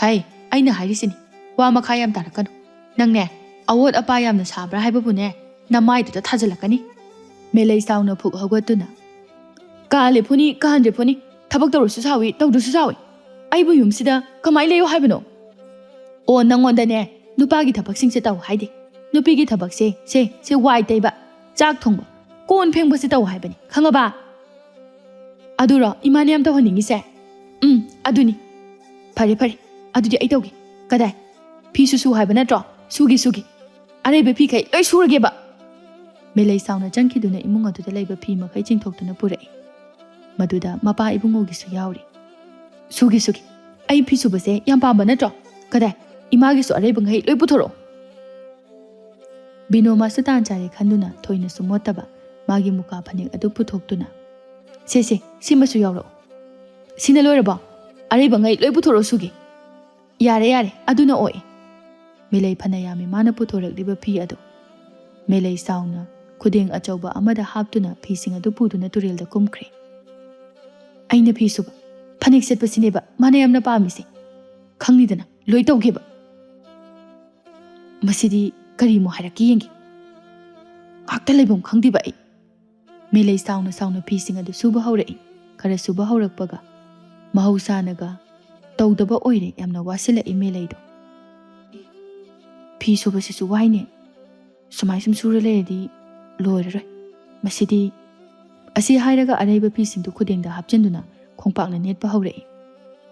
"ꯍꯩ, ꯑꯩꯅ ꯍꯥꯏꯔꯤꯁꯤꯅꯤ, ꯋꯥ ꯃꯈꯥ ꯌꯥꯝ ꯇꯥꯔꯛꯀꯅꯨ꯫ ꯅꯪꯅꯦ, ꯑꯋꯣꯠ ꯑꯄꯥ ꯌꯥꯝꯅ ꯁꯥꯕ꯭ꯔꯥ ꯍꯥꯏꯕꯕꯨꯅꯦ, ꯅꯃꯥꯏꯗꯨꯗ ꯊꯥꯖꯤꯜꯂꯛꯀꯅꯤ꯫" ꯃꯦꯂꯩ ꯆꯥꯎꯅ ꯐꯨꯛ ꯍꯧꯒꯠꯇꯨꯅ, "ꯀꯥꯍꯜꯂꯦ ꯐꯨꯅꯤ, ꯀꯥꯍꯟꯗ꯭ꯔꯦ ꯐꯨꯅꯤ, ꯊꯕꯛ ꯇꯧꯔꯁꯨ ꯁꯥꯎꯏ, ꯇꯧꯗ꯭ꯔꯁꯨ ꯁꯥꯎꯏ꯫ ꯑꯩꯕꯨ ꯌꯨꯝꯁꯤꯗ ꯀꯃꯥꯏ ꯂꯩꯌꯣ ꯍꯥꯏꯕꯅꯣ? ꯑꯣ, ꯅꯪꯉꯣꯟꯗꯅꯦ, ꯅꯨꯄꯥꯒꯤ ꯊꯕꯛꯁꯤꯡꯁꯦ ꯇꯧ ꯍꯥꯏꯗꯦ꯫ ꯅꯨꯄꯤꯒꯤ ꯊꯕꯛꯁꯦ, ꯁꯦ, ꯁꯦ, ꯋꯥꯏ ꯇꯩꯕ, ꯆꯥꯛ ꯊꯣꯡꯕ, ꯀꯣꯟ ꯐꯦꯡꯕꯁꯦ ꯇꯧ ꯍꯥꯏꯕꯅꯤ, ꯈꯪꯉꯕ?" "ꯑꯗꯨꯔꯣ ꯏꯃꯥꯅ ꯌꯥꯝ ꯇꯧꯍꯟꯅꯤꯡꯉꯤꯁꯦ?" "ꯎꯝ, ꯑꯗꯨꯅꯤ꯫" "ꯐꯔꯦ, ꯐꯔꯦ, ꯑꯗꯨꯗꯤ ꯑꯩ ꯇꯧꯒꯦ꯫ ꯀꯗꯥꯏ? ꯐꯤꯁꯨ ꯁꯨ ꯍꯥꯏꯕ ꯅꯠꯇ꯭ꯔꯣ? ꯁꯨꯒꯦ, ꯁꯨꯒꯦ꯫ ꯑꯔꯩꯕ ꯐꯤꯈꯩ ꯂꯣꯏ ꯁꯨꯔꯒꯦꯕ꯫" ꯃꯦꯂꯩ ꯆꯥꯎꯅ ꯆꯪꯈꯤꯗꯨꯅ ꯏꯃꯨꯡ ꯑꯗꯨꯗ ꯂꯩꯕ ꯐꯤ ꯃꯈꯩ ꯆꯤꯡꯊꯣꯛꯇꯨꯅ ꯄꯨꯔꯛꯏ꯫ ꯃꯗꯨꯗ ꯃꯄꯥ ꯏꯕꯨꯡꯉꯣꯒꯤꯁꯨ ꯌꯥꯎꯔꯤ꯫ "ꯁꯨꯒꯦ, ꯁꯨꯒꯦ꯫ ꯑꯩ ꯐꯤ ꯁꯨꯕꯁꯦ ꯌꯥꯝ ꯄꯥꯝꯕ ꯅꯠꯇ꯭ꯔꯣ? ꯀꯗꯥꯏ? ꯏꯃꯥꯒꯤꯁꯨ ꯑꯔꯩꯕꯉꯩ ꯂꯣꯏ ꯄꯨꯊꯣꯔꯛꯑꯣ꯫" ꯕꯤꯅꯣ ꯃꯥꯁꯨ ꯇꯥꯟ ꯆꯥꯔꯦ ꯈꯟꯗꯨꯅ ꯊꯣꯏꯅꯁꯨ ꯃꯣꯠꯇꯕ ꯃꯥꯒꯤ ꯃꯨꯀꯥ ꯐꯅꯦꯛ ꯑꯗꯨ ꯄꯨꯊꯣꯛꯇꯨꯅ, "ꯁꯦ, ꯁꯦ, ꯁꯤꯃꯁꯨ ꯌꯥꯎꯔꯛꯑꯣ꯫" "ꯁꯤꯅ ꯂꯣꯏꯔꯕꯣ? ꯑꯔꯩꯕꯉꯩ ꯂꯣꯏ ꯄꯨꯊꯣꯔꯛꯑꯣ ꯁꯨꯒꯦ꯫" "ꯌꯥꯔꯦ, ꯌꯥꯔꯦ, ꯑꯗꯨꯅ ꯑꯣꯛꯑꯦ꯫" ꯃꯦꯂꯩ ꯐꯅ ꯌꯥꯝꯃꯤ ꯃꯥꯅ ꯄꯨꯊꯣꯔꯛꯂꯤꯕ ꯐꯤ ꯑꯗꯨ꯫ ꯃꯦꯂꯩ ꯆꯥꯎꯅ ꯈꯨꯗꯦꯡ ꯑꯆꯧꯕ ꯑꯃꯗ ꯍꯥꯞꯇꯨꯅ ꯐꯤꯁꯤꯡ ꯑꯗꯨ ꯄꯨꯗꯨꯅ ꯇꯨꯔꯦꯜꯗ ꯀꯨꯝꯈ꯭ꯔꯦ꯫ "ꯑꯩꯅ ꯐꯤ ꯁꯨꯕ, ꯐꯅꯦꯛ ꯁꯦꯠꯄꯁꯤꯅꯦꯕ ꯃꯥꯅ ꯌꯥꯝꯅ ꯄꯥꯝꯃꯤꯁꯦ꯫ ꯈꯪꯅꯤꯗꯅ, ꯂꯣꯏ ꯇꯧꯒꯦꯕ꯫" "ꯃꯁꯤꯗꯤ ꯀꯔꯤꯃꯨꯛ ꯍꯥꯏꯔꯛꯀꯦ ꯌꯦꯡꯒꯦ꯫ ꯉꯥꯛꯇ ꯂꯩꯐꯝ ꯈꯪꯗꯦꯕ ꯑꯩ꯫" ꯃꯦꯂꯩ ꯁꯥꯎꯅ ꯁꯥꯎꯅ ꯐꯤꯁꯤꯡ ꯑꯗꯨ ꯁꯨꯕ ꯍꯧꯔꯛꯏ꯫ ꯈꯔ ꯁꯨꯕ ꯍꯧꯔꯛꯄꯒ ꯃꯍꯧꯁꯥꯅꯒ ꯇꯧꯗꯕ ꯑꯣꯏꯔꯦ꯫ ꯌꯥꯝꯅ ꯋꯥꯁꯤꯜꯂꯛꯏ ꯃꯦꯂꯩꯗꯣ꯫ "ꯐꯤ ꯁꯨꯕꯁꯤꯁꯨ ꯋꯥꯏꯅꯦ꯫ ꯁꯨꯃꯥꯏ ꯁꯨꯝ ꯁꯨꯔ ꯂꯩꯔꯗꯤ ꯂꯣꯏꯔꯔꯣꯏ꯫ ꯃꯁꯤꯗꯤ," ꯑꯁꯤ ꯍꯥꯏꯔꯒ ꯑꯔꯩꯕ ꯐꯤꯁꯤꯡꯗꯨ ꯈꯨꯗꯦꯡꯗ ꯍꯥꯞꯆꯤꯟꯗꯨꯅ ꯈꯣꯡꯄꯥꯛꯅ ꯅꯦꯠꯄ ꯍꯧꯔꯛꯏ꯫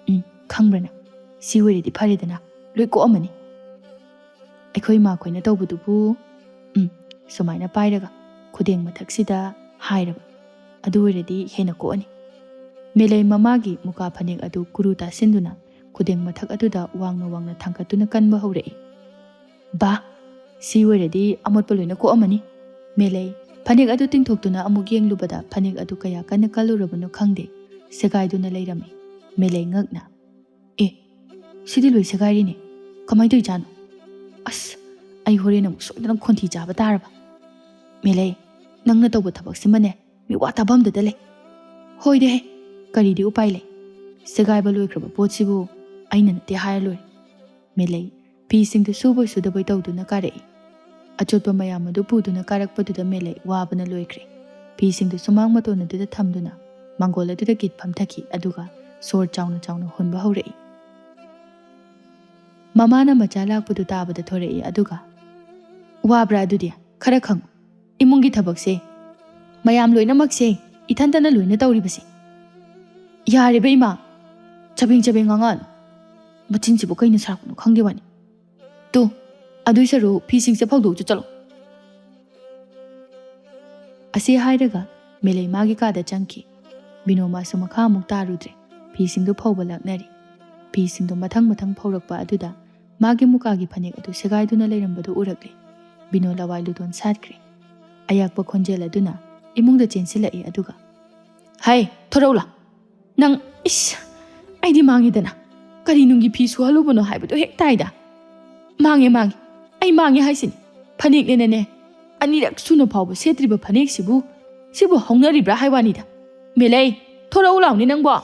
"ꯎꯝ, ꯈꯪꯕ꯭ꯔꯅ? ꯁꯤ ꯑꯣꯏꯔꯗꯤ ꯐꯔꯦꯗꯅ, ꯂꯣꯏ ꯀꯣꯛꯑꯝꯃꯅꯤ꯫ ꯑꯩꯈꯣꯏ ꯏꯃꯥꯈꯣꯏꯅ ꯇꯧꯕꯗꯨꯕꯨ," ꯎꯝ, ꯁꯨꯃꯥꯏꯅ ꯄꯥꯏꯔꯒ ꯈꯨꯗꯦꯡ ꯃꯊꯛꯁꯤꯗ ꯍꯥꯏꯔꯕ꯫ "ꯑꯗꯨ ꯑꯣꯏꯔꯗꯤ ꯍꯦꯟꯅ ꯀꯣꯛꯑꯅꯤ꯫" ꯃꯦꯂꯩ ꯃꯃꯥꯒꯤ ꯃꯨꯀꯥ ꯐꯅꯦꯛ ꯑꯗꯨ ꯀꯨꯔꯨ ꯇꯥꯁꯤꯟꯗꯨꯅ ꯈꯨꯗꯦꯡ ꯃꯊꯛ ꯑꯗꯨꯗ ꯋꯥꯡꯅ ꯋꯥꯡꯅ ꯊꯥꯡꯒꯠꯇꯨꯅ ꯀꯟꯕ ꯍꯧꯔꯛꯏ꯫ "ꯕꯥ! ꯁꯤ ꯑꯣꯏꯔꯗꯤ ꯑꯃꯣꯠꯄ ꯂꯣꯏꯅ ꯀꯣꯛꯑꯝꯃꯅꯤ꯫" ꯃꯦꯂꯩ ꯐꯅꯦꯛ ꯑꯗꯨ ꯇꯤꯡꯊꯣꯛꯇꯨꯅ ꯑꯃꯨꯛ ꯌꯦꯡꯂꯨꯕꯗ ꯐꯅꯦꯛ ꯑꯗꯨ ꯀꯌꯥ ꯀꯟꯅ ꯀꯜꯂꯨꯔꯕꯅꯣ ꯈꯪꯗꯦ, ꯁꯦꯒꯥꯏꯗꯨꯅ ꯂꯩꯔꯝꯃꯤ꯫ ꯃꯦꯂꯩ ꯉꯛꯅ, "ꯑꯦ, ꯁꯤꯗꯤ ꯂꯣꯏ ꯁꯦꯒꯥꯏꯔꯤꯅꯦ꯫ ꯀꯃꯥꯏꯅ ꯇꯧꯔꯤꯖꯥꯠꯅꯣ? ꯑꯁ, ꯑꯩ ꯍꯣꯔꯦꯟ ꯑꯃꯨꯛ ꯁꯣꯏꯗꯅ ꯈꯣꯟꯊꯤ ꯆꯥꯕ ꯇꯥꯔꯕ꯫ ꯃꯦꯂꯩ, ꯅꯪꯅ ꯇꯧꯕ ꯊꯕꯛꯁꯤꯃꯅꯦ, ꯃꯤꯋꯥ ꯇꯥꯐꯝꯗꯇ ꯂꯩ꯫" "ꯍꯣꯏꯗꯦꯍꯦ, ꯀꯔꯤꯗꯤ ꯎꯄꯥꯏ ꯂꯩ? ꯁꯦꯒꯥꯏꯕ ꯂꯣꯏꯈ꯭ꯔꯕ ꯄꯣꯠꯁꯤꯕꯨ ꯑꯩꯅ ꯅꯠꯇꯦ ꯍꯥꯏꯔ ꯂꯣꯏꯔꯦ꯫" ꯃꯦꯂꯩ ꯐꯤꯁꯤꯡꯗꯨ ꯁꯨꯕꯣꯏ ꯁꯨꯗꯕꯣꯏ ꯇꯧꯗꯨꯅ ꯀꯥꯔꯛꯏ꯫ ꯑꯆꯣꯠꯄ ꯃꯌꯥꯝ ꯑꯗꯨ ꯄꯨꯗꯨꯅ ꯀꯥꯔꯛꯄꯗꯨꯗ ꯃꯦꯂꯩ ꯋꯥꯕꯅ ꯂꯣꯏꯈ꯭ꯔꯦ꯫ ꯐꯤꯁꯤꯡꯗꯨ ꯁꯨꯃꯥꯡ ꯃꯇꯣꯟ ꯑꯗꯨꯗ ꯊꯝꯗꯨꯅ ꯃꯥꯡꯒꯣꯜ ꯑꯗꯨꯗ ꯒꯤꯠ ꯐꯝꯊꯈꯤ, ꯑꯗꯨꯒ ꯁꯣꯔ ꯆꯥꯎꯅ ꯆꯥꯎꯅ ꯍꯣꯟꯕ ꯍꯧꯔꯛꯏ꯫ ꯃꯃꯥꯅ ꯃꯆꯥ ꯂꯥꯛꯄꯗꯨ ꯇꯥꯕꯗ ꯊꯣꯔꯛꯏ, ꯑꯗꯨꯒ, "ꯋꯥꯕ꯭ꯔꯥ ꯑꯗꯨꯗꯤ? ꯈꯔ ꯈꯪꯉꯨ꯫ ꯏꯃꯨꯡꯒꯤ ꯊꯕꯛꯁꯦ ꯃꯌꯥꯝ ꯂꯣꯏꯅꯃꯛꯁꯦ ꯏꯊꯟꯇꯅ ꯂꯣꯏꯅ ꯇꯧꯔꯤꯕꯁꯦ꯫" "ꯌꯥꯔꯦꯕ ꯏꯃꯥ, ꯆꯕꯦꯡ ꯆꯕꯦꯡ ꯉꯥꯡꯉꯛꯑꯅꯨ꯫ ꯃꯆꯤꯟꯁꯤꯕꯨ ꯀꯩꯅ ꯁꯥꯔꯛꯄꯅꯣ ꯈꯪꯗꯦ ꯋꯥꯅꯤ꯫ ꯇꯨ, ꯑꯗꯨꯏ ꯁꯔꯨꯛ ꯐꯤꯁꯤꯡꯁꯦ ꯐꯧꯗꯣꯛꯆꯨ ꯆꯠꯂꯣ꯫" ꯑꯁꯤ ꯍꯥꯏꯔꯒ ꯃꯦꯂꯩ ꯃꯥꯒꯤ ꯀꯥꯗ ꯆꯪꯈꯤ꯫ ꯕꯤꯅꯣ ꯃꯥꯁꯨ ꯃꯈꯥ ꯑꯃꯨꯛ ꯇꯥꯔꯨꯗ꯭ꯔꯦ꯫ ꯐꯤꯁꯤꯡꯗꯨ ꯐꯧꯕ ꯂꯥꯛꯅꯔꯤ꯫ ꯐꯤꯁꯤꯡꯗꯨ ꯃꯊꯪ ꯃꯊꯪ ꯐꯧꯔꯛꯄ ꯑꯗꯨꯗ ꯃꯥꯒꯤ ꯃꯨꯀꯥꯒꯤ ꯐꯅꯦꯛ ꯑꯗꯨ ꯁꯦꯒꯥꯏꯗꯨꯅ ꯂꯩꯔꯝꯕꯗꯨ ꯎꯔꯛꯂꯦ꯫ ꯕꯤꯅꯣ ꯂꯋꯥꯏ ꯂꯨꯗꯣꯟ ꯁꯥꯠꯈ꯭ꯔꯦ꯫ ꯑꯌꯥꯛꯄ ꯈꯣꯟꯖꯦꯜ ꯑꯗꯨꯅ ꯏꯃꯨꯡꯗ ꯆꯦꯟꯁꯤꯜꯂꯛꯏ, ꯑꯗꯨꯒ, "ꯍꯩ, ꯊꯣꯔꯛꯎ ꯂꯥꯎ꯫ ꯅꯪ, ꯏꯁ, ꯑꯩꯗꯤ ꯃꯥꯡꯉꯦꯗꯅ꯫ ꯀꯔꯤ ꯅꯨꯡꯒꯤ ꯐꯤ ꯁꯨꯍꯜꯂꯨꯕꯅꯣ ꯍꯥꯏꯕꯗꯨ ꯍꯦꯛ ꯇꯥꯏꯗ꯫ ꯃꯥꯡꯉꯦ, ꯃꯥꯡꯉꯦ꯫ ꯑꯩ ꯃꯥꯡꯉꯦ ꯍꯥꯏꯁꯤꯅꯤ꯫ ꯐꯅꯦꯛꯅꯦꯅꯅꯦ, ꯑꯅꯤꯔꯛ ꯁꯨꯅ ꯐꯥꯎꯕ ꯁꯦꯠꯇ꯭ꯔꯤꯕ ꯐꯅꯦꯛꯁꯤꯕꯨ, ꯁꯤꯕꯨ ꯍꯧꯅꯔꯤꯕ꯭ꯔꯥ ꯍꯥꯏ ꯋꯥꯅꯤꯗ꯫ ꯃꯦꯂꯩ, ꯊꯣꯔꯛꯎ ꯂꯥꯎꯅꯦ ꯅꯪꯕꯣ꯫"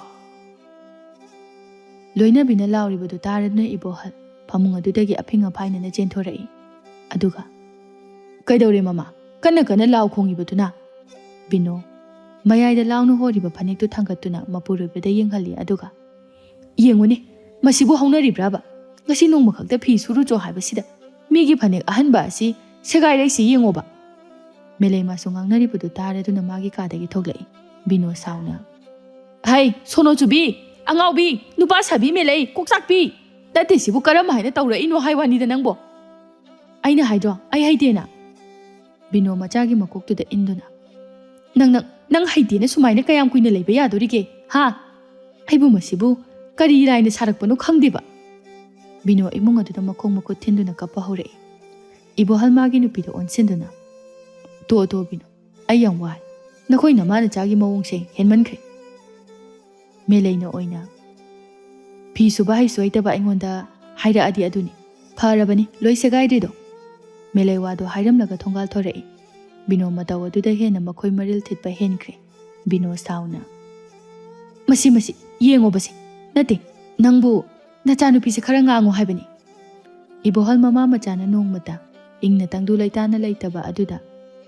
ꯂꯣꯏꯅꯕꯤꯅ ꯂꯥꯎꯔꯤꯕꯗꯨ ꯇꯥꯔꯗꯨꯅ ꯏꯕꯣꯍꯜ ꯐꯃꯨꯡ ꯑꯗꯨꯗꯒꯤ ꯑꯐꯤꯡ ꯑꯐꯥꯏꯅꯅ ꯆꯦꯟꯊꯣꯔꯛꯏ꯫ ꯑꯗꯨꯒ, "ꯀꯩꯗꯧꯔꯦ ꯃꯃꯥ? ꯀꯟꯅ ꯀꯟꯅ ꯂꯥꯎ ꯈꯣꯡꯉꯤꯕꯗꯨꯅ?" ꯕꯤꯅꯣ ꯃꯌꯥꯏꯗ ꯂꯥꯎꯅ ꯍꯣꯔꯤꯕ ꯐꯅꯦꯛꯇꯨ ꯊꯥꯡꯒꯠꯇꯨꯅ ꯃꯄꯨꯔꯣꯏꯕꯗ ꯌꯦꯡꯍꯜꯂꯤ, ꯑꯗꯨꯒ, "ꯌꯦꯡꯉꯨꯅꯦ, ꯃꯁꯤꯕꯨ ꯍꯧꯅꯔꯤꯕ꯭ꯔꯥꯕ? ꯉꯁꯤ ꯅꯣꯡꯃ ꯈꯛꯇ ꯐꯤ ꯁꯨꯔꯨꯆꯣ ꯍꯥꯏꯕꯁꯤꯗ ꯃꯤꯒꯤ ꯐꯅꯦꯛ ꯑꯍꯟꯕ ꯑꯁꯤ ꯁꯦꯒꯥꯏꯔꯛꯏꯁꯤ ꯌꯦꯡꯉꯣꯕ!" ꯃꯦꯂꯩꯃꯁꯨ ꯉꯥꯡꯅꯔꯤꯕꯗꯨ ꯇꯥꯔꯗꯨꯅ ꯃꯥꯒꯤ ꯀꯥꯗꯒꯤ ꯊꯣꯛꯂꯛꯏ꯫ ꯕꯤꯅꯣ ꯁꯥꯎꯅ, "ꯍꯩ, ꯁꯣꯅꯣ ꯆꯨꯕꯤ, ꯑꯉꯥꯎꯕꯤ, ꯅꯨꯄꯥ ꯁꯥꯕꯤ ꯃꯦꯂꯩ, ꯀꯣꯛꯆꯥꯛꯄꯤ! ꯅꯠꯇꯦ, ꯁꯤꯕꯨ ꯀꯔꯝ ꯍꯥꯏꯅ ꯇꯧꯔꯛꯏꯅꯣ ꯍꯥꯏ ꯋꯥꯅꯤꯗ ꯅꯪꯕꯣ? ꯑꯩꯅ ꯍꯥꯏꯗ꯭ꯔꯣ, ꯑꯩ ꯍꯩꯇꯦꯅ?" ꯕꯤꯅꯣ ꯃꯆꯥꯒꯤ ꯃꯀꯣꯛꯇꯨꯗ ꯏꯟꯗꯨꯅ, "ꯅꯪ, ꯅꯪ, ꯅꯪ ꯍꯩꯇꯦꯅ ꯁꯨꯃꯥꯏꯅ ꯀꯌꯥꯝ ꯀꯨꯏꯅ ꯂꯩꯕ ꯌꯥꯗꯣꯔꯤꯒꯦ, ꯍꯥ? ꯑꯩꯕꯨ ꯃꯁꯤꯕꯨ ꯀꯔꯤ ꯂꯥꯏꯅ ꯁꯥꯔꯛꯄꯅꯣ ꯈꯪꯗꯦꯕ!" ꯕꯤꯅꯣ ꯏꯃꯨꯡ ꯑꯗꯨꯗ ꯃꯈꯣꯡ ꯃꯈꯨꯠ ꯊꯤꯟꯗꯨꯅ ꯀꯞꯄ ꯍꯧꯔꯛꯏ꯫ ꯏꯕꯣꯍꯜ ꯃꯥꯒꯤ ꯅꯨꯄꯤꯗ ꯑꯣꯟꯁꯤꯟꯗꯨꯅ, "ꯇꯣ, ꯇꯣ, ꯕꯤꯅꯣ, ꯑꯩ ꯌꯥꯝ ꯋꯥꯔꯦ꯫ ꯅꯈꯣꯏ ꯅꯃꯥ ꯅꯆꯥꯒꯤ ꯃꯑꯣꯡꯁꯦ ꯍꯦꯟꯃꯟꯈ꯭ꯔꯦ꯫" ꯃꯦꯂꯩꯅ ꯑꯣꯏꯅ, "ꯐꯤ ꯁꯨꯕ ꯍꯩꯁꯨ ꯍꯩꯇꯕ ꯑꯩꯉꯣꯟꯗ ꯍꯥꯏꯔꯛꯑꯗꯤ ꯑꯗꯨꯅꯤ꯫ ꯐꯔꯕꯅꯤ, ꯂꯣꯏ ꯁꯦꯒꯥꯏꯗ꯭ꯔꯤꯗꯣ꯫" ꯃꯦꯂꯩ ꯋꯥꯗꯣ ꯍꯥꯏꯔꯝꯂꯒ ꯊꯣꯡꯒꯥꯜ ꯊꯣꯔꯛꯏ꯫ ꯕꯤꯅꯣ ꯃꯇꯧ ꯑꯗꯨꯗ ꯍꯦꯟꯅ ꯃꯈꯣꯏ ꯃꯔꯤꯜ ꯊꯤꯠꯄ ꯍꯦꯟꯈ꯭ꯔꯦ꯫ ꯕꯤꯅꯣ ꯁꯥꯎꯅ, "ꯃꯁꯤ, ꯃꯁꯤ, ꯌꯦꯡꯉꯣꯕꯁꯦ꯫ ꯅꯠꯇꯦ, ꯅꯪꯕꯨ ꯅꯆꯥꯅꯨꯄꯤꯁꯦ ꯈꯔ ꯉꯥꯡꯉꯨ ꯍꯥꯏꯕꯅꯤ꯫" ꯏꯕꯣꯍꯜ ꯃꯃꯥ ꯃꯆꯥꯅ ꯅꯣꯡꯃꯇ ꯏꯪꯅ ꯇꯪꯗꯨ ꯂꯩꯇꯥꯅ ꯂꯩꯇꯕ ꯑꯗꯨꯗ,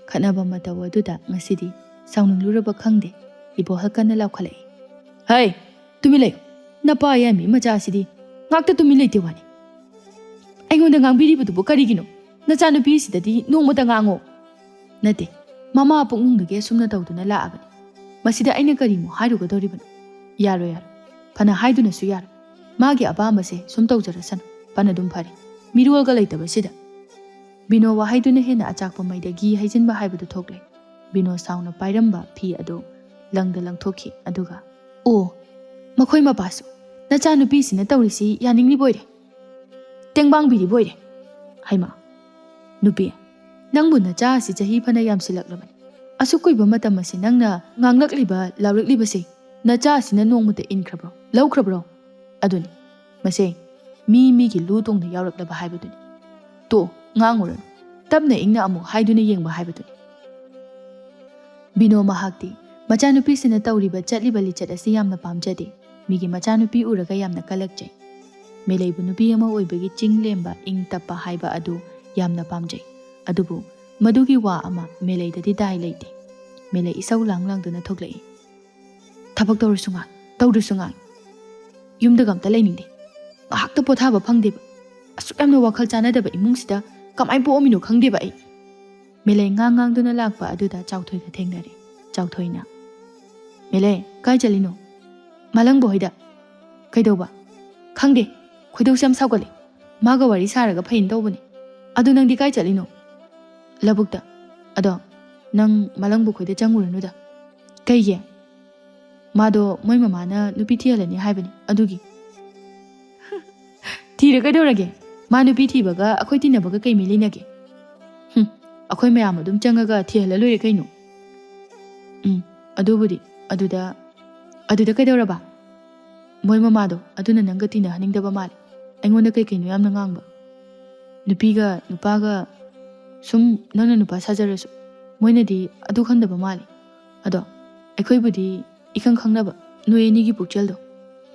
ꯈꯠꯅꯕ ꯃꯇꯧ ꯑꯗꯨꯗ ꯉꯁꯤꯗꯤ ꯁꯥꯎꯅꯤꯡꯂꯨꯔꯕ ꯈꯪꯗꯦ, ꯏꯕꯣꯍꯜ ꯀꯟꯅ ꯂꯥꯎꯈꯠꯂꯛꯏ, "ꯍꯩ, ꯇꯨꯃꯤꯟ ꯂꯩꯌꯨ! ꯅꯄꯥ ꯌꯥꯏꯃ ꯃꯆꯥꯁꯤꯗꯤ ꯉꯥꯛꯇ ꯇꯨꯃꯤꯟ ꯂꯩꯇꯦ ꯋꯥꯅꯤ꯫ ꯑꯩꯉꯣꯟꯗ ꯉꯥꯡꯕꯤꯔꯤꯕꯗꯨꯕꯨ ꯀꯔꯤꯒꯤꯅꯣ? ꯅꯆꯥꯅꯨꯄꯤꯁꯤꯗꯗꯤ ꯅꯣꯡꯃꯇ ꯉꯥꯡꯉꯣ꯫" "ꯅꯠꯇꯦ, ꯃꯃꯥ ꯄꯨꯛꯅꯨꯡꯗꯒꯤ ꯑꯁꯨꯝꯅ ꯇꯧꯗꯨꯅ ꯂꯥꯛꯑꯕꯅꯤ꯫ ꯃꯁꯤꯗ ꯑꯩꯅ ꯀꯔꯤꯃꯨꯛ ꯍꯥꯏꯔꯨꯒꯗꯧꯔꯤꯕꯅꯣ? ꯌꯥꯔꯣꯏ, ꯌꯥꯔꯣꯏ꯫ ꯐꯅ ꯍꯥꯏꯗꯨꯅꯁꯨ ꯌꯥꯔꯣꯏ꯫ ꯃꯥꯒꯤ ꯑꯄꯥꯝꯕꯁꯦ ꯁꯨꯝ ꯇꯧꯖꯔꯁꯅꯨ꯫ ꯐꯅ ꯑꯗꯨꯝ ꯐꯔꯦ꯫ ꯃꯤꯔꯣꯜꯒ ꯂꯩꯇꯕꯁꯤꯗ꯫" ꯕꯤꯅꯣ ꯋꯥꯍꯩꯗꯨꯅ ꯍꯦꯟꯅ ꯑꯆꯥꯛꯄ ꯃꯩꯗ ꯘꯤ ꯍꯩꯖꯤꯟꯕ ꯍꯥꯏꯕꯗꯨ ꯊꯣꯛꯂꯦ꯫ ꯕꯤꯅꯣ ꯁꯥꯎꯅ ꯄꯥꯏꯔꯝꯕ ꯐꯤ ꯑꯗꯨ ꯂꯪꯗ ꯂꯪꯊꯣꯛꯈꯤ, ꯑꯗꯨꯒ, "ꯑꯣ, ꯃꯈꯣꯏ ꯃꯄꯥꯁꯨ ꯅꯆꯥꯅꯨꯄꯤꯁꯤꯅ ꯇꯧꯔꯤꯁꯤ ꯌꯥꯅꯤꯡꯂꯤꯕꯣꯏꯔꯦ, ꯇꯦꯡꯕꯥꯡꯕꯤꯔꯤꯕꯣꯏꯔꯦ꯫ ꯍꯩꯃꯥ, ꯅꯨꯄꯤ, ꯅꯪꯕꯨ ꯅꯆꯥ ꯑꯁꯤ ꯆꯍꯤ ꯐꯅ ꯌꯥꯝꯁꯤꯜꯂꯛꯂꯕꯅꯤ꯫ ꯑꯁꯨꯛ ꯀꯨꯏꯕ ꯃꯇꯝ ꯑꯁꯤ ꯅꯪꯅ ꯉꯥꯡꯂꯛꯂꯤꯕ, ꯂꯥꯎꯔꯛꯂꯤꯕꯁꯦ ꯅꯆꯥ ꯑꯁꯤꯅ ꯅꯣꯡꯃꯇ ꯏꯟꯈ꯭ꯔꯕ꯭ꯔꯣ, ꯂꯧꯈ꯭ꯔꯕ꯭ꯔꯣ? ꯑꯗꯨꯅꯤ, ꯃꯁꯦ ꯃꯤ ꯃꯤꯒꯤ ꯂꯨ ꯇꯣꯡꯗ ꯌꯥꯎꯔꯛꯂꯕ ꯍꯥꯏꯕꯗꯨꯅꯤ꯫ ꯇꯣ, ꯉꯥꯡꯉꯨꯔꯅꯨ, ꯇꯞꯅ ꯏꯪꯅ ꯑꯃꯨꯛ ꯍꯥꯏꯗꯨꯅ ꯌꯦꯡꯕ ꯍꯥꯏꯕꯗꯨꯅꯤ꯫" ꯕꯤꯅꯣ ꯃꯍꯥꯛꯇꯤ ꯃꯆꯥꯅꯨꯄꯤꯁꯤꯅ ꯇꯧꯔꯤꯕ ꯆꯠꯂꯤꯕ ꯂꯤꯆꯠ ꯑꯁꯤ ꯌꯥꯝꯅ ꯄꯥꯝꯖꯗꯦ꯫ ꯃꯤꯒꯤ ꯃꯆꯥꯅꯨꯄꯤ ꯎꯔꯒ ꯌꯥꯝꯅ ꯀꯜꯂꯛꯆꯩ꯫ ꯃꯦꯂꯩꯕꯨ ꯅꯨꯄꯤ ꯑꯃ ꯑꯣꯏꯕꯒꯤ ꯆꯤꯡ ꯂꯦꯝꯕ, ꯏꯪ ꯇꯞꯄ ꯍꯥꯏꯕ ꯑꯗꯨ ꯌꯥꯝꯅ ꯄꯥꯝꯖꯩ꯫ ꯑꯗꯨꯕꯨ ꯃꯗꯨꯒꯤ ꯋꯥ ꯑꯃ ꯃꯦꯂꯩꯗꯗꯤ ꯗꯥꯏ ꯂꯩꯇꯦ꯫ ꯃꯦꯂꯩ ꯏꯁꯧ ꯂꯥꯡ ꯂꯥꯡꯗꯨꯅ ꯊꯣꯛꯂꯛꯏ꯫ "ꯊꯕꯛ ꯇꯧꯔꯁꯨ ꯉꯥꯡ, ꯇꯧꯗ꯭ꯔꯁꯨ ꯉꯥꯡ꯫ ꯌꯨꯝꯗꯒ ꯑꯝꯇ ꯂꯩꯅꯤꯡꯗꯦ꯫ ꯉꯥꯏꯍꯥꯛꯇ ꯄꯣꯊꯥꯕ ꯐꯪꯗꯦꯕ꯫ ꯑꯁꯨꯛ ꯌꯥꯝꯅ ꯋꯥꯈꯜ ꯆꯥꯟꯅꯗꯕ ꯏꯃꯨꯡꯁꯤꯗ ꯀꯃꯥꯏꯅ ꯄꯣꯛꯑꯝꯃꯤꯅꯣ ꯈꯪꯗꯦꯕ ꯑꯩ꯫" ꯃꯦꯂꯩ ꯉꯥꯡ ꯉꯥꯡꯗꯨꯅ ꯂꯥꯛꯄ ꯑꯗꯨꯗ ꯆꯥꯎꯊꯣꯏꯒ ꯊꯦꯡꯅꯔꯦ꯫ ꯆꯥꯎꯊꯣꯏꯅ, "ꯃꯦꯂꯩ, ꯀꯥꯏ ꯆꯠꯂꯤꯅꯣ?" "ꯃꯥꯂꯪꯕ ꯍꯣꯏꯗ꯫" "ꯀꯩꯗꯧꯕ?" "ꯈꯪꯗꯦ, ꯈꯣꯏꯗꯧꯁꯦ ꯌꯥꯝ ꯁꯥꯎꯒꯠꯂꯦ꯫ ꯃꯥꯒ ꯋꯥꯔꯤ ꯁꯥꯔꯒ ꯐꯩꯅ ꯇꯧꯕꯅꯦ꯫ ꯑꯗꯨ ꯅꯪꯗꯤ ꯀꯥꯏ ꯆꯠꯂꯤꯅꯣ?" "ꯂꯧꯕꯨꯛꯇ꯫" "ꯑꯗꯣ ꯅꯪ ꯃꯥꯂꯪꯕ ꯈꯣꯏꯗ ꯆꯪꯉꯨꯔꯅꯨꯗ꯫" "ꯀꯩꯒꯤ?" "ꯃꯥꯗꯣ ꯃꯣꯏ ꯃꯃꯥꯅ ꯅꯨꯄꯤ ꯊꯤꯍꯜꯂꯅꯤ ꯍꯥꯏꯕꯅꯤ, ꯑꯗꯨꯒꯤ꯫" "ꯊꯤꯔ ꯀꯩꯗꯧꯔꯒꯦ? ꯃꯥ ꯅꯨꯄꯤ ꯊꯤꯕꯒ ꯑꯩꯈꯣꯏ ꯇꯤꯟꯅꯕꯒ ꯀꯩ ꯃꯔꯤ ꯂꯩꯅꯒꯦ?" "ꯍꯨꯝ, ꯑꯩꯈꯣꯏ ꯃꯌꯥꯝ ꯑꯗꯨꯝ ꯆꯪꯉꯒ ꯊꯤꯍꯜꯂ ꯂꯣꯏꯔꯦ ꯀꯩꯅꯣ꯫" "ꯎꯝ, ꯑꯗꯨꯕꯨꯗꯤ꯫ ꯑꯗꯨꯗ, ꯑꯗꯨꯗ ꯀꯩꯗꯧꯔꯕ?" "ꯃꯣꯏ ꯃꯃꯥꯗꯣ ꯑꯗꯨꯅ ꯅꯪꯒ ꯇꯤꯟꯅꯍꯟꯅꯤꯡꯗꯕ ꯃꯥꯜꯂꯦ꯫ ꯑꯩꯉꯣꯟꯗ ꯀꯩ ꯀꯩꯅꯣ ꯌꯥꯝꯅ ꯉꯥꯡꯕ꯫ ꯅꯨꯄꯤꯒ ꯅꯨꯄꯥꯒ ꯁꯨꯝ ꯅꯪꯅ ꯅꯨꯄꯥ ꯁꯥꯖꯔꯁꯨ, ꯃꯣꯏꯅꯗꯤ ꯑꯗꯨ ꯈꯪꯗꯕ ꯃꯥꯜꯂꯦ꯫ ꯑꯗꯣ ꯑꯩꯈꯣꯏꯕꯨꯗꯤ ꯏꯈꯪ ꯈꯪꯅꯕ ꯅꯣꯏ ꯑꯅꯤꯒꯤ ꯄꯨꯛꯆꯦꯜꯗꯣ꯫"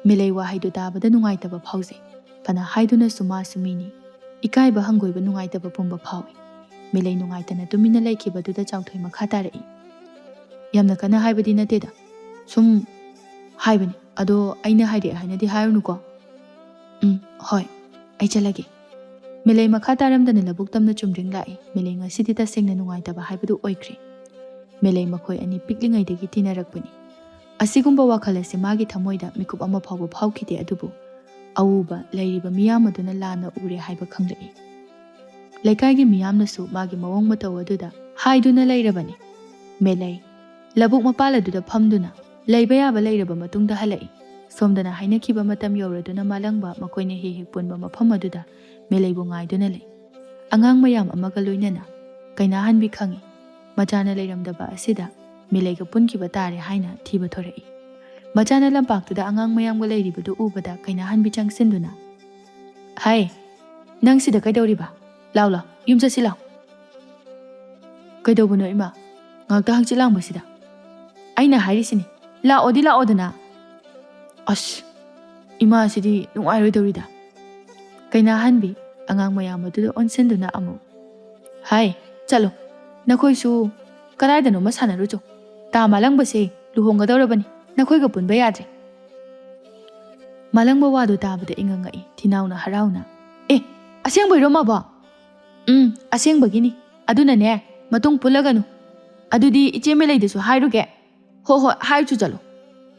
ꯃꯦꯂꯩ ꯋꯥꯍꯩꯗꯨ ꯇꯥꯕꯗ ꯅꯨꯡꯉꯥꯏꯇꯕ ꯐꯥꯎꯖꯩ꯫ ꯐꯅ ꯍꯥꯏꯗꯨꯅꯁꯨ ꯃꯥꯁꯨ ꯃꯤꯅꯤ꯫ ꯏꯀꯥꯏꯕ ꯍꯪꯒꯣꯏꯕ ꯅꯨꯡꯉꯥꯏꯇꯕ ꯄꯨꯝꯕ ꯐꯥꯎꯏ꯫ ꯃꯦꯂꯩ ꯅꯨꯡꯉꯥꯏꯇꯅ ꯇꯨꯃꯤꯟꯅ ꯂꯩꯈꯤꯕꯗꯨꯗ ꯆꯥꯎꯊꯣꯏ ꯃꯈꯥ ꯇꯥꯔꯛꯏ꯫ "ꯌꯥꯝꯅ ꯀꯟꯅ ꯍꯥꯏꯕꯗꯤ ꯅꯠꯇꯦꯗ꯫ ꯁꯨꯝ ꯍꯥꯏꯕꯅꯤ꯫ ꯑꯗꯣ ꯑꯩꯅ ꯍꯥꯏꯔꯛꯑꯦ ꯍꯥꯏꯅꯗꯤ ꯍꯥꯏꯔꯨꯅꯨꯀꯣ꯫" "ꯎꯝ, ꯍꯣꯏ꯫ ꯑꯩ ꯆꯠꯂꯒꯦ꯫" ꯃꯦꯂꯩ ꯃꯈꯥ ꯇꯥꯔꯝꯗꯅ ꯂꯧꯕꯨꯛ ꯇꯝꯅ ꯆꯨꯝꯗ꯭ꯔꯤꯡ ꯂꯥꯛꯏ꯫ ꯃꯦꯂꯩ ꯉꯁꯤꯗꯤ ꯇꯁꯦꯡꯅ ꯅꯨꯡꯉꯥꯏꯇꯕ ꯍꯥꯏꯕꯗꯨ ꯑꯣꯏꯈ꯭ꯔꯦ꯫ ꯃꯦꯂꯩ ꯃꯈꯣꯏ ꯑꯅꯤ ꯄꯤꯛꯂꯤꯉꯩꯗꯒꯤ ꯇꯤꯟꯅꯔꯛꯄꯅꯤ꯫ ꯑꯁꯤꯒꯨꯝꯕ ꯋꯥꯈꯜ ꯑꯁꯤ ꯃꯥꯒꯤ ꯊꯃꯣꯏꯗ ꯃꯤꯀꯨꯞ ꯑꯃ ꯐꯥꯎꯕ ꯐꯥꯎꯈꯤꯗꯦ, ꯑꯗꯨꯕꯨ ꯑꯎꯕ ꯂꯩꯔꯤꯕ ꯃꯤꯌꯥꯝ ꯑꯗꯨꯅ ꯂꯥꯟꯅ ꯎꯔꯦ ꯍꯥꯏꯕ ꯈꯪꯂꯛꯏ꯫ ꯂꯩꯀꯥꯏꯒꯤ ꯃꯤꯌꯥꯝꯅꯁꯨ ꯃꯥꯒꯤ ꯃꯑꯣꯡ ꯃꯇꯧ ꯑꯗꯨꯗ ꯍꯥꯏꯗꯨꯅ ꯂꯩꯔꯕꯅꯤ꯫ ꯃꯦꯂꯩ ꯂꯧꯕꯨꯛ ꯃꯄꯥꯜ ꯑꯗꯨꯗ ꯐꯝꯗꯨꯅ ꯂꯩꯕ ꯌꯥꯕ ꯂꯩꯔꯕ ꯃꯇꯨꯡꯗ ꯍꯜꯂꯛꯏ꯫ ꯁꯣꯝꯗꯅ ꯍꯥꯏꯅꯈꯤꯕ ꯃꯇꯝ ꯌꯧꯔꯗꯨꯅ ꯃꯥꯂꯪꯕ ꯃꯈꯣꯏꯅ ꯍꯦꯛ ꯍꯦꯛ ꯄꯨꯟꯕ ꯃꯐꯝ ꯑꯗꯨꯗ ꯃꯦꯂꯩꯕꯨ ꯉꯥꯏꯗꯨꯅ ꯂꯩ꯫ ꯑꯉꯥꯡ ꯃꯌꯥꯝ ꯑꯃꯒ ꯂꯣꯏꯅꯅ ꯀꯩꯅꯥꯍꯟꯕꯤ ꯈꯪꯏ꯫ ꯃꯆꯥꯅ ꯂꯩꯔꯝꯗꯕ ꯑꯁꯤꯗ ꯃꯦꯂꯩꯒ ꯄꯨꯟꯈꯤꯕ ꯇꯥꯔꯦ ꯍꯥꯏꯅ ꯊꯤꯕ ꯊꯣꯔꯛꯏ꯫ ꯃꯆꯥꯅ ꯂꯝꯄꯥꯛꯇꯨꯗ ꯑꯉꯥꯡ ꯃꯌꯥꯝꯒ ꯂꯩꯔꯤꯕꯗꯨ ꯎꯕꯗ ꯀꯩꯅꯥꯍꯟꯕꯤ ꯆꯪꯁꯤꯟꯗꯨꯅ, "ꯍꯥꯏ, ꯅꯪ ꯁꯤꯗ ꯀꯩꯗꯧꯔꯤꯕ? ꯂꯥꯎ, ꯂꯥꯎ, ꯌꯨꯝ ꯆꯠꯁꯤ ꯂꯥꯎ꯫" "ꯀꯩꯗꯧꯕꯅꯣ ꯏꯃꯥ? ꯉꯥꯛꯇ ꯍꯪꯆꯤꯠ ꯂꯥꯡꯕꯁꯤꯗ?" "ꯑꯩꯅ ꯍꯥꯏꯔꯤꯁꯤꯅꯤ, ꯂꯥꯛꯑꯣꯗꯤ ꯂꯥꯛꯑꯣꯗꯅ꯫" "ꯑꯁ, ꯏꯃꯥꯁꯤꯗꯤ ꯅꯨꯡꯉꯥꯏꯔꯣꯏꯗꯧꯔꯤꯗ꯫" ꯀꯩꯅꯥꯍꯟꯕꯤ ꯑꯉꯥꯡ ꯃꯌꯥꯝ ꯑꯗꯨꯗ ꯑꯣꯟꯁꯤꯟꯗꯨꯅ ꯑꯃꯨꯛ, "ꯍꯥꯏ, ꯆꯠꯂꯣ, ꯅꯈꯣꯏꯁꯨ ꯀꯗꯥꯏꯗꯅꯣꯃ ꯁꯥꯟꯅꯔꯨꯆꯣ꯫ ꯇꯥ ꯃꯥꯂꯪꯕꯁꯦ ꯂꯨꯍꯣꯡꯒꯗꯧꯔꯕꯅꯤ, ꯅꯈꯣꯏꯒ ꯄꯨꯟꯕ ꯌꯥꯗ꯭ꯔꯦ꯫ ꯃꯥꯂꯪꯕ ꯋꯥꯗꯨ ꯇꯥꯕꯗ ꯏꯉꯛ ꯉꯛꯏ ꯊꯤꯅꯥꯎꯅ ꯍꯔꯥꯎꯅ꯫ "ꯑꯦ, ꯑꯁꯦꯡꯕꯩꯔꯣ ꯃꯥꯕꯣ?" "ꯎꯝ, ꯑꯁꯦꯡꯕꯒꯤꯅꯤ꯫ ꯑꯗꯨꯅꯅꯦ, ꯃꯇꯨꯡ ꯄꯨꯜꯂꯒꯅꯨ꯫ ꯑꯗꯨꯗꯤ ꯏꯆꯦ ꯃꯦꯂꯩꯗꯁꯨ ꯍꯥꯏꯔꯨꯒꯦ꯫" "ꯍꯣ ꯍꯣꯏ, ꯍꯥꯏꯔꯨꯆꯣ ꯆꯠꯂꯣ꯫"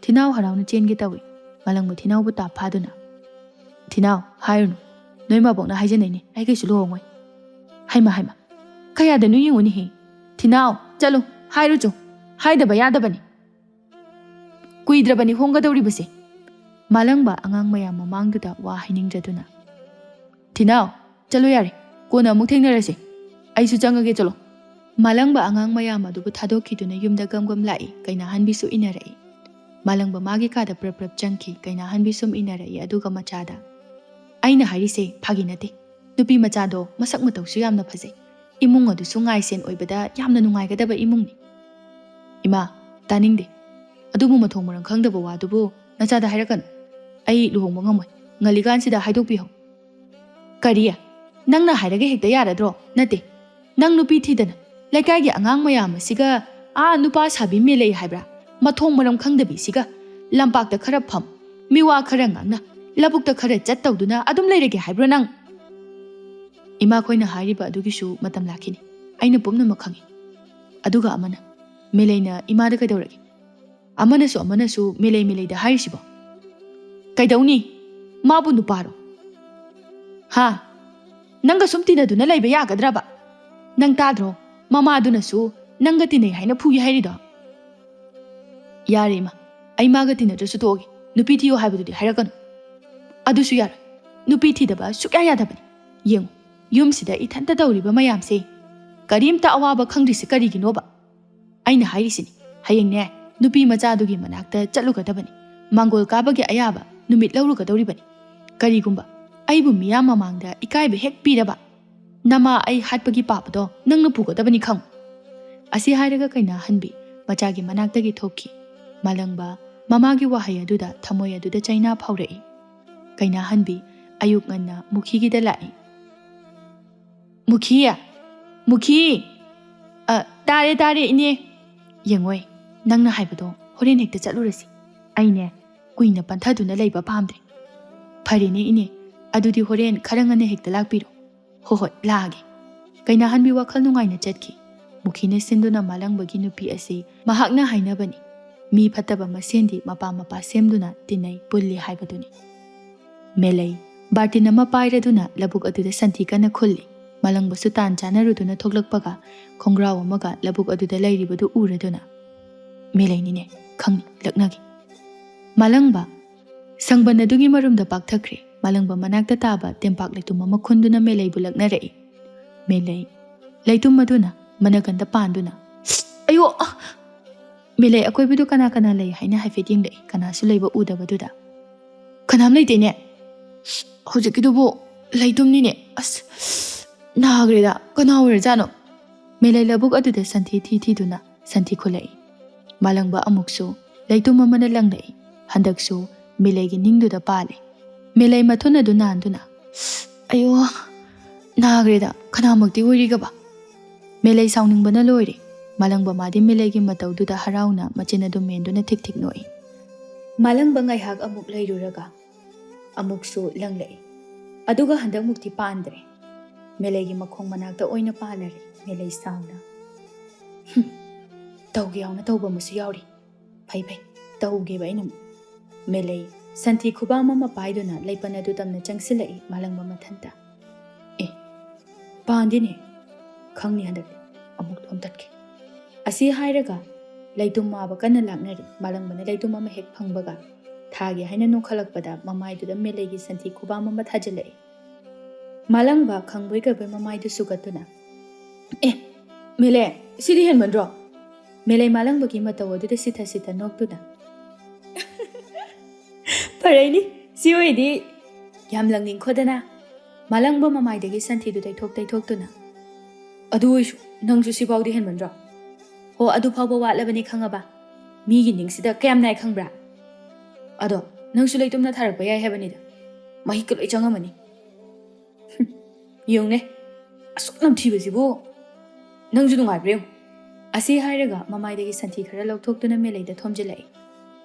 ꯊꯤꯅꯥꯎ ꯍꯔꯥꯎꯅ ꯆꯦꯟꯒꯦ ꯇꯧꯏ꯫ ꯃꯥꯂꯪꯕ ꯊꯤꯅꯥꯎꯕꯨ ꯇꯥꯞ ꯐꯥꯗꯨꯅ, "ꯊꯤꯅꯥꯎ, ꯍꯥꯏꯔꯨꯅꯨ꯫ ꯅꯣꯏ ꯃꯥꯕꯣꯛꯅ ꯍꯥꯏꯖꯅꯩꯅꯦ, ꯑꯩ ꯀꯩꯁꯨ ꯂꯨꯍꯣꯡꯉꯣꯏ꯫" "ꯍꯩꯃ ꯍꯩꯃ, ꯀꯌꯥꯗꯅꯣ ꯌꯦꯡꯉꯨꯅꯦꯍꯦ꯫ ꯊꯤꯅꯥꯎ, ꯆꯠꯂꯨ, ꯍꯥꯏꯔꯨꯆꯣ꯫ ꯍꯥꯏꯗꯕ ꯌꯥꯗꯕꯅꯤ꯫ ꯀꯨꯏꯗ꯭ꯔꯕꯅꯤ ꯍꯣꯡꯒꯗꯧꯔꯤꯕꯁꯦ꯫" ꯃꯥꯂꯪꯕ ꯑꯉꯥꯡ ꯃꯌꯥꯝ ꯃꯃꯥꯡꯗꯨꯗ ꯋꯥ ꯍꯥꯏꯅꯤꯡꯗ꯭ꯔꯗꯨꯅ, "ꯊꯤꯅꯥꯎ, ꯆꯠꯂꯣ ꯌꯥꯔꯦ, ꯀꯣꯟꯅ ꯑꯃꯨꯛ ꯊꯦꯡꯅꯔꯁꯦ꯫ ꯑꯩꯁꯨ ꯆꯪꯉꯒꯦ, ꯆꯠꯂꯣ꯫" ꯃꯥꯂꯪꯕ ꯑꯉꯥꯡ ꯃꯌꯥꯝ ꯑꯗꯨꯕꯨ ꯊꯥꯗꯣꯛꯈꯤꯗꯨꯅ ꯌꯨꯝꯗ ꯒꯝ ꯒꯝ ꯂꯥꯛꯏ꯫ ꯀꯩꯅꯥꯍꯟꯕꯤꯁꯨ ꯏꯟꯅꯔꯛꯏ꯫ ꯃꯥꯂꯪꯕ ꯃꯥꯒꯤ ꯀꯥꯗ ꯄ꯭ꯔꯞ ꯄ꯭ꯔꯞ ꯆꯪꯈꯤ꯫ ꯀꯩꯅꯥꯍꯟꯕꯤ ꯁꯨꯝ ꯏꯟꯅꯔꯛꯏ, ꯑꯗꯨꯒ ꯃꯆꯥꯗ, "ꯑꯩꯅ ꯍꯥꯏꯔꯤꯁꯦ ꯐꯥꯒꯤ ꯅꯠꯇꯦ꯫ ꯅꯨꯄꯤ ꯃꯆꯥꯗꯣ ꯃꯁꯛ ꯃꯇꯧꯁꯨ ꯌꯥꯝꯅ ꯐꯖꯩ꯫ ꯏꯃꯨꯡ ꯑꯗꯨꯁꯨ ꯉꯥꯏꯁꯦꯟ ꯑꯣꯏꯕꯗ ꯌꯥꯝꯅ ꯅꯨꯡꯉꯥꯏꯒꯗꯕ ꯏꯃꯨꯡꯅꯤ꯫" "ꯏꯃꯥ, ꯇꯥꯅꯤꯡꯗꯦ꯫ ꯑꯗꯨꯕꯨ ꯃꯊꯣꯡ ꯃꯔꯝ ꯈꯪꯗꯕ ꯋꯥꯗꯨꯕꯨ ꯅꯆꯥꯗ ꯍꯥꯏꯔꯛꯀꯅꯨ꯫ ꯑꯩ ꯂꯨꯍꯣꯡꯕ ꯉꯝꯃꯣꯏ꯫ ꯉꯜꯂꯤꯀꯥꯟꯁꯤꯗ ꯍꯥꯏꯗꯣꯛꯄꯤꯍꯧ꯫" "ꯀꯔꯤ? ꯅꯪꯅ ꯍꯥꯏꯔꯒ ꯍꯦꯛꯇ ꯌꯥꯔꯗ꯭ꯔꯣ? ꯅꯠꯇꯦ, ꯅꯪ ꯅꯨꯄꯤ ꯊꯤꯗꯅ ꯂꯩꯀꯥꯏꯒꯤ ꯑꯉꯥꯡ ꯃꯌꯥꯝ ꯑꯁꯤꯒ, ꯑꯥ ꯅꯨꯄꯥ ꯁꯥꯕꯤ ꯃꯦꯂꯩ ꯍꯥꯏꯕ꯭ꯔꯥ, ꯃꯊꯣꯡ ꯃꯔꯝ ꯈꯪꯗꯕꯤꯁꯤꯒ ꯂꯝꯄꯥꯛꯇ ꯈꯔ ꯐꯝ, ꯃꯤꯋꯥ ꯈꯔ ꯉꯥꯡꯅ, ꯂꯧꯕꯨꯛꯇ ꯈꯔ ꯆꯠ ꯇꯧꯗꯨꯅ ꯑꯗꯨꯝ ꯂꯩꯔꯒꯦ ꯍꯥꯏꯕ꯭ꯔꯣ ꯅꯪ?" "ꯏꯃꯥꯈꯣꯏꯅ ꯍꯥꯏꯔꯤꯕ ꯑꯗꯨꯒꯤꯁꯨ ꯃꯇꯝ ꯂꯥꯛꯈꯤꯅꯤ꯫ ꯑꯩꯅ ꯄꯨꯝꯅꯃꯛ ꯈꯪꯏ꯫ ꯑꯗꯨꯒ ꯑꯃꯅ, ꯃꯦꯂꯩꯅ ꯏꯃꯥꯗ ꯀꯩꯗꯧꯔꯒꯦ? ꯑꯃꯅꯁꯨ ꯑꯃꯅꯁꯨ ꯃꯦꯂꯩ ꯃꯦꯂꯩꯗ ꯍꯥꯏꯔꯤꯁꯤꯕꯣ? ꯀꯩꯗꯧꯅꯤ? ꯃꯥꯕꯨ ꯅꯨꯄꯥꯔꯣ? ꯍꯥ? ꯅꯪꯒ ꯁꯨꯝ ꯇꯤꯟꯅꯗꯨꯅ ꯂꯩꯕ ꯌꯥꯒꯗ꯭ꯔꯕ? ꯅꯪ ꯇꯥꯗ꯭ꯔꯣ? ꯃꯃꯥꯗꯨꯅꯁꯨ ꯅꯪꯒ ꯇꯤꯟꯅꯩ ꯍꯥꯏꯅ ꯐꯨꯏ ꯍꯥꯏꯔꯤꯗꯣ?" "ꯌꯥꯔꯦ ꯏꯃꯥ, ꯑꯩ ꯃꯥꯒ ꯇꯤꯟꯅꯗ꯭ꯔꯁꯨ ꯇꯣꯛꯑꯒꯦ꯫ ꯅꯨꯄꯤ ꯊꯤꯌꯣ ꯍꯥꯏꯕꯗꯨꯗꯤ ꯍꯥꯏꯔꯛꯀꯅꯨ꯫" "ꯑꯗꯨꯁꯨ ꯌꯥꯔꯣꯏ꯫ ꯅꯨꯄꯤ ꯊꯤꯗꯕ ꯁꯨꯛꯌꯥ ꯌꯥꯗꯕꯅꯤ꯫ ꯌꯦꯡꯉꯨ, ꯌꯨꯝꯁꯤꯗ ꯏꯊꯟꯇ ꯇꯧꯔꯤꯕ ꯃꯌꯥꯝꯁꯦ, ꯀꯔꯤꯝꯇ ꯑꯋꯥꯕ ꯈꯪꯗ꯭ꯔꯤꯁꯦ ꯀꯔꯤꯒꯤꯅꯣꯕ? ꯑꯩꯅ ꯍꯥꯏꯔꯤꯁꯤꯅꯤ, ꯍꯌꯦꯡꯅꯦ, ꯅꯨꯄꯤ ꯃꯆꯥꯗꯨꯒꯤ ꯃꯅꯥꯛꯇ ꯆꯠꯂꯨꯒꯗꯕꯅꯤ꯫ ꯃꯥꯡꯒꯣꯜ ꯀꯥꯕꯒꯤ ꯑꯌꯥꯕ ꯅꯨꯃꯤꯠ ꯂꯧꯔꯨꯒꯗꯧꯔꯤꯕꯅꯤ꯫ ꯀꯔꯤꯒꯨꯝꯕ ꯑꯩꯕꯨ ꯃꯤꯌꯥꯝ ꯃꯃꯥꯡꯗ ꯏꯀꯥꯏꯕ ꯍꯦꯛ ꯄꯤꯔꯕ, ꯅꯃꯥ ꯑꯩ ꯍꯥꯠꯄꯒꯤ ꯄꯥꯞ ꯑꯗꯣ ꯅꯪꯅ ꯄꯨꯒꯗꯕꯅꯤ ꯈꯪꯉꯨ꯫" ꯑꯁꯤ ꯍꯥꯏꯔꯒ ꯀꯩꯅꯥꯍꯟꯕꯤ ꯃꯆꯥꯒꯤ ꯃꯅꯥꯛꯇꯒꯤ ꯊꯣꯛꯈꯤ꯫ ꯃꯥꯂꯪꯕ ꯃꯃꯥꯒꯤ ꯋꯥꯍꯩ ꯑꯗꯨꯗ ꯊꯃꯣꯏ ꯑꯗꯨꯗ ꯆꯩꯅꯥ ꯐꯥꯎꯔꯛꯏ꯫ ꯀꯩꯅꯥꯍꯟꯕꯤ ꯑꯌꯨꯛ ꯉꯟꯅ ꯃꯨꯈꯤꯒꯤꯗ ꯂꯥꯛꯏ꯫ "ꯃꯨꯈꯤ! ꯃꯨꯈꯤ!" "ꯑ, "ꯇꯥꯔꯦ, ꯇꯥꯔꯦ, ꯏꯅꯦ꯫ ꯌꯦꯡꯉꯣꯏ, ꯅꯪꯅ ꯍꯥꯏꯕꯗꯣ ꯍꯣꯔꯦꯟ ꯍꯦꯛꯇ ꯆꯠꯂꯨꯔꯁꯤ꯫ ꯑꯩꯅꯦ, ꯀꯨꯏꯅ ꯄꯟꯊꯗꯨꯅ ꯂꯩꯕ ꯄꯥꯝꯗ꯭ꯔꯦ꯫ ꯐꯔꯦꯅꯦ, ꯏꯅꯦ, ꯑꯗꯨꯗꯤ ꯍꯣꯔꯦꯟ ꯈꯔ ꯉꯟꯅ ꯍꯦꯛꯇ ꯂꯥꯛꯄꯤꯔꯣ꯫" "ꯍꯣ ꯍꯣꯏ, ꯂꯥꯛꯑꯒꯦ꯫" ꯀꯩꯅꯥꯍꯟꯕꯤ ꯋꯥꯈꯜ ꯅꯨꯡꯉꯥꯏꯅ ꯆꯠꯈꯤ꯫ ꯃꯨꯈꯤꯅ ꯁꯤꯟꯗꯨꯅ ꯃꯥꯂꯪꯕꯒꯤ ꯅꯨꯄꯤ ꯑꯁꯤ ꯃꯍꯥꯛꯅ ꯍꯥꯏꯅꯕꯅꯤ, ꯃꯤ ꯐꯠꯇꯕ ꯃꯁꯦꯟꯗꯤ ꯃꯄꯥ ꯃꯄꯥ ꯁꯦꯝꯗꯨꯅ ꯇꯤꯟꯅꯩ ꯄꯨꯜꯂꯤ ꯍꯥꯏꯕꯗꯨꯅꯤ꯫ ꯃꯦꯂꯩ ꯕꯥꯔꯇꯤꯟ ꯑꯃ ꯄꯥꯏꯔꯗꯨꯅ ꯂꯧꯕꯨꯛ ꯑꯗꯨꯗ ꯁꯟꯊꯤ ꯀꯟꯅ ꯈꯨꯜꯂꯤ꯫ ꯃꯥꯂꯪꯕꯁꯨ ꯇꯥꯟ ꯆꯥꯅꯔꯨꯗꯨꯅ ꯊꯣꯛꯂꯛꯄꯒ ꯈꯣꯡꯒ꯭ꯔꯥꯎ ꯑꯃꯒ ꯂꯧꯕꯨꯛ ꯑꯗꯨꯗ ꯂꯩꯔꯤꯕꯗꯨ ꯎꯔꯗꯨꯅ, "ꯃꯦꯂꯩꯅꯤꯅꯦ, ꯈꯪꯅꯤ, ꯂꯛꯅꯒꯦ꯫" ꯃꯥꯂꯪꯕ ꯁꯪꯕꯟ ꯑꯗꯨꯒꯤ ꯃꯔꯨꯝꯗ ꯄꯥꯛꯊꯈ꯭ꯔꯦ꯫ ꯃꯥꯂꯪꯕ ꯃꯅꯥꯛꯇ ꯇꯥꯕ ꯇꯦꯝꯄꯥꯛ ꯂꯩꯇꯨꯝ ꯑꯃ ꯈꯨꯟꯗꯨꯅ ꯃꯦꯂꯩꯕꯨ ꯂꯛꯅꯔꯛꯏ꯫ ꯃꯦꯂꯩ ꯂꯩꯇꯨꯝ ꯑꯗꯨꯅ ꯃꯅꯒꯟꯗ ꯄꯥꯟꯗꯨꯅ, "ꯑꯌꯣ! ꯑ!" ꯃꯦꯂꯩ ꯑꯀꯣꯏꯕꯗꯨ ꯀꯅꯥ ꯀꯅꯥ ꯂꯩ ꯍꯥꯏꯅ ꯍꯥꯏꯐꯦꯠ ꯌꯦꯡꯂꯛꯏ, ꯀꯅꯥꯁꯨ ꯂꯩꯕ ꯎꯗꯕꯗꯨꯗ꯫ "ꯀꯅꯥꯝ ꯂꯩꯇꯦꯅꯦ꯫ ꯍꯧꯖꯤꯛꯀꯤꯗꯨꯕꯨ ꯂꯩꯇꯨꯝꯅꯤꯅꯦ꯫ ꯑꯁ, ꯅꯥꯈ꯭ꯔꯦꯗ, ꯀꯅꯥ ꯑꯣꯏꯔꯖꯥꯠꯅꯣ?" ꯃꯦꯂꯩ ꯂꯧꯕꯨꯛ ꯑꯗꯨꯗ ꯁꯟꯊꯤ ꯊꯤ ꯊꯤꯗꯨꯅ ꯁꯟꯊꯤ ꯈꯨꯜꯂꯛꯏ꯫ ꯃꯥꯂꯪꯕ ꯑꯃꯨꯛꯁꯨ ꯂꯩꯇꯨꯝ ꯑꯃꯅ ꯂꯪꯂꯛꯏ꯫ ꯍꯟꯗꯛꯁꯨ ꯃꯦꯂꯩꯒꯤ ꯅꯤꯡꯗꯨꯗ ꯄꯥꯜꯂꯤ꯫ ꯃꯦꯂꯩ ꯃꯊꯨꯟ ꯑꯗꯨ ꯅꯥꯟꯗꯨꯅ, "ꯑꯌꯣ, ꯅꯥꯈ꯭ꯔꯦꯗ, ꯀꯅꯥꯃꯛꯇꯤ ꯑꯣꯏꯔꯤꯒꯕ?" ꯃꯦꯂꯩ ꯁꯥꯎꯅꯤꯡꯕꯅ ꯂꯣꯏꯔꯦ꯫ ꯃꯥꯂꯪꯕ ꯃꯥꯗꯤ ꯃꯦꯂꯩꯒꯤ ꯃꯇꯧꯗꯨꯗ ꯍꯔꯥꯎꯅ ꯃꯆꯤꯟ ꯑꯗꯨ ꯃꯦꯟꯗꯨꯅ ꯊꯤꯛ ꯊꯤꯛ ꯅꯣꯛꯏ꯫ ꯃꯥꯂꯪꯕ ꯉꯥꯏꯍꯥꯛ ꯑꯃꯨꯛ ꯂꯩꯔꯨꯔꯒ ꯑꯃꯨꯛꯁꯨ ꯂꯪꯂꯛꯏ꯫ ꯑꯗꯨꯒ ꯍꯟꯗꯛꯃꯨꯛꯇꯤ ꯄꯥꯟꯗ꯭ꯔꯦ꯫ ꯃꯦꯂꯩꯒꯤ ꯃꯈꯣꯡ ꯃꯅꯥꯛꯇ ꯑꯣꯏꯅ ꯄꯥꯜꯂꯔꯦ꯫ ꯃꯦꯂꯩ ꯁꯥꯎꯅ, "ꯍꯨꯝ, ꯇꯧꯒꯦ ꯌꯥꯎꯅ ꯇꯧꯕ ꯑꯃꯁꯨ ꯌꯥꯎꯔꯤ꯫ ꯐꯩ ꯐꯩ, ꯇꯧꯒꯦꯕ ꯑꯩꯅ ꯑꯃꯨꯛ꯫" ꯃꯦꯂꯩ ꯁꯟꯊꯤ ꯈꯨꯕꯥꯝ ꯑꯃ ꯄꯥꯏꯗꯨꯅ ꯂꯩꯄꯟ ꯑꯗꯨ ꯇꯝꯅ ꯆꯪꯁꯤꯜꯂꯛꯏ ꯃꯥꯂꯪꯕ ꯃꯊꯟꯇ꯫ "ꯑꯦ, ꯄꯥꯟꯗꯦꯅꯦ꯫ ꯈꯪꯅꯤ ꯍꯟꯗꯛꯇꯤ꯫ ꯑꯃꯨꯛ ꯊꯣꯝꯇꯠꯀꯦ꯫" ꯑꯁꯤ ꯍꯥꯏꯔꯒ ꯂꯩꯇꯨꯝ ꯃꯥꯕ ꯀꯟꯅ ꯂꯥꯛꯅꯔꯤ꯫ ꯃꯥꯂꯪꯕꯅ ꯂꯩꯇꯨꯝ ꯑꯃ ꯍꯦꯛ ꯐꯪꯕꯒ ꯊꯥꯒꯦ ꯍꯥꯏꯅ ꯅꯣꯛꯈꯠꯂꯛꯄꯗ ꯃꯃꯥꯏꯗꯨꯗ ꯃꯦꯂꯩꯒꯤ ꯁꯟꯊꯤ ꯈꯨꯕꯥꯝ ꯑꯃ ꯊꯥꯖꯤꯜꯂꯛꯏ꯫ ꯃꯥꯂꯪꯕ ꯈꯪꯕꯣꯏ ꯀꯩꯕꯣꯏ ꯃꯃꯥꯏꯗꯨ ꯁꯨꯒꯠꯇꯨꯅ, "ꯑꯦ, ꯃꯦꯂꯦ, ꯁꯤꯗꯤ ꯍꯦꯟꯃꯟꯗ꯭ꯔꯣ?" ꯃꯦꯂꯩ ꯃꯥꯂꯪꯕꯒꯤ ꯃꯇꯧ ꯑꯗꯨꯗ ꯁꯤꯊ ꯁꯤꯊ ꯅꯣꯛꯇꯨꯅ, "ꯐꯔꯩꯅꯤ, ꯁꯤ ꯑꯣꯏꯗꯤ ꯌꯥꯝ ꯂꯪꯅꯤꯡꯈꯣꯗꯅ꯫" ꯃꯥꯂꯪꯕ ꯃꯃꯥꯏꯗꯒꯤ ꯁꯟꯊꯤꯗꯨ ꯇꯩꯊꯣꯛ ꯇꯩꯊꯣꯛꯇꯨꯅ, "ꯑꯗꯨ ꯑꯣꯏꯁꯨ ꯅꯪꯁꯨ ꯁꯤꯐꯥꯎꯗꯤ ꯍꯦꯟꯃꯟꯗ꯭ꯔꯣ? ꯍꯣ, ꯑꯗꯨ ꯐꯥꯎꯕ ꯋꯥꯠꯂꯕꯅꯤ ꯈꯪꯉꯕ? ꯃꯤꯒꯤ ꯅꯤꯡꯁꯤꯗ ꯀꯌꯥꯝ ꯅꯥꯏ ꯈꯪꯕ꯭ꯔꯥ? ꯑꯗꯣ ꯅꯪꯁꯨ ꯂꯩꯇꯨꯝꯅ ꯊꯥꯔꯛꯄ ꯌꯥꯏ ꯍꯥꯏꯕꯅꯤꯗ꯫ ꯃꯍꯤꯛꯀ ꯂꯣꯏ ꯆꯪꯉꯝꯃꯅꯤ꯫ ꯍꯨꯝ, ꯌꯦꯡꯉꯨꯅꯦ, ꯑꯁꯨꯛ ꯅꯝꯊꯤꯕꯁꯤꯕꯨ꯫ ꯅꯪꯁꯨ ꯅꯨꯡꯉꯥꯏꯕ꯭ꯔꯥ ꯌꯦꯡꯉꯨ꯫" ꯑꯁꯤ ꯍꯥꯏꯔꯒ ꯃꯃꯥꯏꯗꯒꯤ ꯁꯟꯊꯤ ꯈꯔ ꯂꯧꯊꯣꯛꯇꯨꯅ ꯃꯦꯂꯩꯗ ꯊꯣꯝꯖꯤꯜꯂꯛꯏ꯫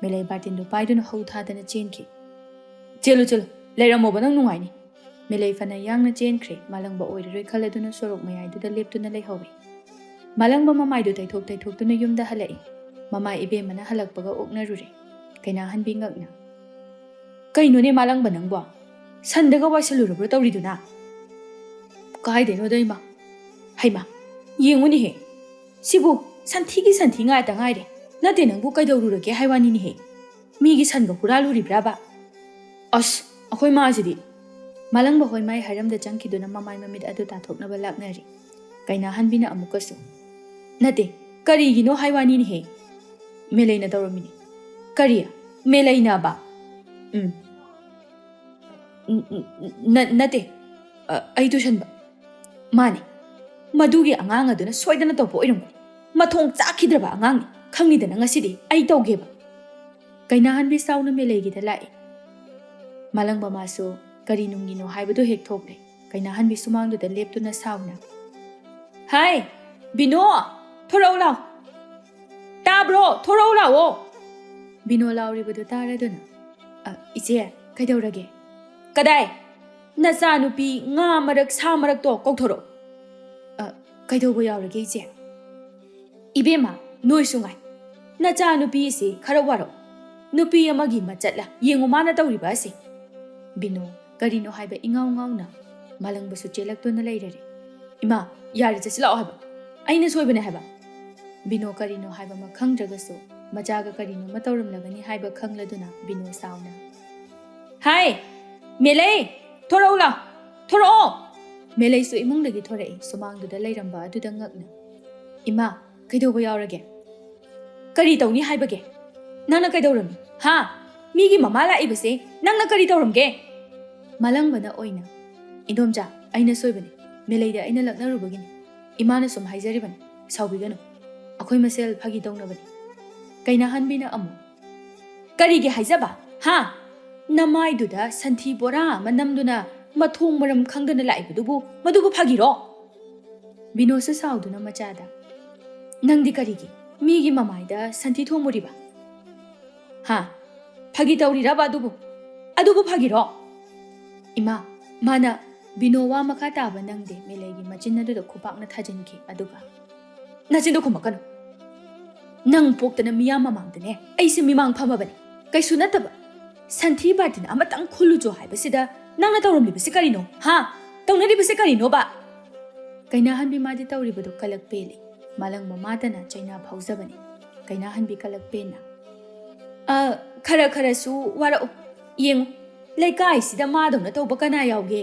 ꯃꯦꯂꯩ ꯕꯥꯔꯇꯤꯟꯗꯨ ꯄꯥꯏꯗꯨꯅ ꯍꯧ ꯊꯥꯗꯅ ꯆꯦꯟꯈꯤ꯫ "ꯆꯦꯜꯂꯨ, ꯆꯦꯜꯂꯨ, ꯂꯩꯔꯝꯃꯣꯕ, ꯅꯪ ꯅꯨꯡꯉꯥꯏꯅꯤ꯫" ꯃꯦꯂꯩ ꯐꯅ ꯌꯥꯡꯅ ꯆꯦꯟꯈ꯭ꯔꯦ, ꯃꯥꯂꯪꯕ ꯑꯣꯏꯔꯔꯣꯏ ꯈꯜꯂꯗꯨꯅ ꯁꯣꯔꯣꯛ ꯃꯌꯥꯏꯗꯨꯗ ꯂꯦꯞꯇꯨꯅ ꯂꯩꯍꯧꯏ꯫ ꯃꯥꯂꯪꯕ ꯃꯃꯥꯏꯗꯨ ꯇꯩꯊꯣꯛ ꯇꯩꯊꯣꯛꯇꯨꯅ ꯌꯨꯝꯗ ꯍꯜꯂꯛꯏ꯫ ꯃꯃꯥ ꯏꯕꯦꯝꯃꯅ ꯍꯜꯂꯛꯄꯒ ꯑꯣꯛꯅꯔꯨꯔꯦ꯫ ꯀꯩꯅꯥꯍꯟꯕꯤ ꯉꯛꯅ, "ꯀꯩꯅꯣꯅꯦ ꯃꯥꯂꯪꯕ ꯅꯪꯕꯣ? ꯁꯟꯗꯒ ꯋꯥꯏꯁꯜꯂꯨꯔꯕ꯭ꯔꯣ ꯇꯧꯔꯤꯗꯨꯅ?" "ꯀꯥꯏꯗꯩꯅꯣꯗ ꯏꯃꯥ꯫ ꯍꯩꯃꯥ, ꯌꯦꯡꯉꯨꯅꯦꯍꯦ꯫ ꯁꯤꯕꯨ ꯁꯟꯊꯤꯒꯤ ꯁꯟꯊꯤ ꯉꯥꯛꯇ ꯉꯥꯏꯔꯦ꯫ ꯅꯠꯇꯦ, ꯅꯪꯕꯨ ꯀꯩꯗꯧꯔꯨꯔꯒꯦ ꯍꯥꯏ ꯋꯥꯅꯤꯅꯦꯍꯦ꯫ ꯃꯤꯒꯤ ꯁꯟꯒ ꯍꯨꯔꯥꯜꯂꯨꯔꯤꯕ꯭ꯔꯥꯕ? ꯑꯁ, ꯑꯩꯈꯣꯏ ꯃꯥꯁꯤꯗꯤ!" ꯃꯥꯂꯪꯕ ꯍꯣꯏ ꯃꯥꯏ ꯍꯥꯏꯔꯝꯗ ꯆꯪꯈꯤꯗꯨꯅ ꯃꯃꯥꯏ ꯃꯃꯤꯠ ꯑꯗꯨ ꯇꯥꯊꯣꯛꯅꯕ ꯂꯥꯛꯅꯔꯤ꯫ ꯀꯩꯅꯥꯍꯟꯕꯤꯅ ꯑꯃꯨꯛꯀꯁꯨ, "ꯅꯠꯇꯦ, ꯀꯔꯤꯒꯤꯅꯣ ꯍꯥꯏ ꯋꯥꯅꯤꯅꯦꯍꯦ꯫ ꯃꯦꯂꯩꯅ ꯇꯧꯔꯝꯃꯤꯅꯤ꯫" "ꯀꯔꯤ? ꯃꯦꯂꯩꯅꯕ?" "ꯎꯝ꯫ ꯎꯝ, ꯎꯝ, ꯎꯝ, ꯅ-, ꯅꯠꯇꯦ, ꯑ, ꯑꯩ ꯇꯨꯁꯟꯕ꯫ ꯃꯥꯅꯤ, ꯃꯗꯨꯒꯤ ꯑꯉꯥꯡ ꯑꯗꯨꯅ ꯁꯣꯏꯗꯅ ꯇꯧꯕ ꯑꯣꯏꯔꯝꯒꯅꯤ꯫ ꯃꯊꯣꯡ ꯆꯥꯛꯈꯤꯗ꯭ꯔꯕ ꯑꯉꯥꯡꯅꯤ꯫ ꯈꯪꯉꯤꯗꯅ, ꯉꯁꯤꯗꯤ ꯑꯩ ꯇꯧꯒꯦꯕ꯫" ꯀꯩꯅꯥꯍꯟꯕꯤ ꯁꯥꯎꯅ ꯃꯦꯂꯩꯒꯤꯗ ꯂꯥꯛꯏ꯫ ꯃꯥꯂꯪꯕ ꯃꯥꯁꯨ ꯀꯔꯤ ꯅꯨꯡꯒꯤꯅꯣ ꯍꯥꯏꯕꯗꯨ ꯍꯦꯛ ꯊꯣꯛꯂꯦ꯫ ꯀꯩꯅꯥꯍꯟꯕꯤ ꯁꯨꯃꯥꯡꯗꯨꯗ ꯂꯦꯞꯇꯨꯅ ꯁꯥꯎꯅ, "ꯍꯥꯏ, ꯕꯤꯅꯣ, ꯊꯣꯔꯛꯎ ꯂꯥꯎ꯫ ꯇꯥꯕ꯭ꯔꯣ? ꯊꯣꯔꯛꯎ ꯂꯥꯛꯑꯣ!" ꯕꯤꯅꯣ ꯂꯥꯎꯔꯤꯕꯗꯨ ꯇꯥꯔꯗꯨꯅ, "ꯑ, ꯏꯆꯦ, ꯀꯩꯗꯧꯔꯒꯦ?" "ꯀꯗꯥꯏ? ꯅꯆꯥꯅꯨꯄꯤ ꯉꯥ ꯃꯔꯛ, ꯁꯥ ꯃꯔꯛꯇꯣ ꯀꯧꯊꯣꯔꯛꯎ꯫" "ꯑ, ꯀꯩꯗꯧꯕ ꯌꯥꯎꯔꯒꯦ, ꯏꯆꯦ?" "ꯏꯕꯦꯝꯃ, ꯅꯣꯏꯁꯨ ꯉꯥꯏ꯫ ꯅꯆꯥꯅꯨꯄꯤꯁꯤ ꯈꯔ ꯋꯥꯔꯧ꯫ ꯅꯨꯄꯤ ꯑꯃꯒꯤ ꯃꯆꯠꯂ ꯌꯦꯡꯉꯨ ꯃꯥꯅ ꯇꯧꯔꯤꯕ ꯑꯁꯤ꯫" ꯕꯤꯅꯣ ꯀꯔꯤꯅꯣ ꯍꯥꯏꯕ ꯏꯉꯥꯎ ꯉꯥꯎꯅ ꯃꯥꯂꯪꯕꯁꯨ ꯆꯦꯜꯂꯛꯇꯨꯅ ꯂꯩꯔꯔꯦ꯫ "ꯏꯃꯥ, ꯌꯥꯔꯦ, ꯆꯠꯁꯤꯜꯂꯛꯑꯣ ꯍꯥꯏꯕ꯫ ꯑꯩꯅ ꯁꯣꯏꯕꯅꯦ ꯍꯥꯏꯕ꯫" ꯕꯤꯅꯣ ꯀꯔꯤꯅꯣ ꯍꯥꯏꯕ ꯑꯃ ꯈꯪꯗ꯭ꯔꯒꯁꯨ ꯃꯆꯥꯒ ꯀꯔꯤꯅꯣꯃ ꯇꯧꯔꯝꯂꯒꯅꯤ ꯍꯥꯏꯕ ꯈꯪꯂꯗꯨꯅ ꯕꯤꯅꯣ ꯁꯥꯎꯅ, "ꯍꯥꯏ, ꯃꯦꯂꯩ, ꯊꯣꯔꯛꯎ ꯂꯥꯎ, ꯊꯣꯔꯛꯑꯣ!" ꯃꯦꯂꯩꯁꯨ ꯏꯃꯨꯡꯗꯒꯤ ꯊꯣꯔꯛꯏ, ꯁꯨꯃꯥꯡꯗꯨꯗ ꯂꯩꯔꯝꯕ ꯑꯗꯨꯗ ꯉꯛꯅ, "ꯏꯃꯥ, ꯀꯩꯗꯧꯕ ꯌꯥꯎꯔꯒꯦ? ꯀꯔꯤ ꯇꯧꯅꯤ ꯍꯥꯏꯕꯒꯦ? ꯅꯪꯅ ꯀꯩꯗꯧꯔꯝꯃꯤ? ꯍꯥ? ꯃꯤꯒꯤ ꯃꯃꯥ ꯂꯥꯛꯏꯕꯁꯦ ꯅꯪꯅ ꯀꯔꯤ ꯇꯧꯔꯝꯒꯦ?" ꯃꯥꯂꯪꯕꯅ ꯑꯣꯏꯅ, "ꯏꯟꯗꯣꯝꯆꯥ, ꯑꯩꯅ ꯁꯣꯏꯕꯅꯤ꯫ ꯃꯦꯂꯩꯗ ꯑꯩꯅ ꯂꯛꯅꯔꯨꯕꯒꯤꯅꯤ꯫ ꯏꯃꯥꯅ ꯁꯨꯝ ꯍꯥꯏꯖꯔꯤꯕꯅꯤ꯫ ꯁꯥꯎꯕꯤꯒꯅꯨ꯫ ꯑꯩꯈꯣꯏ ꯃꯁꯦꯜ ꯐꯥꯒꯤ ꯇꯧꯅꯕꯅꯤ꯫" ꯀꯩꯅꯥꯍꯟꯕꯤꯅ ꯑꯃꯨꯛ, "ꯀꯔꯤꯒꯤ ꯍꯥꯏꯖꯕ? ꯍꯥ? ꯅꯃꯥꯏꯗꯨꯗ ꯁꯟꯊꯤ ꯕꯣꯔꯥ ꯑꯃ ꯅꯝꯗꯨꯅ ꯃꯊꯣꯡ ꯃꯔꯝ ꯈꯪꯗꯅ ꯂꯥꯛꯏꯕꯗꯨꯕꯨ, ꯃꯗꯨꯕꯨ ꯐꯥꯒꯤꯔꯣ?" ꯕꯤꯅꯣꯁꯨ ꯁꯥꯎꯗꯨꯅ ꯃꯆꯥꯗ, "ꯅꯪꯗꯤ ꯀꯔꯤꯒꯤ ꯃꯤꯒꯤ ꯃꯃꯥꯏꯗ ꯁꯟꯊꯤ ꯊꯣꯝꯃꯨꯔꯤꯕ? ꯍꯥ? ꯐꯥꯒꯤ ꯇꯧꯔꯤꯔꯕ ꯑꯗꯨꯕꯨ? ꯑꯗꯨꯕꯨ ꯐꯥꯒꯤꯔꯣ?" ꯏꯃꯥ, ꯃꯥꯅ ꯕꯤꯅꯣ ꯋꯥ ꯃꯈꯥ ꯇꯥꯕ ꯅꯪꯗꯦ, ꯃꯦꯂꯩꯒꯤ ꯃꯆꯤꯟ ꯑꯗꯨꯗ ꯈꯨꯄꯥꯛꯅ ꯊꯥꯖꯤꯟꯈꯤ꯫ ꯑꯗꯨꯒ, "ꯅꯆꯤꯟꯗꯣ ꯈꯨꯝꯃꯛꯀꯅꯨ꯫ ꯅꯪ ꯄꯣꯛꯇꯅ ꯃꯤꯌꯥꯝ ꯃꯃꯥꯡꯗꯅꯦ ꯑꯩꯁꯦ ꯃꯤꯃꯥꯡ ꯐꯝꯃꯕꯅꯤ꯫ ꯀꯩꯁꯨ ꯅꯠꯇꯕ ꯁꯟꯊꯤ ꯕꯥꯔꯇꯤꯟ ꯑꯃꯇꯪ ꯈꯨꯜꯂꯨꯆꯣ ꯍꯥꯏꯕꯁꯤꯗ ꯅꯪꯅ ꯇꯧꯔꯝꯂꯤꯕꯁꯤ ꯀꯔꯤꯅꯣ? ꯍꯥ? ꯇꯧꯅꯔꯤꯕꯁꯤ ꯀꯔꯤꯅꯣꯕ?" ꯀꯩꯅꯥꯍꯟꯕꯤ ꯃꯥꯗꯤ ꯇꯧꯔꯤꯕꯗꯨ ꯀꯂꯛ ꯄꯦꯜꯂꯤ꯫ ꯃꯥꯂꯪ ꯃꯃꯥꯗꯅ ꯆꯩꯅꯥ ꯐꯥꯎꯖꯕꯅꯤ꯫ ꯀꯩꯅꯥꯍꯟꯕꯤ ꯀꯂꯛ ꯄꯦꯟꯅ, "ꯑ, ꯈꯔ ꯈꯔꯁꯨ ꯋꯥꯔꯛꯎ꯫ ꯌꯦꯡꯉꯨ, ꯂꯩꯀꯥꯏꯁꯤꯗ ꯃꯥꯗꯧꯅ ꯇꯧꯕ ꯀꯅꯥ ꯌꯥꯎꯒꯦ?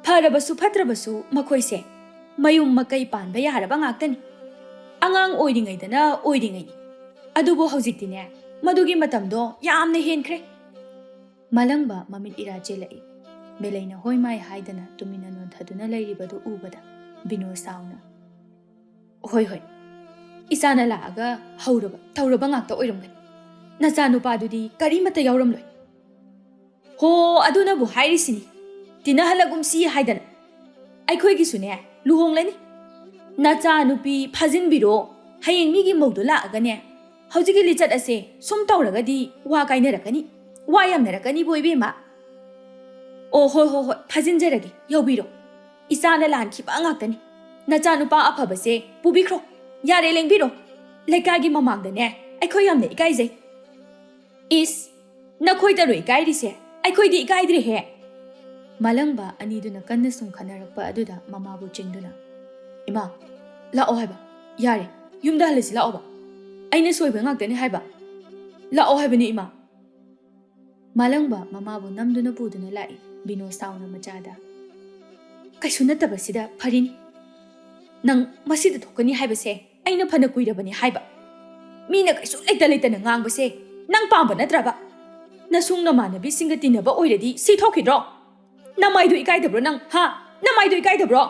ꯐꯔꯕꯁꯨ ꯐꯠꯇ꯭ꯔꯕꯁꯨ ꯃꯈꯣꯏꯁꯦ ꯃꯌꯨꯝ ꯃꯀꯩ ꯄꯥꯟꯕ ꯌꯥꯔꯕ ꯉꯥꯛꯇꯅꯤ꯫ ꯑꯉꯥꯡ ꯑꯣꯏꯔꯤꯉꯩꯗꯅ ꯑꯣꯏꯔꯤꯉꯩꯅꯤ꯫ ꯑꯗꯨꯕꯨ ꯍꯧꯖꯤꯛꯇꯤꯅꯦ, ꯃꯗꯨꯒꯤ ꯃꯇꯝꯗꯣ ꯌꯥꯝꯅ ꯍꯦꯟꯈ꯭ꯔꯦ꯫" ꯃꯥꯂꯪꯕ ꯃꯃꯤꯠ ꯏꯔꯥ ꯆꯦꯜꯂꯛꯏ꯫ ꯃꯦꯂꯩꯅ ꯍꯣꯏ ꯃꯥꯏ ꯍꯥꯏꯗꯅ ꯇꯨꯃꯤꯟꯅ ꯅꯣꯟꯊꯗꯨꯅ ꯂꯩꯔꯤꯕꯗꯨ ꯎꯕꯗ ꯕꯤꯅꯣ ꯁꯥꯎꯅ, "ꯍꯣꯏ, ꯍꯣꯏ, ꯏꯆꯥꯅ ꯂꯥꯛꯑꯒ ꯍꯧꯔꯕ ꯇꯧꯔꯕ ꯉꯥꯛꯇ ꯑꯣꯏꯔꯝꯒꯅꯤ꯫ ꯅꯆꯥꯅꯨꯄꯥꯗꯨꯗꯤ ꯀꯔꯤꯃꯠꯇ ꯌꯥꯎꯔꯝꯂꯣꯏ꯫" "ꯍꯣ, ꯑꯗꯨꯅꯕꯨ ꯍꯥꯏꯔꯤꯁꯤꯅꯤ, ꯇꯤꯟꯅꯍꯜꯂꯒꯨꯝꯁꯤ ꯍꯥꯏꯗꯅ꯫ ꯑꯩꯈꯣꯏꯒꯤꯁꯨꯅꯦ ꯂꯨꯍꯣꯡꯂꯅꯤ꯫ ꯅꯆꯥꯅꯨꯄꯤ ꯐꯥꯖꯤꯟꯕꯤꯔꯣ꯫ ꯍꯌꯦꯡ ꯃꯤꯒꯤ ꯃꯧꯗꯣ ꯂꯥꯛꯑꯒꯅꯦ, ꯍꯧꯖꯤꯛꯀꯤ ꯂꯤꯆꯠ ꯑꯁꯦ ꯁꯨꯝ ꯇꯧꯔꯒꯗꯤ ꯋꯥ ꯀꯥꯏꯅꯔꯛꯀꯅꯤ, ꯋꯥ ꯌꯥꯝꯅꯔꯛꯀꯅꯤꯕꯣ ꯏꯕꯦꯝꯃ꯫" "ꯑꯣ, ꯍꯣꯏ, ꯍꯣꯏ, ꯍꯣꯏ, ꯐꯥꯖꯤꯟꯖꯔꯒꯦ, ꯌꯥꯎꯕꯤꯔꯣ꯫ ꯏꯆꯥꯅ ꯂꯥꯟꯈꯤꯕ ꯉꯥꯛꯇꯅꯤ꯫ ꯅꯆꯥꯅꯨꯄꯥ ꯑꯐꯕꯁꯦ ꯄꯨꯕꯤꯈ꯭ꯔꯣ꯫ ꯌꯥꯔꯦ, ꯂꯦꯡꯕꯤꯔꯣ꯫ ꯂꯩꯀꯥꯏꯒꯤ ꯃꯃꯥꯡꯗꯅꯦ ꯑꯩꯈꯣꯏ ꯌꯥꯝꯅ ꯏꯀꯥꯏꯖꯩ꯫" "ꯏꯁ, ꯅꯈꯣꯏꯗꯔꯣ ꯏꯀꯥꯏꯔꯤꯁꯦ? ꯑꯩꯈꯣꯏꯗꯤ ꯏꯀꯥꯏꯗ꯭ꯔꯦꯍꯦ꯫" ꯃꯥꯂꯪꯕ ꯑꯅꯤꯗꯨꯅ ꯀꯟꯅ ꯁꯨꯝ ꯈꯟꯅꯔꯛꯄ ꯑꯗꯨꯗ ꯃꯃꯥꯕꯨ ꯆꯤꯡꯗꯨꯅ, "ꯏꯃꯥ, ꯂꯥꯛꯑꯣ ꯍꯥꯏꯕ, ꯌꯥꯔꯦ, ꯌꯨꯝꯗ ꯍꯜꯂꯁꯤ ꯂꯥꯛꯑꯣꯕ꯫ ꯑꯩꯅ ꯁꯣꯏꯕ ꯉꯥꯛꯇꯅꯤ ꯍꯥꯏꯕ, ꯂꯥꯛꯑꯣ ꯍꯥꯏꯕꯅꯤ ꯏꯃꯥ꯫" ꯃꯥꯂꯪꯕ ꯃꯃꯥꯕꯨ ꯅꯝꯗꯨꯅ ꯄꯨꯗꯨꯅ ꯂꯥꯛꯏ꯫ ꯕꯤꯅꯣ ꯁꯥꯎꯅ ꯃꯆꯥꯗ, "ꯀꯩꯁꯨ ꯅꯠꯇꯕꯁꯤꯗ ꯐꯔꯤꯅꯤ꯫ ꯅꯪ ꯃꯁꯤꯗ ꯊꯣꯛꯀꯅꯤ ꯍꯥꯏꯕꯁꯦ ꯑꯩꯅ ꯐꯅ ꯀꯨꯏꯔꯕꯅꯤ ꯍꯥꯏꯕ꯫ ꯃꯤꯅ ꯀꯩꯁꯨ ꯂꯩꯇ ꯂꯩꯇꯅ ꯉꯥꯡꯕꯁꯦ ꯅꯪ ꯄꯥꯝꯕ ꯅꯠꯇ꯭ꯔꯕ? ꯅꯁꯨꯡ ꯅꯃꯥꯟꯅꯕꯤꯁꯤꯡꯒ ꯇꯤꯟꯅꯕ ꯑꯣꯏꯔꯗꯤ ꯁꯤ ꯊꯣꯛꯈꯤꯗ꯭ꯔꯣ? ꯅꯃꯥꯏꯗꯨ ꯏꯀꯥꯏꯗꯕ꯭ꯔꯣ ꯅꯪ? ꯍꯥ? ꯅꯃꯥꯏꯗꯨ ꯏꯀꯥꯏꯗꯕ꯭ꯔꯣ?"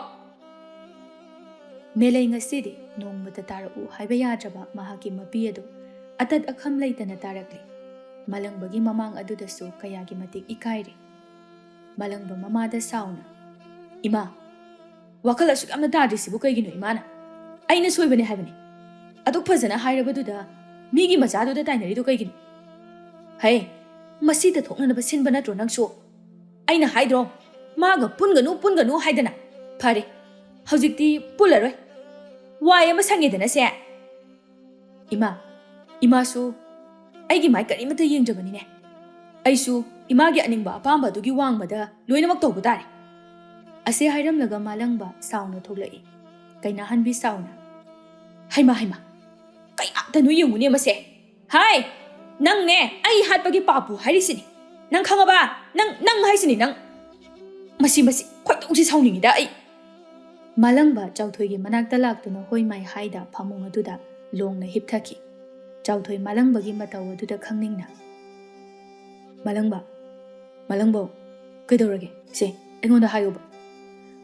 ꯃꯦꯂꯩ ꯉꯁꯤꯗꯤ ꯅꯣꯡꯃꯇ ꯇꯥꯔꯛꯎ ꯍꯥꯏꯕ ꯌꯥꯗ꯭ꯔꯕ ꯃꯍꯥꯛꯀꯤ ꯃꯄꯤ ꯑꯗꯨ ꯑꯇꯠ ꯑꯈꯝ ꯂꯩꯇꯅ ꯇꯥꯔꯛꯂꯤ꯫ ꯃꯥꯂꯪꯕꯒꯤ ꯃꯃꯥꯡ ꯑꯗꯨꯗꯁꯨ ꯀꯌꯥꯒꯤ ꯃꯇꯤꯛ ꯏꯀꯥꯏꯔꯦ꯫ ꯃꯥꯂꯪꯕ ꯃꯃꯥꯗ ꯁꯥꯎꯅ, "ꯏꯃꯥ, ꯋꯥꯈꯜ ꯑꯁꯨꯛ ꯌꯥꯝꯅ ꯇꯥꯗ꯭ꯔꯤꯁꯤꯕꯨ ꯀꯩꯒꯤꯅꯣ ꯏꯃꯥꯅ? ꯑꯩꯅ ꯁꯣꯏꯕꯅꯦ ꯍꯥꯏꯕꯅꯤ꯫ ꯑꯗꯨꯛ ꯐꯖꯅ ꯍꯥꯏꯔꯕꯗꯨꯗ ꯃꯤꯒꯤ ꯃꯆꯥꯗꯨꯗ ꯇꯥꯏꯅꯔꯤꯗꯣ ꯀꯩꯒꯤꯅꯣ? ꯍꯩ, ꯃꯁꯤꯗ ꯊꯣꯛꯅꯅꯕ ꯁꯤꯟꯕ ꯅꯠꯇ꯭ꯔꯣ ꯅꯪꯁꯨ? ꯑꯩꯅ ꯍꯥꯏꯗ꯭ꯔꯣ, ꯃꯥꯒ ꯄꯨꯟꯒꯅꯨ, ꯄꯨꯟꯒꯅꯨ ꯍꯥꯏꯗꯅ? ꯐꯔꯦ, ꯍꯧꯖꯤꯛꯇꯤ ꯄꯨꯜꯂꯔꯣꯏ꯫ ꯋꯥꯏ ꯑꯃ ꯁꯪꯉꯦꯗꯅ ꯁꯦ꯫ ꯏꯃꯥ, ꯏꯃꯥꯁꯨ ꯑꯩꯒꯤ ꯃꯥꯏ ꯀꯔꯤꯃꯠꯇ ꯌꯦꯡꯗ꯭ꯔꯕꯅꯤꯅꯦ꯫ ꯑꯩꯁꯨ ꯏꯃꯥꯒꯤ ꯑꯅꯤꯡꯕ ꯑꯄꯥꯝꯕ ꯑꯗꯨꯒꯤ ꯋꯥꯡꯃꯗ ꯂꯣꯏꯅꯃꯛ ꯇꯧꯕ ꯇꯥꯔꯦ꯫ ꯑꯁꯤ ꯍꯥꯏꯔꯝꯂꯒ ꯃꯥꯂꯪꯕ ꯁꯥꯎꯅ ꯊꯣꯛꯂꯛꯏ꯫ ꯀꯩꯅꯥꯍꯟꯕꯤ ꯁꯥꯎꯅ, "ꯍꯩꯃꯥ, ꯍꯩꯃꯥ, ꯀꯩ ꯉꯥꯛꯇꯅꯣ ꯌꯦꯡꯉꯨꯅꯦ ꯃꯁꯦ꯫ ꯍꯥꯏ, ꯅꯪꯅꯦ ꯑꯩ ꯍꯥꯠꯄꯒꯤ ꯄꯥꯞꯄꯨ ꯍꯥꯏꯔꯤꯁꯤꯅꯤ꯫ ꯅꯪ ꯈꯪꯉꯕ? ꯅꯪ, ꯅꯪ ꯍꯥꯏꯁꯤꯅꯤ ꯅꯪ꯫ ꯃꯁꯤ, ꯃꯁꯤ ꯈꯣꯏꯗꯧꯁꯤ ꯁꯥꯎꯅꯤꯡꯉꯤꯗ ꯑꯩ꯫" ꯃꯥꯂꯪꯕ ꯆꯥꯎꯊꯣꯏꯒꯤ ꯃꯅꯥꯛꯇ ꯂꯥꯛꯇꯨꯅ ꯍꯣꯏ ꯃꯥꯏ ꯍꯥꯏꯗ ꯐꯃꯨꯡ ꯑꯗꯨꯗ ꯂꯣꯡꯅ ꯍꯤꯞꯊꯈꯤ꯫ ꯆꯥꯎꯊꯣꯏ ꯃꯥꯂꯪꯕꯒꯤ ꯃꯇꯧ ꯑꯗꯨꯗ ꯈꯪꯅꯤꯡꯅ, "ꯃꯥꯂꯪꯕ, ꯃꯥꯂꯪꯕꯧ, ꯀꯩꯗꯧꯔꯒꯦ? ꯁꯦ, ꯑꯩꯉꯣꯟꯗ ꯍꯥꯏꯌꯨꯕ꯫"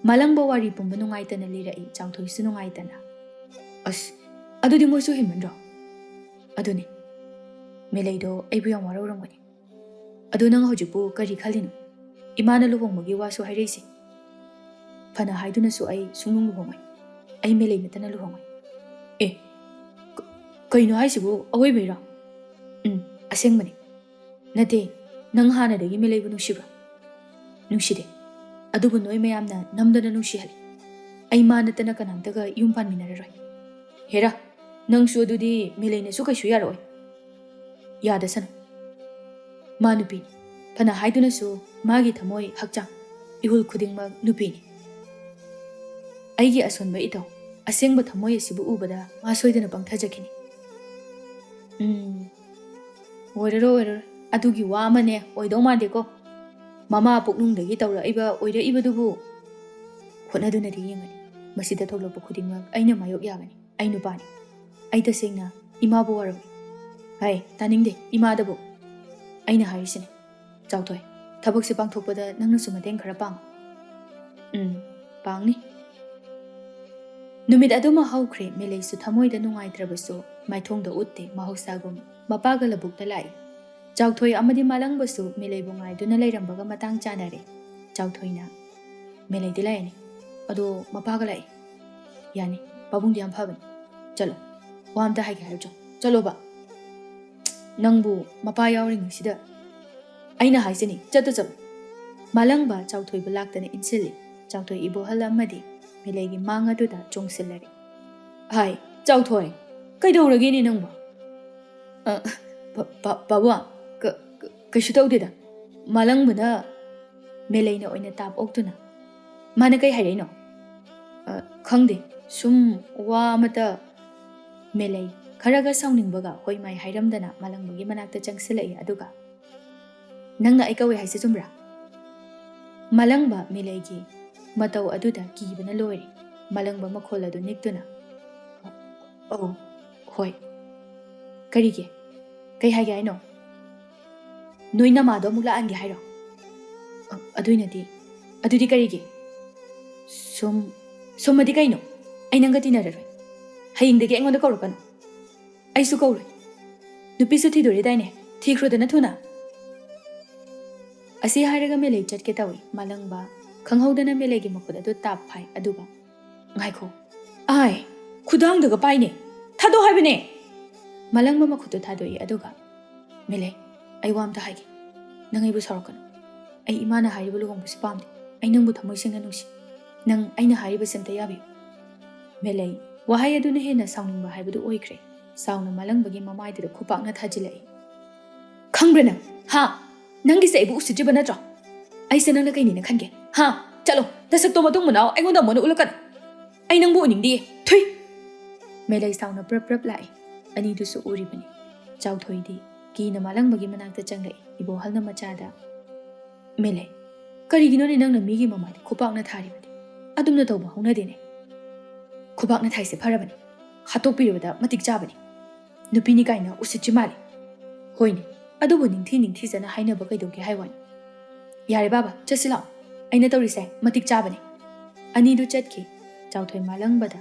ꯃꯥꯂꯪꯕ ꯋꯥꯔꯤ ꯄꯨꯝꯕ ꯅꯨꯡꯉꯥꯏꯇꯅ ꯂꯤꯔꯛꯏ, ꯆꯥꯎꯊꯣꯏꯁꯨ ꯅꯨꯡꯉꯥꯏꯇꯅ꯫ "ꯑꯁ, ꯑꯗꯨꯗꯤ ꯃꯣꯏꯁꯨ ꯍꯦꯟꯃꯟꯗ꯭ꯔꯣ?" "ꯑꯗꯨꯅꯤ, ꯃꯦꯂꯩꯗꯣ ꯑꯩꯕꯨ ꯌꯥꯝ ꯋꯥꯔꯧꯔꯝꯒꯅꯤ꯫ ꯑꯗꯨ ꯅꯪ ꯍꯧꯖꯤꯛꯄꯨ ꯀꯔꯤ ꯈꯜꯂꯤꯅꯣ? ꯏꯃꯥꯅ ꯂꯨꯍꯣꯡꯕꯒꯤ ꯋꯥꯁꯨ ꯍꯥꯏꯔꯛꯏꯁꯦ꯫ ꯐꯅ ꯍꯥꯏꯗꯨꯅꯁꯨ ꯑꯩ ꯁꯨꯡꯂꯨꯡ ꯂꯨꯍꯣꯡꯉꯣꯏ꯫ ꯑꯩ ꯃꯦꯂꯩ ꯅꯠꯇꯅ ꯂꯨꯍꯣꯡꯉꯣꯏ꯫" "ꯑꯦ, ꯀ-, ꯀꯩꯅꯣ ꯍꯥꯏꯁꯤꯕꯨ? ꯑꯋꯣꯏꯕꯩꯔꯣ?" "ꯎꯝ, ꯑꯁꯦꯡꯕꯅꯤ꯫ ꯅꯠꯇꯦ, ꯅꯪ ꯍꯥꯟꯅꯗꯒꯤ ꯃꯦꯂꯩꯕꯨ ꯅꯨꯡꯁꯤꯕ꯭ꯔꯣ?" "ꯅꯨꯡꯁꯤꯗꯦ꯫ ꯑꯗꯨꯕꯨ ꯅꯣꯏ ꯃꯌꯥꯝꯅ ꯅꯝꯗꯅ ꯅꯨꯡꯁꯤꯍꯜꯂꯤ꯫ ꯑꯩ ꯃꯥ ꯅꯠꯇꯅ ꯀꯅꯥꯝꯇꯒ ꯌꯨꯝ ꯄꯥꯟꯃꯤꯟꯅꯔꯔꯣꯏ꯫" "ꯍꯦꯔꯥ, ꯅꯪꯁꯨ ꯑꯗꯨꯗꯤ ꯃꯦꯂꯩꯅꯁꯨ ꯀꯩꯁꯨ ꯌꯥꯔꯛꯑꯣꯏ꯫" "ꯌꯥꯗꯁꯅꯨ꯫ ꯃꯥ ꯅꯨꯄꯤꯅꯤ꯫ ꯐꯅ ꯍꯥꯏꯗꯨꯅꯁꯨ ꯃꯥꯒꯤ ꯊꯃꯣꯏ, ꯍꯛꯆꯥꯡ, ꯏꯍꯨꯜ ꯈꯨꯗꯤꯡꯃꯛ ꯅꯨꯄꯤꯅꯤ꯫ ꯑꯩꯒꯤ ꯑꯁꯣꯟꯕ ꯏꯇꯧ, ꯑꯁꯦꯡꯕ ꯊꯃꯣꯏ ꯑꯁꯤꯕꯨ ꯎꯕꯗ ꯃꯥ ꯁꯣꯏꯗꯅ ꯄꯪꯊꯖꯈꯤꯅꯤ꯫" "ꯎꯝ, ꯑꯣꯏꯔꯔꯣꯏ, ꯑꯣꯏꯔꯔꯣꯏ꯫ ꯑꯗꯨꯒꯤ ꯋꯥ ꯑꯃꯅꯦ, ꯑꯣꯏꯗꯧ ꯃꯥꯟꯗꯦꯀꯣ꯫ ꯃꯃꯥ ꯄꯣꯛꯅꯨꯡꯗꯒꯤ ꯇꯧꯔꯛꯏꯕ, ꯑꯣꯏꯔꯛꯏꯕꯗꯨꯕꯨ ꯍꯣꯠꯅꯗꯨꯅꯗꯤ ꯌꯦꯡꯒꯅꯤ꯫ ꯃꯁꯤꯗ ꯊꯣꯛꯂꯛꯄ ꯈꯨꯗꯤꯡꯃꯛ ꯑꯩꯅ ꯃꯥꯌꯣꯛ ꯌꯥꯒꯅꯤ꯫ ꯑꯩ ꯅꯨꯄꯥꯅꯤ꯫ ꯑꯩ ꯇꯁꯦꯡꯅ ꯏꯃꯥꯕꯨ ꯋꯥꯔꯧꯏ꯫" "ꯍꯥꯏ, ꯇꯥꯅꯤꯡꯗꯦ, ꯏꯃꯥꯗꯕꯨ꯫ ꯑꯩꯅ ꯍꯥꯏꯔꯤꯁꯤꯅꯤ, ꯆꯥꯎꯊꯣꯏ, ꯊꯕꯛꯁꯦ ꯄꯥꯡꯊꯣꯛꯄꯗ ꯅꯪꯅꯁꯨ ꯃꯇꯦꯡ ꯈꯔ ꯄꯥꯡꯉꯨ꯫" "ꯎꯝ, ꯄꯥꯡꯅꯤ꯫" ꯅꯨꯃꯤꯠ ꯑꯗꯨꯃ ꯍꯧꯈ꯭ꯔꯦ꯫ ꯃꯦꯂꯩꯁꯨ ꯊꯃꯣꯏꯗ ꯅꯨꯡꯉꯥꯏꯇ꯭ꯔꯕꯁꯨ ꯃꯥꯏꯊꯣꯡꯗ ꯎꯠꯇꯦ꯫ ꯃꯍꯧꯁꯥꯒꯨꯝ ꯃꯄꯥꯒ ꯂꯧꯕꯨꯛꯇ ꯂꯥꯛꯏ꯫ ꯆꯥꯎꯊꯣꯏ ꯑꯃꯗꯤ ꯃꯥꯂꯪꯕꯁꯨ ꯃꯦꯂꯩꯕꯨ ꯉꯥꯏꯗꯨꯅ ꯂꯩꯔꯝꯕꯒ ꯃꯇꯥꯡ ꯆꯥꯅꯔꯦ꯫ ꯆꯥꯎꯊꯣꯏꯅ, "ꯃꯦꯂꯩꯗꯤ ꯂꯥꯛꯏꯅꯤ, ꯑꯗꯣ ꯃꯄꯥꯒ ꯂꯥꯛꯏ꯫" "ꯌꯥꯅꯤ, ꯄꯥꯕꯨꯡꯗꯤ ꯌꯥꯝ ꯐꯕꯅꯤ, ꯆꯠꯂꯣ꯫" ꯋꯥ ꯑꯝꯇ ꯍꯥꯏꯒꯦ ꯍꯥꯏꯔꯨꯆꯣ꯫ ꯆꯠꯂꯣꯕ꯫ ꯅꯪꯕꯨ ꯃꯄꯥ ꯌꯥꯎꯔꯤꯉꯩꯁꯤꯗ꯫ ꯑꯩꯅ ꯍꯥꯏꯁꯤꯅꯤ, ꯆꯠꯇ ꯆꯠꯂꯣ꯫ ꯃꯥꯂꯪꯕ ꯆꯥꯎꯊꯣꯏꯕꯨ ꯂꯥꯛꯇꯅ ꯏꯟꯁꯤꯜꯂꯤ꯫ ꯆꯥꯎꯊꯣꯏ ꯏꯕꯣꯍꯜ ꯑꯃꯗꯤ ꯃꯦꯂꯩꯒꯤ ꯃꯥꯡ ꯑꯗꯨꯗ ꯆꯣꯡꯁꯤꯜꯂꯔꯤ꯫ ꯍꯥꯏ, ꯆꯥꯎꯊꯣꯏ, ꯀꯩꯗꯧꯔꯒꯦꯅꯦ ꯅꯪꯕꯨ? "ꯑ, ꯄꯥ-, ꯄꯥ-, ꯄꯥꯕꯨꯡ, ꯀ-, ꯀ-, ꯀꯩꯁꯨ ꯇꯧꯗꯦꯗ꯫ ꯃꯥꯂꯪꯕꯅ" ꯃꯦꯂꯩꯅ ꯑꯣꯏꯅ ꯇꯥꯞ ꯑꯣꯛꯇꯨꯅ, "ꯃꯥꯅ ꯀꯩ ꯍꯥꯏꯔꯛꯏꯅꯣ?" "ꯑ, ꯈꯪꯗꯦ, ꯁꯨꯝ ꯋꯥ ꯑꯃꯇ" ꯃꯦꯂꯩ ꯈꯔꯒ ꯁꯥꯎꯅꯤꯡꯕꯒ ꯍꯣꯏ ꯃꯥꯏ ꯍꯥꯏꯔꯝꯗꯅ ꯃꯥꯂꯪꯕꯒꯤ ꯃꯅꯥꯛꯇ ꯆꯪꯁꯤꯜꯂꯛꯏ꯫ ꯑꯗꯨꯒ, "ꯅꯪꯅ ꯑꯩ ꯀꯧꯏ ꯍꯥꯏꯁꯤ ꯆꯨꯝꯕ꯭ꯔꯥ?" ꯃꯥꯂꯪꯕ ꯃꯦꯂꯩꯒꯤ ꯃꯇꯧ ꯑꯗꯨꯗ ꯀꯤꯕꯅ ꯂꯣꯏꯔꯦ꯫ ꯃꯥꯂꯪꯕ ꯃꯈꯣꯜ ꯑꯗꯨ ꯅꯤꯛꯇꯨꯅ, "ꯑꯧ, ꯍꯣꯏ꯫ ꯀꯔꯤꯒꯤ? ꯀꯩ ꯍꯥꯏꯒꯦ ꯍꯥꯏꯅꯣ? ꯅꯣꯏ ꯅꯃꯥꯗꯣ ꯑꯃꯨꯛ ꯂꯥꯛꯍꯟꯒꯦ ꯍꯥꯏꯔꯣ?" "ꯑ-, ꯑꯗꯨꯏꯅꯗꯤ, ꯑꯗꯨꯗꯤ ꯀꯔꯤꯒꯤ?" "ꯁꯨꯝ, ꯁꯨꯝꯃꯗꯤ ꯀꯩꯅꯣ? ꯑꯩ ꯅꯪꯒ ꯇꯤꯟꯅꯔꯔꯣꯏ꯫ ꯍꯌꯦꯡꯗꯒꯤ ꯑꯩꯉꯣꯟꯗ ꯀꯧꯔꯛꯀꯅꯨ꯫ ꯑꯩꯁꯨ ꯀꯧꯔꯣꯏ꯫ ꯅꯨꯄꯤꯁꯨ ꯊꯤꯗꯣꯔꯤꯗꯥꯏꯅꯦ? ꯊꯤꯈ꯭ꯔꯣꯗꯅ ꯊꯨꯅ꯫" ꯑꯁꯤ ꯍꯥꯏꯔꯒ ꯃꯦꯂꯩ ꯆꯠꯀꯦ ꯇꯧꯏ꯫ ꯃꯥꯂꯪꯕ ꯈꯪꯍꯧꯗꯅ ꯃꯦꯂꯩꯒꯤ ꯃꯈꯨꯠ ꯑꯗꯨ ꯇꯥꯞ ꯐꯥꯏ, ꯑꯗꯨꯒ, "ꯉꯥꯏꯈꯣ꯫ ꯑꯥꯏ, ꯈꯨꯗꯥꯡꯗꯒ ꯄꯥꯏꯅꯦ꯫ ꯊꯥꯗꯣꯛ ꯍꯥꯏꯕꯅꯦ!" ꯃꯥꯂꯪꯕ ꯃꯈꯨꯠꯇꯨ ꯊꯥꯗꯣꯛꯏ, ꯑꯗꯨꯒ, "ꯃꯦꯂꯩ, ꯑꯩ ꯋꯥ ꯑꯝꯇ ꯍꯥꯏꯒꯦ꯫ ꯅꯪ ꯑꯩꯕꯨ ꯁꯥꯎꯔꯛꯀꯅꯨ꯫ ꯑꯩ ꯏꯃꯥꯅ ꯍꯥꯏꯔꯤꯕ ꯂꯨꯍꯣꯡꯕꯁꯤ ꯄꯥꯝꯗꯦ꯫ ꯑꯩ ꯅꯪꯕꯨ ꯊꯃꯣꯏ ꯁꯦꯡꯅ ꯅꯨꯡꯁꯤ꯫ ꯅꯪ ꯑꯩꯅ ꯍꯥꯏꯔꯤꯕꯁꯤ ꯑꯝꯇ ꯌꯥꯕꯤꯌꯨ꯫" ꯃꯦꯂꯩ ꯋꯥꯍꯩ ꯑꯗꯨꯅ ꯍꯦꯟꯅ ꯁꯥꯎꯅꯤꯡꯕ ꯍꯥꯏꯕꯗꯨ ꯑꯣꯏꯈ꯭ꯔꯦ꯫ ꯁꯥꯎꯅ ꯃꯥꯂꯪꯕꯒꯤ ꯃꯃꯥꯏꯗꯨꯗ ꯈꯨꯄꯥꯛꯅ ꯊꯥꯖꯤꯜꯂꯛꯏ꯫ "ꯈꯪꯕ꯭ꯔꯥ ꯅꯪ? ꯍꯥ? ꯅꯪꯒꯤꯁꯦ ꯑꯩꯕꯨ ꯎꯁꯤꯠꯇ꯭ꯔꯤꯕ ꯅꯠꯇ꯭ꯔꯣ? ꯑꯩꯁꯦ ꯅꯪꯅ ꯀꯩꯅꯦꯅ ꯈꯟꯒꯦ? ꯍꯥ? ꯆꯠꯂꯣ, ꯅꯁꯛꯇꯣ ꯃꯇꯨꯡ ꯃꯅꯥꯎ ꯑꯩꯉꯣꯟꯗ ꯑꯃꯨꯛ ꯍꯟꯅ ꯎꯠꯂꯛꯀꯅꯨ꯫ ꯑꯩ ꯅꯪꯕꯨ ꯎꯅꯤꯡꯗꯤꯌꯦ꯫ ꯊꯨꯏ!" ꯃꯦꯂꯩ ꯁꯥꯎꯅ ꯄ꯭ꯔꯞ ꯄ꯭ꯔꯞ ꯂꯥꯛꯏ꯫ ꯑꯅꯤꯗꯨꯁꯨ ꯎꯔꯤꯕꯅꯤ꯫ ꯆꯥꯎꯊꯣꯏꯗꯤ ꯀꯤꯅ ꯃꯥꯂꯪꯕꯒꯤ ꯃꯅꯥꯛꯇ ꯆꯪꯂꯛꯏ꯫ ꯏꯕꯣꯍꯜꯅ ꯃꯆꯥꯗ, "ꯃꯦꯂꯩ, ꯀꯔꯤꯒꯤꯅꯣꯅꯦ ꯅꯪꯅ ꯃꯤꯒꯤ ꯃꯃꯥꯏꯗ ꯈꯨꯄꯥꯛꯅ ꯊꯥꯔꯤꯕꯗꯤ? ꯑꯗꯨꯝꯅ ꯇꯧꯕ ꯍꯧꯅꯗꯦꯅꯦ꯫ ꯈꯨꯄꯥꯛꯅ ꯊꯥꯏꯁꯦ ꯐꯔꯕꯅꯤ꯫ ꯍꯥꯠꯇꯣꯛꯄꯤꯔꯕꯗ ꯃꯇꯤꯛ ꯆꯥꯕꯅꯤ꯫ ꯅꯨꯄꯤꯅꯤ ꯀꯥꯏꯅ ꯎꯁꯤꯠꯇ꯭ꯔꯤ ꯃꯥꯜꯂꯤ꯫ ꯍꯣꯏꯅꯦ, ꯑꯗꯨꯕꯨ ꯅꯤꯡꯊꯤ ꯅꯤꯡꯊꯤꯖꯅ ꯍꯥꯏꯅꯕ ꯀꯩꯗꯧꯒꯦ ꯍꯥꯏ ꯋꯥꯅꯤ? ꯌꯥꯔꯦ ꯕꯥꯕꯥ, ꯆꯠꯁꯤ ꯂꯥꯛꯑꯣ꯫ ꯑꯩꯅ ꯇꯧꯔꯤꯁꯦ ꯃꯇꯤꯛ ꯆꯥꯕꯅꯤ꯫" ꯑꯅꯤꯗꯨ ꯆꯠꯈꯤ꯫ ꯆꯥꯎꯊꯣꯏ ꯃꯥꯂꯪꯕꯗ,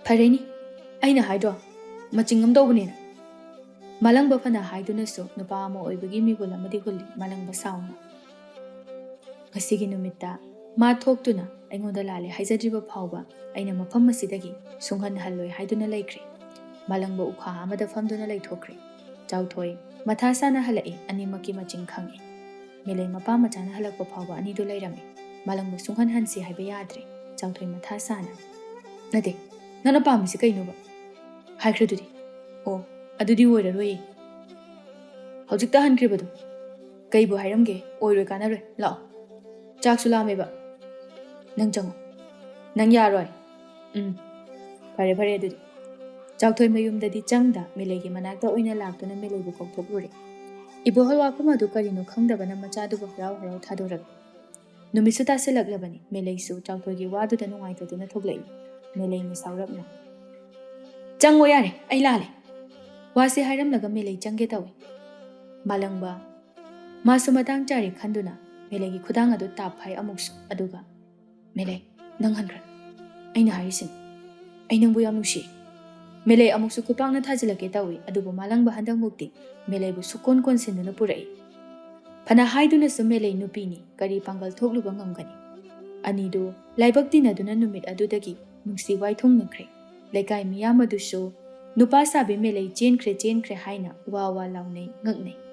"ꯐꯔꯦꯅꯤ, ꯑꯩꯅ ꯍꯥꯏꯗ꯭ꯔꯣ, ꯃꯆꯤꯡ ꯑꯃ ꯇꯧꯕꯅꯦꯅ?" ꯃꯥꯂꯪꯕ ꯐꯅ ꯍꯥꯏꯗꯨꯅꯁꯨ ꯅꯨꯄꯥ ꯑꯃ ꯑꯣꯏꯕꯒꯤ ꯃꯤꯍꯨꯜ ꯑꯃꯗꯤ ꯍꯨꯜꯂꯤ ꯃꯥꯂꯪꯕ ꯁꯥꯎꯅ꯫ ꯉꯁꯤꯒꯤ ꯅꯨꯃꯤꯠꯇ ꯃꯥ ꯊꯣꯛꯇꯨꯅ ꯑꯩꯉꯣꯟꯗ ꯂꯥꯜꯂꯦ ꯍꯥꯏꯖꯗ꯭ꯔꯤꯕ ꯐꯥꯎꯕ ꯑꯩꯅ ꯃꯐꯝ ꯑꯁꯤꯗꯒꯤ ꯁꯨꯡꯍꯟꯍꯜꯂꯣꯏ ꯍꯥꯏꯗꯨꯅ ꯂꯩꯈ꯭ꯔꯦ꯫ ꯃꯥꯂꯪꯕ ꯎꯈꯥ ꯑꯃꯗ ꯐꯝꯗꯨꯅ ꯂꯩꯊꯣꯛꯈ꯭ꯔꯦ꯫ ꯆꯥꯎꯊꯣꯏ ꯃꯊꯥ ꯁꯥꯅ ꯍꯜꯂꯛꯏ, ꯑꯅꯤꯃꯛꯀꯤ ꯃꯆꯤꯡ ꯈꯪꯏ꯫ ꯃꯦꯂꯩ ꯃꯄꯥ ꯃꯆꯥꯅ ꯍꯜꯂꯛꯄ ꯐꯥꯎꯕ ꯑꯅꯤꯗꯨ ꯂꯩꯔꯝꯃꯤ꯫ ꯃꯥꯂꯪꯕ ꯁꯨꯡꯍꯟꯍꯟꯁꯤ ꯍꯥꯏꯕ ꯌꯥꯗ꯭ꯔꯦ꯫ ꯆꯥꯎꯊꯣꯏ ꯃꯊꯥ ꯁꯥꯅ, "ꯅꯠꯇꯦ, ꯅꯪꯅ ꯄꯥꯝꯃꯤꯁꯤ ꯀꯩꯅꯣꯕ? ꯍꯥꯏꯈ꯭ꯔꯗꯨꯗꯤ?" "ꯑꯣ, ꯑꯗꯨꯗꯤ ꯑꯣꯏꯔꯔꯣꯏꯌꯦ꯫ ꯍꯧꯖꯤꯛꯇ ꯍꯟꯈ꯭ꯔꯤꯕꯗꯣ꯫ ꯀꯩꯕꯨ ꯍꯥꯏꯔꯝꯒꯦ? ꯑꯣꯏꯔꯣꯏ, ꯀꯥꯟꯅꯔꯣꯏ꯫ ꯂꯥꯛꯑꯣ꯫ ꯆꯥꯛꯁꯨ ꯂꯥꯝꯃꯦꯕ꯫ ꯅꯪ ꯆꯪꯉꯣ꯫ ꯅꯪ ꯌꯥꯔꯣꯏ꯫ ꯎꯝ꯫ ꯐꯔꯦ, ꯐꯔꯦ ꯑꯗꯨꯗꯤ꯫" ꯆꯥꯎꯊꯣꯏ ꯃꯌꯨꯝꯗꯗꯤ ꯆꯪꯗ ꯃꯦꯂꯩꯒꯤ ꯃꯅꯥꯛꯇ ꯑꯣꯏꯅ ꯂꯥꯛꯇꯨꯅ ꯃꯦꯂꯩꯕꯨ ꯀꯧꯊꯣꯛꯂꯨꯔꯦ꯫ ꯏꯕꯣꯍꯜ ꯋꯥꯐꯝ ꯑꯗꯨ ꯀꯔꯤꯅꯣ ꯈꯪꯗꯕꯅ ꯃꯆꯥꯗꯨꯕꯨ ꯍꯔꯥꯎ ꯍꯔꯥꯎ ꯊꯥꯗꯣꯔꯛꯏ꯫ ꯅꯨꯃꯤꯠꯁꯨ ꯇꯥꯁꯤꯜꯂꯛꯂꯕꯅꯤ꯫ ꯃꯦꯂꯩꯁꯨ ꯆꯥꯎꯊꯣꯏꯒꯤ ꯋꯥꯗꯨꯗ ꯅꯨꯡꯉꯥꯏꯇꯗꯨꯅ ꯊꯣꯛꯂꯛꯏ꯫ ꯃꯦꯂꯩꯅ ꯁꯥꯎꯔꯞꯅ, "ꯆꯪꯉꯣ ꯌꯥꯔꯦ, ꯑꯩ ꯂꯥꯜꯂꯦ꯫" ꯋꯥꯁꯤ ꯍꯥꯏꯔꯝꯂꯒ ꯃꯦꯂꯩ ꯆꯪꯒꯦ ꯇꯧꯏ꯫ ꯃꯥꯂꯪꯕ ꯃꯥꯁꯨ ꯃꯇꯥꯡ ꯆꯥꯔꯦ ꯈꯟꯗꯨꯅ ꯃꯦꯂꯩꯒꯤ ꯈꯨꯗꯥꯡ ꯑꯗꯨ ꯇꯥꯞ ꯐꯥꯏ ꯑꯃꯨꯛꯁꯨ, ꯑꯗꯨꯒ, "ꯃꯦꯂꯩ, ꯅꯪ ꯍꯟꯈ꯭ꯔꯣ꯫ ꯑꯩꯅ ꯍꯥꯏꯔꯤꯁꯤꯅꯤ꯫ ꯑꯩ ꯅꯪꯕꯨ ꯌꯥꯝ ꯅꯨꯡꯁꯤ꯫" ꯃꯦꯂꯩ ꯑꯃꯨꯛꯁꯨ ꯈꯨꯄꯥꯛꯅ ꯊꯥꯖꯤꯜꯂꯛꯀꯦ ꯇꯧꯏ, ꯑꯗꯨꯕꯨ ꯃꯥꯂꯪꯕ ꯍꯟꯗꯛꯃꯨꯛꯇꯤ ꯃꯦꯂꯩꯕꯨ ꯁꯨꯛꯀꯣꯟ ꯀꯣꯟꯁꯤꯟꯗꯨꯅ ꯄꯨꯔꯛꯏ꯫ ꯐꯅ ꯍꯥꯏꯗꯨꯅꯁꯨ ꯃꯦꯂꯩ ꯅꯨꯄꯤꯅꯤ, ꯀꯔꯤ ꯄꯥꯡꯒꯜ ꯊꯣꯛꯂꯨꯕ ꯉꯝꯒꯅꯤ? ꯑꯅꯤꯗꯨ ꯂꯥꯏꯕꯛ ꯇꯤꯟꯅꯗꯨꯅ ꯅꯨꯃꯤꯠ ꯑꯗꯨꯗꯒꯤ ꯅꯨꯡꯁꯤ ꯋꯥꯏꯊꯨꯡꯅꯈ꯭ꯔꯦ꯫ ꯂꯩꯀꯥꯏ ꯃꯤꯌꯥꯝ ꯑꯗꯨꯁꯨ ꯅꯨꯄꯥ ꯁꯥꯕꯤ ꯃꯦꯂꯩ ꯆꯦꯟꯈ꯭ꯔꯦ, ꯆꯦꯟꯈ꯭ꯔꯦ ꯍꯥꯏꯅ ꯋꯥ ꯋꯥ ꯂꯥꯎꯅꯩ, ꯉꯛꯅꯩ꯫